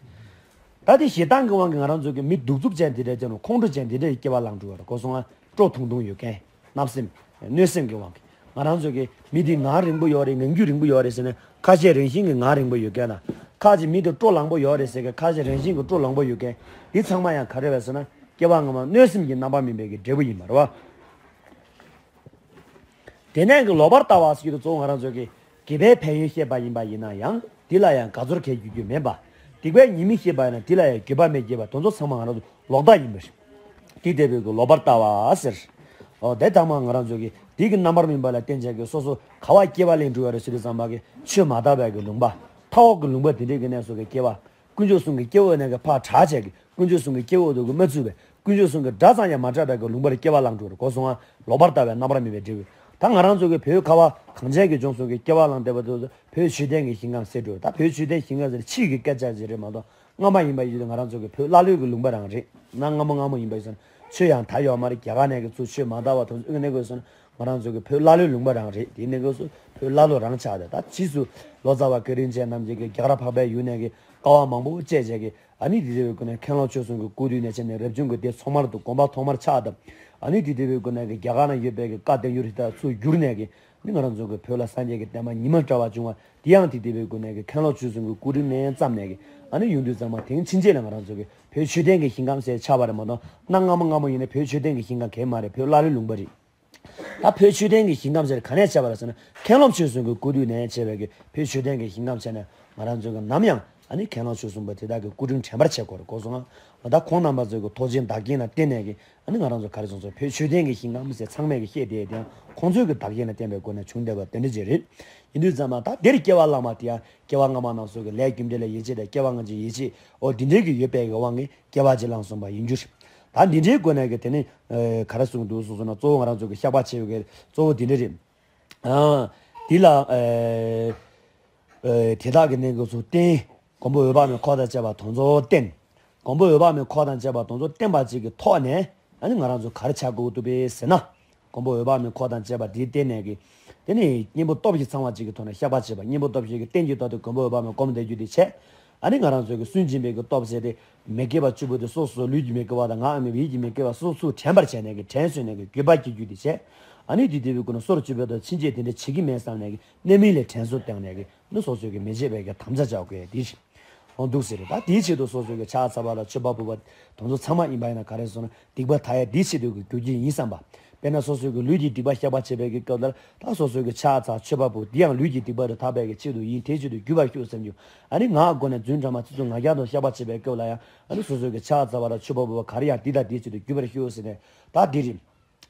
ད་དེ་ཞེ་སྡང་གི་དབང་གིས་ང་རང་ཚོ་གི་མི་གདུག་རྩུབ་ཅན་དེ་འདྲ་ཅན་ཁོང་ཁྲོ་ཅན་དེ་འདྲའི་སྐྱེ་བ་བླངས་འགྲོ་བ་རེད་གོ་སོང་ཨ། སྤྲོ་ཐུང་ཐུང་ཡོད་མཁན་བརྣབ་སེམས་གནོད་སེམས་ཀྱི་དབང་གིས། ང་རང་ཚོ་གི་མི་དེ་ངག་རིང་པོ་ཡོད་རེད། ངང་རྒྱུད་རིང་པོ་ཡོད་རེད་ཟེར་ནས་ཁ་ཤས་རང་བཞིན་གྱི་ངག་རིང་པོ་ཡོད་མཁན་དང་། ཁ་ཅིག་མི་དེ་སྤྲོ་ལངས་པོ་ཡོད་རེད་ཟེར་མཁན། ཁ་ཤས་རང་བཞིན་གྱི་སྤྲོ་ལངས་པོ་ཡོད་མཁན། དེ་ཚང་མ་ཡང་ག་རེ་རེད་ཟེར་ན་སྐྱེ་བ་སྔ་མ་གནོད་སེམས་ཀྱི་རྣམ་པར་སྨིན་པའི་གི་འབྲས་བུ་ཡིན་པ་རེད་བ། དེ་ནས་གི་ལོག་པར་ལྟ་བ་ཟེར་གྱི་འདུག། གཙོ་བོ་ང་རང་ཚོ་གི་དགེ་བའི་ཕན་ཡོན་བཤད་པ་ཡིན་པ་ཡིན་ན་ཡང་དེ་ལ་ཡང་དགའ་ཚོར་གལ་ཆེ་རྒྱུ་མེད་པ། སྡིག་པའི་ཉེས་དམིགས་བཤད་པ་ཡིན་ན་དེ་ལ་ཡང་འགྱོད་པ་མེད་སྐྱེས་པ་དེ་ཚོ་ཚང་མ་ང་རང་ཚོ་ལོག་ལྟ་ཡིན་པ་རེད། དེ་ལྟ་བུའི་གི་ལོག་པར་ལྟ་བ་ཟེར། ཨོ་དེ་ཚང་མ་ང་རང་ཚོ་གི་དེ་གི་རྣམ་པར་སྨིན་པ་ལ་བརྟེན་བྱས་ཀྱི་སོ་སོ་ག་བ་སྐྱེ་བ་ལེན་འགྲོ་བ་རེད་ཟེར་དུས་ཙམ་པ་གི་ཆོས་མ་དག་པའི་གི་ལུང་པ། མཐའ་འོག་གི་ལུང་པ་དེ་འདྲའི་གི་གནས་སུ་གི་སྐྱེ་བ། དཀོན་མཆོག་གསུམ་གྱི་སྐྱེ་བོའི་གནས་ཀྱི་ཕར་བྲལ་བྱས་ཀྱི་དཀོན་མཆོག་གསུམ་གྱི་སྐྱེ་བོ་དུ་གི་མ་ཚུད་པའི་དཀོན་མཆོག་གསུམ་གྱི་སྒྲ་ཙམ་ཡང་མ་གྲགས་པའི་གི་ལུང་པར་སྐྱེ་བ་བླངས་འགྲོ་རེད་གོ་སོང་ང་། ལོག་པར་ལྟ་བའི་རྣམ་པར་སྨིན་པའི་འབྲས་བུ། ད་ང་རང་ཚོ་གི་བོད་ཁ་བ་གངས་ཅན་གྱི་ལྗོངས་སུ་གི་སྐྱེ་བ་བླངས་བསྡད་པ་དུ་བོད་ཆོས་ལྡན་གྱི་ཞིང་ཁམས་ཟེར་འགྲོ། ད་བོད་ཆོས་ལྡན་ཞིང་ཁམས་ཟེར་ཕྱིའི་གི་སྐད་ཆ་ཞིག་རེད་མ་གཏོགས། སྔ་མ་ཡིན་པ་ཡིན་དུས་ང་རང་ཚོ་གི་བོད་ཀླ་ཀློའི་གི་ལུང་པ་རང་རེད། གནའ་སྔ་མོ་སྔ་མོ་ཡིན་པ་ཡིན་ཙང་ཆོས་ཡང་ད་ཡོད་མ་རེད། རྒྱ་གར་ནས་གི་ཚུར་ཆོས་མ་དར་བ་དུ་ཚོད་ནས་གི་སོང་ན་ང་རང་ཚོ་གི་བོད་ཀླ་ཀློའི་ལུང་པ་རང་རེད། དེ་ནས་གི་སུ་བོད་ཀླ་ཀློ་རང་ཆགས་ཏེ། ད་ཕྱིས་སུ་ལོ་ཙཱ་བ་ཀུན་རིག་རྒྱལ་རྣམས་ཀྱིས་གི་རྒྱ་གར་འཕགས་པའི་ཡུལ་ནས་གི་དཀའ་བ་མང་པོ་སྤྱད་བྱས་གི་ཨ་ནི་དེ་དེ་བའི་སྒོ་ནས་མཁན་སློབ་ཆོས་གསུམ་གི་སྐུ་དུས་ནས་བྱས་ནས་རབ་བྱུང་གི་སྡེ་ཐོག་མར་དུ་དགོངས་པ་ཐོག་མར་ཆགས་དང་། ཨ་ནི་དེ་དེ་བའི་སྒོ་ནས་གི་རྒྱ་གར་ན་ཡོད་པའི་གི་བཀའ་བསྟན་འགྱུར་དེ་དག་ཚུར་བསྒྱུར་ནས་གི་ཨ་ནི་ང་རང་ཚོ་གི་བོད་ལ་སངས་རྒྱས་ཀྱི་བསྟན་པ་ཉི་མ་འདྲ་བ་བྱུང་བ། དེ་ཡང་དེ་དེ་བའི་སྒོ་ནས་ཀྱི་མཁན་སློབ་ཆོས་གསུམ་གྱི་སྐུ་དྲིན་ནས་བརྩམས་ནས་ཀྱི་ཨ་ནི་ཡོང་དུས་ཙམ་པ་དེང་ཕྱིན་ཆད་ལ་ང་རང་ཚོ་གི་བོད་ཆོས་ལྡན་གྱི་ཞིང་ཁམས་ཟེར་ཆགས་པ་རེད་མ་གཏོགས། གནའ་སྔ་མོ་སྔ་མོ་ཡིན་ན་བོད་ཆོས་ལྡན་གྱི་ཞིང་ཁམས་གང་ཡང་མ་རེད། བོད་ཀླ་ཀློའི་ལུང་པ་རེད། ད་བོད་ཆོས་ལྡན་གྱི་ཞིང་ཁམས་ཟེར་ག་ནས་ཆགས་པ་རེད་ཟེར་ན། མཁན་སློབ་ཆོས་གསུམ་གྱི་སྐུ་དུས་ནས་བྱས་པའི་གི་བོད་ཆོས་ལྡན་གྱི་ཞིང་ཁམས་ཟེར་ནས་ང་རང་ཚོ་གི་ནམ་ཡང་ཨ་ནི་མཁན་སློབ་ཆོས་གསུམ་པ་དེ་དག་གི་སྐུ་དྲིན་དྲན་པར་བྱེད་དགོས་རེད་གོ་སོང་ང་། ད་ཁོང་རྣམ་པ་ཚོ་གི་ཐུགས་རྗེ་བདག་རྐྱེན་ལ་བརྟེན་ནས་གི་ཨ་ནི་ང་རང་ཚོ་ག་རེ་སོང་ཚོ་བོད་ཆོས་ལྡན་གྱི་ཞིང་ཁམས་ཟེར་ཚང་མས་ཀྱི་བཤད་བསྡད་དེའང་ཁོང་ཚོའི་གི་བདག་རྐྱེན་ལ་བརྟེན་པའི་སྒོ་ནས་བྱུང་བསྡད་པ་དེ་འདྲ་ཅིག་རེད། ཡིན་དུས་ཙམ་པ་ད་འདིར་སྐྱེ་བ་བླངས་པ་དེ་ཡང་སྐྱེ་བ་སྔ་མ་རྣམས་སུ་གི་ལས་རྒྱུ་འབྲས་ལ་ཡིད་ཆེས་དང་སྐྱེ་བ་སྔ་ཕྱི་ཡིད་ཆེས་ཨོ་འདི་འདྲའི་གི་ཡོད་པའི་གི་དབང་གིས་སྐྱེ་བ་ཅིག་བླངས་སོང་བ་ཡིན་རྒྱུ་རེད། ད་འདི་འདྲའི་སྒོ་ནས་གི་དེ་ནི་ཨ་ག་རེ་གསུངས་འདུག་གསུངས་སོང་ན་གཙོ་བོ་ང་རང་ཚོ་གི་བཤགས་པ་བྱེད་ཡོད་གི་གཙོ་བོ་འདི་འདྲ་རེད། ཨ་འདི་ལ་ཨ་ཨ་དེ་དག་གི་གནས་སྐབས་སུ་བརྟེན། མགོན་པོ་འོད་དཔག་མེད་འཁོར་དང་བཅས་པ་དེ་ཚོ་བསྟེན། མགོན་པོ་འོད་དཔག་མེད་འཁོར་དང་བཅས་པ་དེ་ཚོ་བསྟེན་པ་ཅིག་གི་ཐོག་ནས་ཨ་ནི་ང་རང་ཚོ་ག་རེ་བྱ་དགོས་འདུག་པས་ཟེར་ན། མགོན་པོ་འོད་དཔག་མེད་འཁོར་དང་བཅས་པ་དེའི་སྟེང་ནས་ཀྱི། དེ་ནི་གཉེན་པོ་སྟོབས་ཀྱིས་ཚང་བ་ཅིག་གི་ཐོག་ནས་བཤགས་པ་བྱེད་པ། གཉེན་པོ་སྟོབས་ཀྱི་རྟེན་གྱི་ཐོག་ཏུ་མགོན་པོ་འོད་དཔག་མེད་བསྒོམ་བསྡད་རྒྱུ་དེ་བྱས། ཨ་ནི་ང་རང་ཚོ་གི་སུན་འབྱིན་པའི་གི་སྟོབས་ཟེར་ཏེ། མི་དགེ་བ་བཅུ་པོ་དེ་སོ་སོ་ལུས་ཀྱི་མི་དགེ་བ་དང་ངག་ཡིད་ཀྱི་མི་དགེ་བ་སོ་སོ་དྲན་པར་བྱས་ནས་ཀྱི་དྲན་གསོས་ནས་ཀྱི་དགོས་པ་བགྱིད་རྒྱུ་དེ་བྱས། ཨ་ནི་དེ་དེ་བའི་སྒོ་ནས་སོར་བཅུ་པའི་ཐོག་ཕྱིན་ཆད་དེ་འདྲ་བྱེད་ཀྱི་མེད་བསམ་ནས་ཀྱི་གནད་སྨིན་ལས་དྲན་གསོ་བཏང་ནས་ཀྱི་ནི་སོ་སོ་གི་མི་བྱེད་པའི་གི་དམ་བཅའ་བཅའ་དགོས་དེ། འོང་འདུག་ཟེར། ད་དེའི་ཆེད་དུ་སོ་སོའི་གི་ཕྱག་འཚལ་བ་དང་མཆོད་པ་ཕུལ་བ་དེ་ཚོ་ཚང་མ་ཡིན་པ་ཡིན་ན་ག་རེ་ཟེར་ན་སྡིག་པ་དག་ཡས་དེའི་ཆེད་དུ་གི་རྒྱུ་རྐྱེན་ཡིན་བསམ་པ། དཔེར་ན་སོ་སོའི་གི་ལུས་ཀྱི་སྡིག་པ་བཤགས་པ་བྱེད་པའི་གི་སྐབས་ལ་ད་སོ་སོའི་གི་ཕྱག་འཚལ་མཆོད་པ་ཕུལ་དེ་ཡང་ལུས་ཀྱི་སྡིག་པ་དེ་དག་པའི་གི་ཆེད་དུ་ཡིན། དེའི་ཆེད་དུ་བརྒྱུད་པར་ཤོག་ཟེར་རྒྱུ། ཨ་ནི་ངག་སྒོ་ནས་རྫུན་ཕྲ་མ་ཚིག་རྩུབ་ངག་འཁྱལ་དུ་བཤགས་པ་བྱེད་པའི་སྐབས་ལ་ཡང་ཨ་ནི་སོ་སོའི་གི་ཕྱག་འཚལ་བ་དང་མཆོད་པ་ཕུལ་བ་ག་རེ་ཡང་འདི་དང་དེའི་ཆེད་དུ་བརྒྱུད་པར་ཤོག་ཟེར་ནས་ད་འདི་རེད།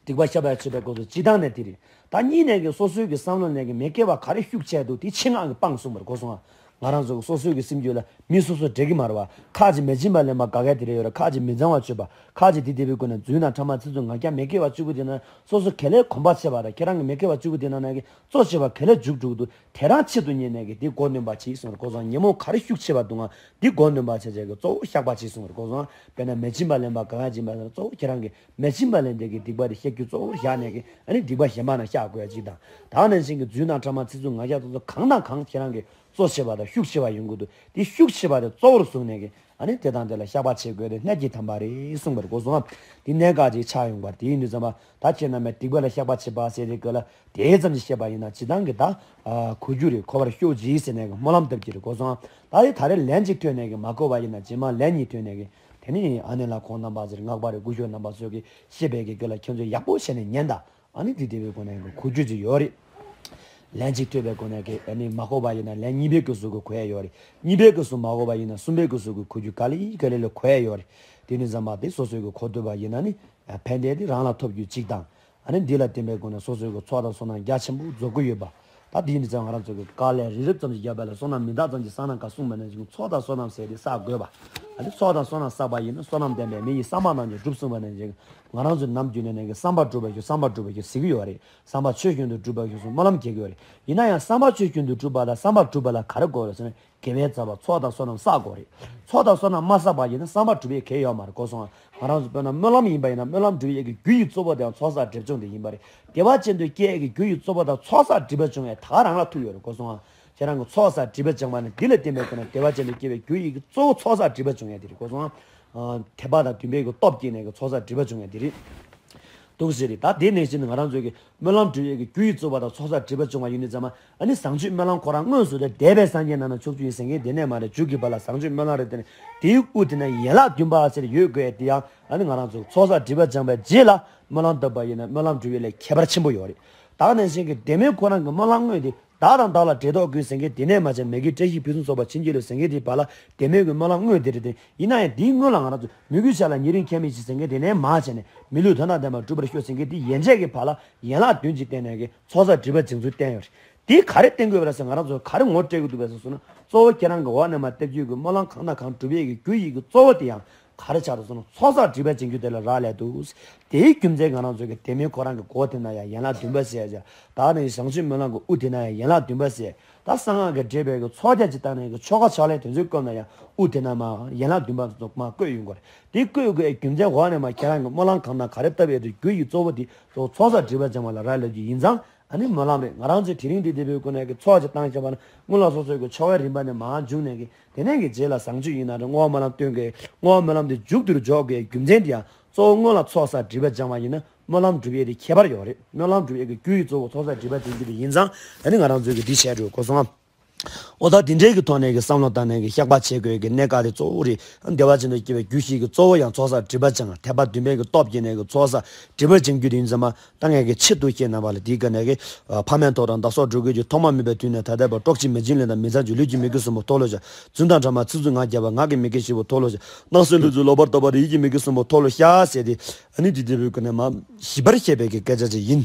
སྡིག་པ་བཤགས་པའི་མཆོད་པའི་སྐབས་སུ་སྤྱི་བཏང་ནས་དེ་རེད། ད་གཉིས་ནས་ཀྱི་སོ་སོའི་གི་བསམ་བློ་ནས་ཀྱི་མི་དགེ་བ་ག་རེ་ཤུགས་ཆེ་འདུག་དེ་ཆེད་མངགས་ཀྱི་སྤངས་གསུངས་པར་གོ་སོང་ང་། ང་རང་ཚོ་གི་སོ་སོའི་གི་སེམས་རྒྱུད་ལ་མི་སོ་སོ་འགྲིག་གི་མ་རེད་བ། ཁ་ཅིག་མི་སྦྱིན་པ་ལེན་པ་དགའ་མཁན་དེ་འདྲ་ཡོད་རེད། ཁ་ཅིག་མི་གཙང་བ་སྤྱོད་པ། ཁ་ཅིག་དེ་དེ་བའི་སྒོ་ནས་རྫུན་དང་ཕྲ་མ་ཚིག་རྩུབ་ངག་འཁྱལ་མི་དགེ་བ་བཅུ་པོ་དེ་ན་སོ་སོ་ག་ལེར་གོམས་པ་ཆེ་བ་དང་ཁྱེད་རང་གི་མི་དགེ་བ་བཅུ་པོ་དེ་ནང་ནས་ཀྱི་གཙོ་ཆེ་བ་ག་ལེར་འཇུག་འགྲོ་གི་འདུག་དེ་རང་ཆེད་དུ་གཉེར་ནས་ཀྱི་དེ་མགོ་འདོན་པ་བྱེད་གསུངས་པར་གོ་སོང་ང་། ཉོན་མོངས་ག་རེ་ཤུགས་ཆེ་བ་འདུག་ང་དེ་མགོ་འདོན་པ་བྱས་བྱས་ཀྱི་གཙོ་བོ་བཤགས་པ་བྱེད་གསུངས་པར་གོ་སོང་ང་། དཔེར་ན་མི་སྦྱིན་པ་ལེན་པ་དགའ་མཁན་སྦྱིན་པ་ལེན་གཙོ་བོ་ཁྱེད་རང་གི་མི་སྦྱིན་པ་ལེན་དེ་གི་སྡིག་པ་དེ་བཤགས་རྒྱུ་གཙོ་བོ་བཞག་ནས་ཀྱི་ཨ་ནི་སྡིག་པ་གཞན་པ་རྣམས་བཤགས་དགོས་ཡ་གཅིག་དང་། ད་ནང་བཞིན་གྱི་རྫུན་དང་ཕྲ་མ་ཚིག་རྩུབ་ངག་འཁྱལ་དེ་ཚོ་གང་དང་གང་ཁྱེད་རང་གི་གཙོ་ཆེ་བ་དང་ཤུགས་ཆེ་བ་ཡོང་གི་འདུག་དེ་ཤུགས་ཆེ་བ་དེ་གཙོ་བོར་བཟུང་ནས་ཀྱི་ཨ་ནི་དེ་དང་དེ་ལ་བཤགས་པ་བྱེད་དགོས་ཏེ་གནད་ཀྱི་དམ་པ་རེད་གསུངས་པར་གོ་སོང་ང་། དེ་གནད་འགག་ཅིག་ཆགས་ཡོང་པར་དེ་ཡིན་དུས་ཙམ་པ་ད་ཁྱེད་རྣམ་པས་སྡིག་པ་ལ་བཤགས་པ་བྱེད་པ་ཟེར་དེ་སྐོར་ལ་དེའི་ཙམ་ཞིག་བཤད་པ་ཡིན་ན་སྤྱི་བཏང་གི་ད་གོ་རྒྱུ་རེད། གོ་བར་ཤོག་ཅིག་ཟེར་ནས་ཀྱི་སྨོན་ལམ་བཏབ་ཀྱི་རེད་གོ་སོང་ང་། ད་དེ་ད་རེས་ལན་གཅིག་ཐོས་ནས་ཀྱི་མ་གོ་བ་ཡིན་ན་རྗེས་མ་ལན་གཉིས་ཐོས་ནས་ཀྱི་དེ་ནི་ཨ་ནེ་ལགས་ཁོང་རྣམ་པ་ཟེར་སྔགས་པ་རེད། སྐུ་ཞབས་རྣམ་པ་ཚོས་ཀྱི་བཤད་པའི་གི་སྐོར་ལ་ཁྱོད་ཚོས་ཡག་པོ་བྱས་ནས་ཉན་དང་། ཨ་ནི་དེ་དེ་བའི་སྒོ་ནས་གོ་རྒྱུ་ཅིག་ཡོད་རེད། ལན་གཅིག་ཐོས་པའི་སྒོ་ནས་ཀྱི་ཨ་ནི་མ་གོ་བ་ཡིན་ན་ལན་གཉིས་པའི་སྐབས་སུ་གི་གོ་ཡ་ཡོད་རེད། གཉིས་པའི་སྐབས་སུ་མ་གོ་བ་ཡིན་ན་གསུམ་པའི་སྐབས་སུ་གི་གོ་རྒྱུ་ག་ལེ་ག་ལེ་ལ་གོ་ཡ་ཡོད་རེད། དེ་ནི་ཙམ་པ་དེ་སོ་སོའི་གི་གོ་ཐུབ་པ་ཡིན་ན་ནི་ཕན་བདེ་དེ་རང་ལ་ཐོབ་རྒྱུ་གཅིག་དང་། ཨ་ནི་འདི་ལ་བརྟེན་པའི་སྒོ་ནས་སོ་སོའི་གི་ཚོགས་དང་བསོད་ནམས་རྒྱ་ཆེན་པོ་རྫོགས་ཀྱི་ཡོད་པ། ད་དེ་ཡིན་ཙང་ང་རང་ཚོ་གི་དཀའ་ལས་རི་རབ་ཙམ་ཞིག་བརྒྱབ་པ་ལ་བསོད་ནམས་མི་རྟག་ཙམ་ཞིག་བསགས་ན་དགའ་གསུངས་པ་ནང་བཞིན་ཚོགས་དང་བསོད་ནམས་ཟེར་དེ་བསགས་དགོས་པ། ཨ་ནི་ཚོགས་དང་བསོད་ནམས་བསགས་པ་ཡིན་ན་བསོད་ནམས་ལྡན་པའི་མི་ཡི་བསམ་པ་རྣམས་ཀྱང་འགྲུབ་གསུངས་པ་ནང་བཞིན། ང་རང་ཚོའི་ནམ་རྒྱུན་ནས་ནས་ཀྱི་བསམ་པ་འགྲུབ་པ་ཞིག་བསམ་པ་འགྲུབ་པ་ཞིག་ཟེར་གྱི་ཡོད་རེད། བསམ་པ་ཆོས་བཞིན་དུ་འགྲུབ་པ་ཞིག་གསུངས་སྨོན་ལམ་རྒྱག་གི་ཡོད་རེད། ཡིན་ན་ཡང་བསམ་པ་ཆོས་བཞིན་དུ་འགྲུབ་པ་དང་བསམ་པ་འགྲུབ་པ་ལ་ག་རེ་དགོས་རེད་ཟེར་ན་དགེ་བའི་རྩ་བ་ཚོགས་དང་བསོད་ནམས་བསགས་དགོས་རེད། ཚོགས་དང་བསོད་ནམས་མ་བསགས་པ་ཡིན་ན་བསམ་པ་འགྲུབ་ཡས་གང་ཡང་ཡོད་མ་རེད་གོ་སོང་ང་། ང་རང་ཚོ་དཔེར་ན་སྨོན་ལམ་ཡིན་པ་ཡིན་ན་སྨོན་ལམ་འགྲུབ་ཡས་ཀྱི་རྒྱུ་ཡི་གཙོ་བོ་དེའང་ཚོགས་བསགས་སྒྲིབ་སྦྱོང་དེ་ཡིན་པ་རེད། བདེ་བ་ཅན་དུ་སྐྱེ་ཡས་ཀྱི་རྒྱུ་ཡི་གཙོ་བོ་དང་ཚོགས་བསགས་སྒྲིབ་པ་སྦྱོང་ཡས་ད་ག་རང་ལ་ཐུག་ཡོད་རེད་གོ་སོང་ང་། ཁྱེད་རང་གི་ཚོགས་བསགས་སྒྲིབ་པ་སྦྱང་བ་ནི་འདི་ལ་བརྟེན་པའི་སྒོ་ནས་བདེ་བ་ཅན་དུ་སྐྱེ་བའི་རྒྱུ་ཡི་གཙོ་བོ་ཚོགས་བསགས་སྒྲིབ་པ་སྦྱོང་ཡས་དེ་རེད་གོ་སོང་ང་། ཨ། ཐེག་པ་དང་བདུན་པའི་གི་སྟོབས་བསྐྱེད་ནས་གི་ཚོགས་བསགས་སྒྲིབ་པ་སྦྱོང་ཡས་དེ་རེད། འདུག་ཟེར་རེད། ད་དེ་ནས་བཞིན་ང་རང་ཚོའི་གི་སྨོན་ལམ་འགྲུབ་ཡས་ཀྱི་རྒྱུ་ཡི་གཙོ་བོ་དང་ཚོགས་བསགས་སྒྲིབ་པ་སྦྱོང་བ་ཡིན་ནི་ཙམ་མ། ཨ་ནི་བཟང་སྤྱོད་སྨོན་ལམ་ཁོ་རང་དངོས་སུ་དེ་འདས་པའི་སངས་རྒྱས་རྣམས་ན་ཕྱོགས་བཅུའི་སེང་གེ་འདི་ནས་མ་རེད། མཇུག་གི་བར་ལ་བཟང་སྤྱོད་སྨོན་ལམ་རེད། དེ་ནི་དེའི་དབུ་དེ་ན་ཡན་ལག་བདུན་པ་ཟེར་ཡོད་དགོས་དེ་ཡང་ཨ་ནི་ང་རང་ཚོ་ཚོགས་བསགས་སྒྲིབ་པ་སྦྱངས་པའི་རྗེས་ལ་སྨོན་ལམ་བཏབ་པ་ཡིན་ན་སྨོན་ལམ་འགྲུབ་ཡས་ལས་ཁྱད་པར་ཆེན་པོ་ཡོད་རེད། ད་ག་ནང་བཞིན་གྱི་དེ་མིན་ཁོ་རང་གི་སྨོན་ལམ་དངོས་དེ་ བདག་དང་བདག་ལ་འབྲེལ་ཐོགས་ཀུན་ཟེར་མཁན་དེ་ནས་མ་བྱས། མི་དགེ་བཀྲ་ཤིས་ཕུན་སུམ་ཚོགས་པ་ཕྱིན་གྱི་ལོས་ཟེར་མཁན་དེའི་བར་ལ་དེ་མོ་གི་སྨོན་ལམ་དངོས་དེ་རེད་དེ། ཡིན་ན་ཡང་དེའི་སྔོན་ལ་ང་རང་ཚོ་མོས་གུས་བྱས་ལ་ཉེ་རིང་ཁྱད་མེད་ཅིག་ཟེར་མཁན་དེ་ནས་མ་བྱས་ནས། མི་ལུས་དོན་དང་ལྡན་པ་སྒྲུབ་པར་ཤོག་ཟེར་མཁན་དེ་ཡན་ཆད་ཀྱི་བར་ལ་ཡན་ལག་བདུན་གྱིས་བསྟན་ནས་ཀྱི་ཚོགས་བསགས་སྒྲིབ་པ་འབྱིང་ཚུལ་བསྟན་ཡོད་རེད། དེ་ག་རེ་བསྟན་དགོས་པ་རེད་ཟེར། ང་རང་ཚོ་ག་རེ་ངོ་སྤྲད་དགོས་འདུག་པ་ཟེར་སོང་ན། གཙོ་བོ་ཁྱེད་རང་གི་འོག་ནས་མར་བཏབ་རྒྱུ་གི་སྨོན་ལམ་གང་དང་གང་སྒྲུབ་ཡས་ཀྱི་རྒྱུ་ཡི་གི་གཙོ་བོ་དེ་ཡང་ག་རེ་ཆགས་འདུག་ཟེར་ན། ཚོགས་བསགས་སྒྲིབ་པ་འབྱིང་རྒྱུ་དེ་ལ་རག་ལས་འདུག། དེའི་རྒྱུ་མཚན་ང་རང་ཚོ་གི་དེ་མིན་ཁོ་རང་གི་མགོ་དེ་ན་ཡང་ཡན་ལག་བདུན་པ་ཟེར་ཡ། ད་ནི་བྱང་ཆུབ་སྨོན་ལམ་གྱི་དབུ་དེ་ན་ཡང་ཡན་ལག་བདུན་པ་ཟེར། ད་གསང་སྔགས་ཀྱི་འགྲེལ་པའི་གི་ཚོགས་རྒྱ་ཅིག་བཏང་ནས་གི་ཆོ་ག་ཕྱག་ལེན་དེ་ཚོའི་སྐབས་ན་ཡང་དབུ་དེ་ན་མར་ཡན་ལག་བདུན་པ་ཚོ་མར་བཀོད་ཡོང་གི་རེད། དེ་བཀོད་དགོས་རྒྱུ་མཚན་འོག་ནས་མར་ཁྱེད་རང་གི་སྨོན་ལམ་གང་དང་ག་རེ་བཏབ་ཡས་དེ་རྒྱུ་ཡི་གཙོ་བོ་དེ་ཚོགས་བསགས་སྒྲིབ་པ་སྦྱང་བ་ལ་རག་ལས་རྒྱུ་ཡིན་ཙང་། ཨ་ནི་སྨོན་ལམ་རེད། ང་རང་ཚོས་དེ་རིང་འདི་དེ་བོའི་སྐོར་ནས་ཀྱི་ཚོགས་ཅིག་བཏང་བཞག་པ་ན། སྔོན་ལ་སོ་སོའི་གི་ཆོ་གའི་རིམ་པ་ནས་མར་འབྱུང་ནས་ཀྱི། དེ་ནས་ཀྱི་རྗེས་ལ་བཟང་སྤྱོད་ཡིན་ན་རེད། བསྔོ་བ་སྨོན་ལམ་སྟོན་དགོས། བསྔོ་བ་སྨོན་ལམ་དེ་མཇུག་ཏུ་འཇོག་དགོས་རྒྱུ་མཚན་དེ་ཡང་གཙོ་བོ་སྔོན་ལ་ཚོགས་བསགས་སྒྲིབ་པ་སྦྱང་བ་ཡིན་ན། སྨོན་ལམ་སྒྲུབ་ཡས་དེ་ཁྱད་པར་ཡོད་རེད། སྨོན་ལམ་སྒྲུབ་ཡས་ཀྱི་རྒྱུ་ཡི་གཙོ་བོ་ཚོགས་བསགས་སྒྲིབ་པ་སྦྱང་རྒྱུ་དེ་ཡིན་ཙང་། ཨ་ནི་ང་རང་ཚོས་ཀྱི་འདི་བྱས་འགྲོ་དགོས་སོང་ང་། འོ། ད་དེ་འདྲའི་གི་ཐོག་ནས་ཀྱི་བསམ་བློ་བཏང་ནས་ཀྱི་བཤགས་པ་བྱེད་དགོས་ཀྱི་གནད་འགག་དེ་གཙོ་བོ་རེད། བདེ་བ་ཅན་དུ་སྐྱེ་བའི་རྒྱུ་ཞིག་གི་གཙོ་བོ་ཡང་ཚོགས་བསགས་སྒྲིབ་པ་སྦྱང་། ཐེག་པ་བདུན་པའི་གི་སྟོབས་ཀྱིས་ནས་ཀྱི་ཚོགས་བསགས་སྒྲིབ་པ་སྦྱང་རྒྱུ་དེ་ཡིན་ཙང་མ། ད་ངས་ཀྱི་ཆེད་དུ་བཤད་གནང་བ་ལ། དེའི་སྐབས་ནས་ཀྱི་ཕ་མས་ཐོག་དང་བདག་སོགས་འགྲོ་ཀུན་གྱི། ཐོག་མ་མེད་པའི་དུས་ནས་ད་ལྟའི་བར། གྲོགས་ཀྱིས་མི་བྱིན་ལས་དང་མི་ཚངས་སྤྱོད། ལུས་ཀྱིས་མི་དགེ་གསུམ་པོ་མཐོལ་ལོ་བཤགས། རྫུན་དང་ཕྲ་མ་ཚིག་རྩུབ་ངག་བརྒྱབ་པ། ངག་གི་མི་དགེ་བཞི་པོ་མཐོལ་ལོ་བཤགས། སྣང་སྲིད་ལྷུན་གྱིས་ལོག་པར་ལྟ་བ་དང་། ཡིད་ཀྱི་མི་དགེ་གསུམ་པོ་མཐོལ་ལོ་བཤགས་ཟེར་ཏེ། ཨ་ནི་དེ་དེ་བོའི་སྐབས་ནས་མ་ཞིབ་པར་བཤད་པའི་གི་སྐད་ཆ་ཅིག་ཡིན།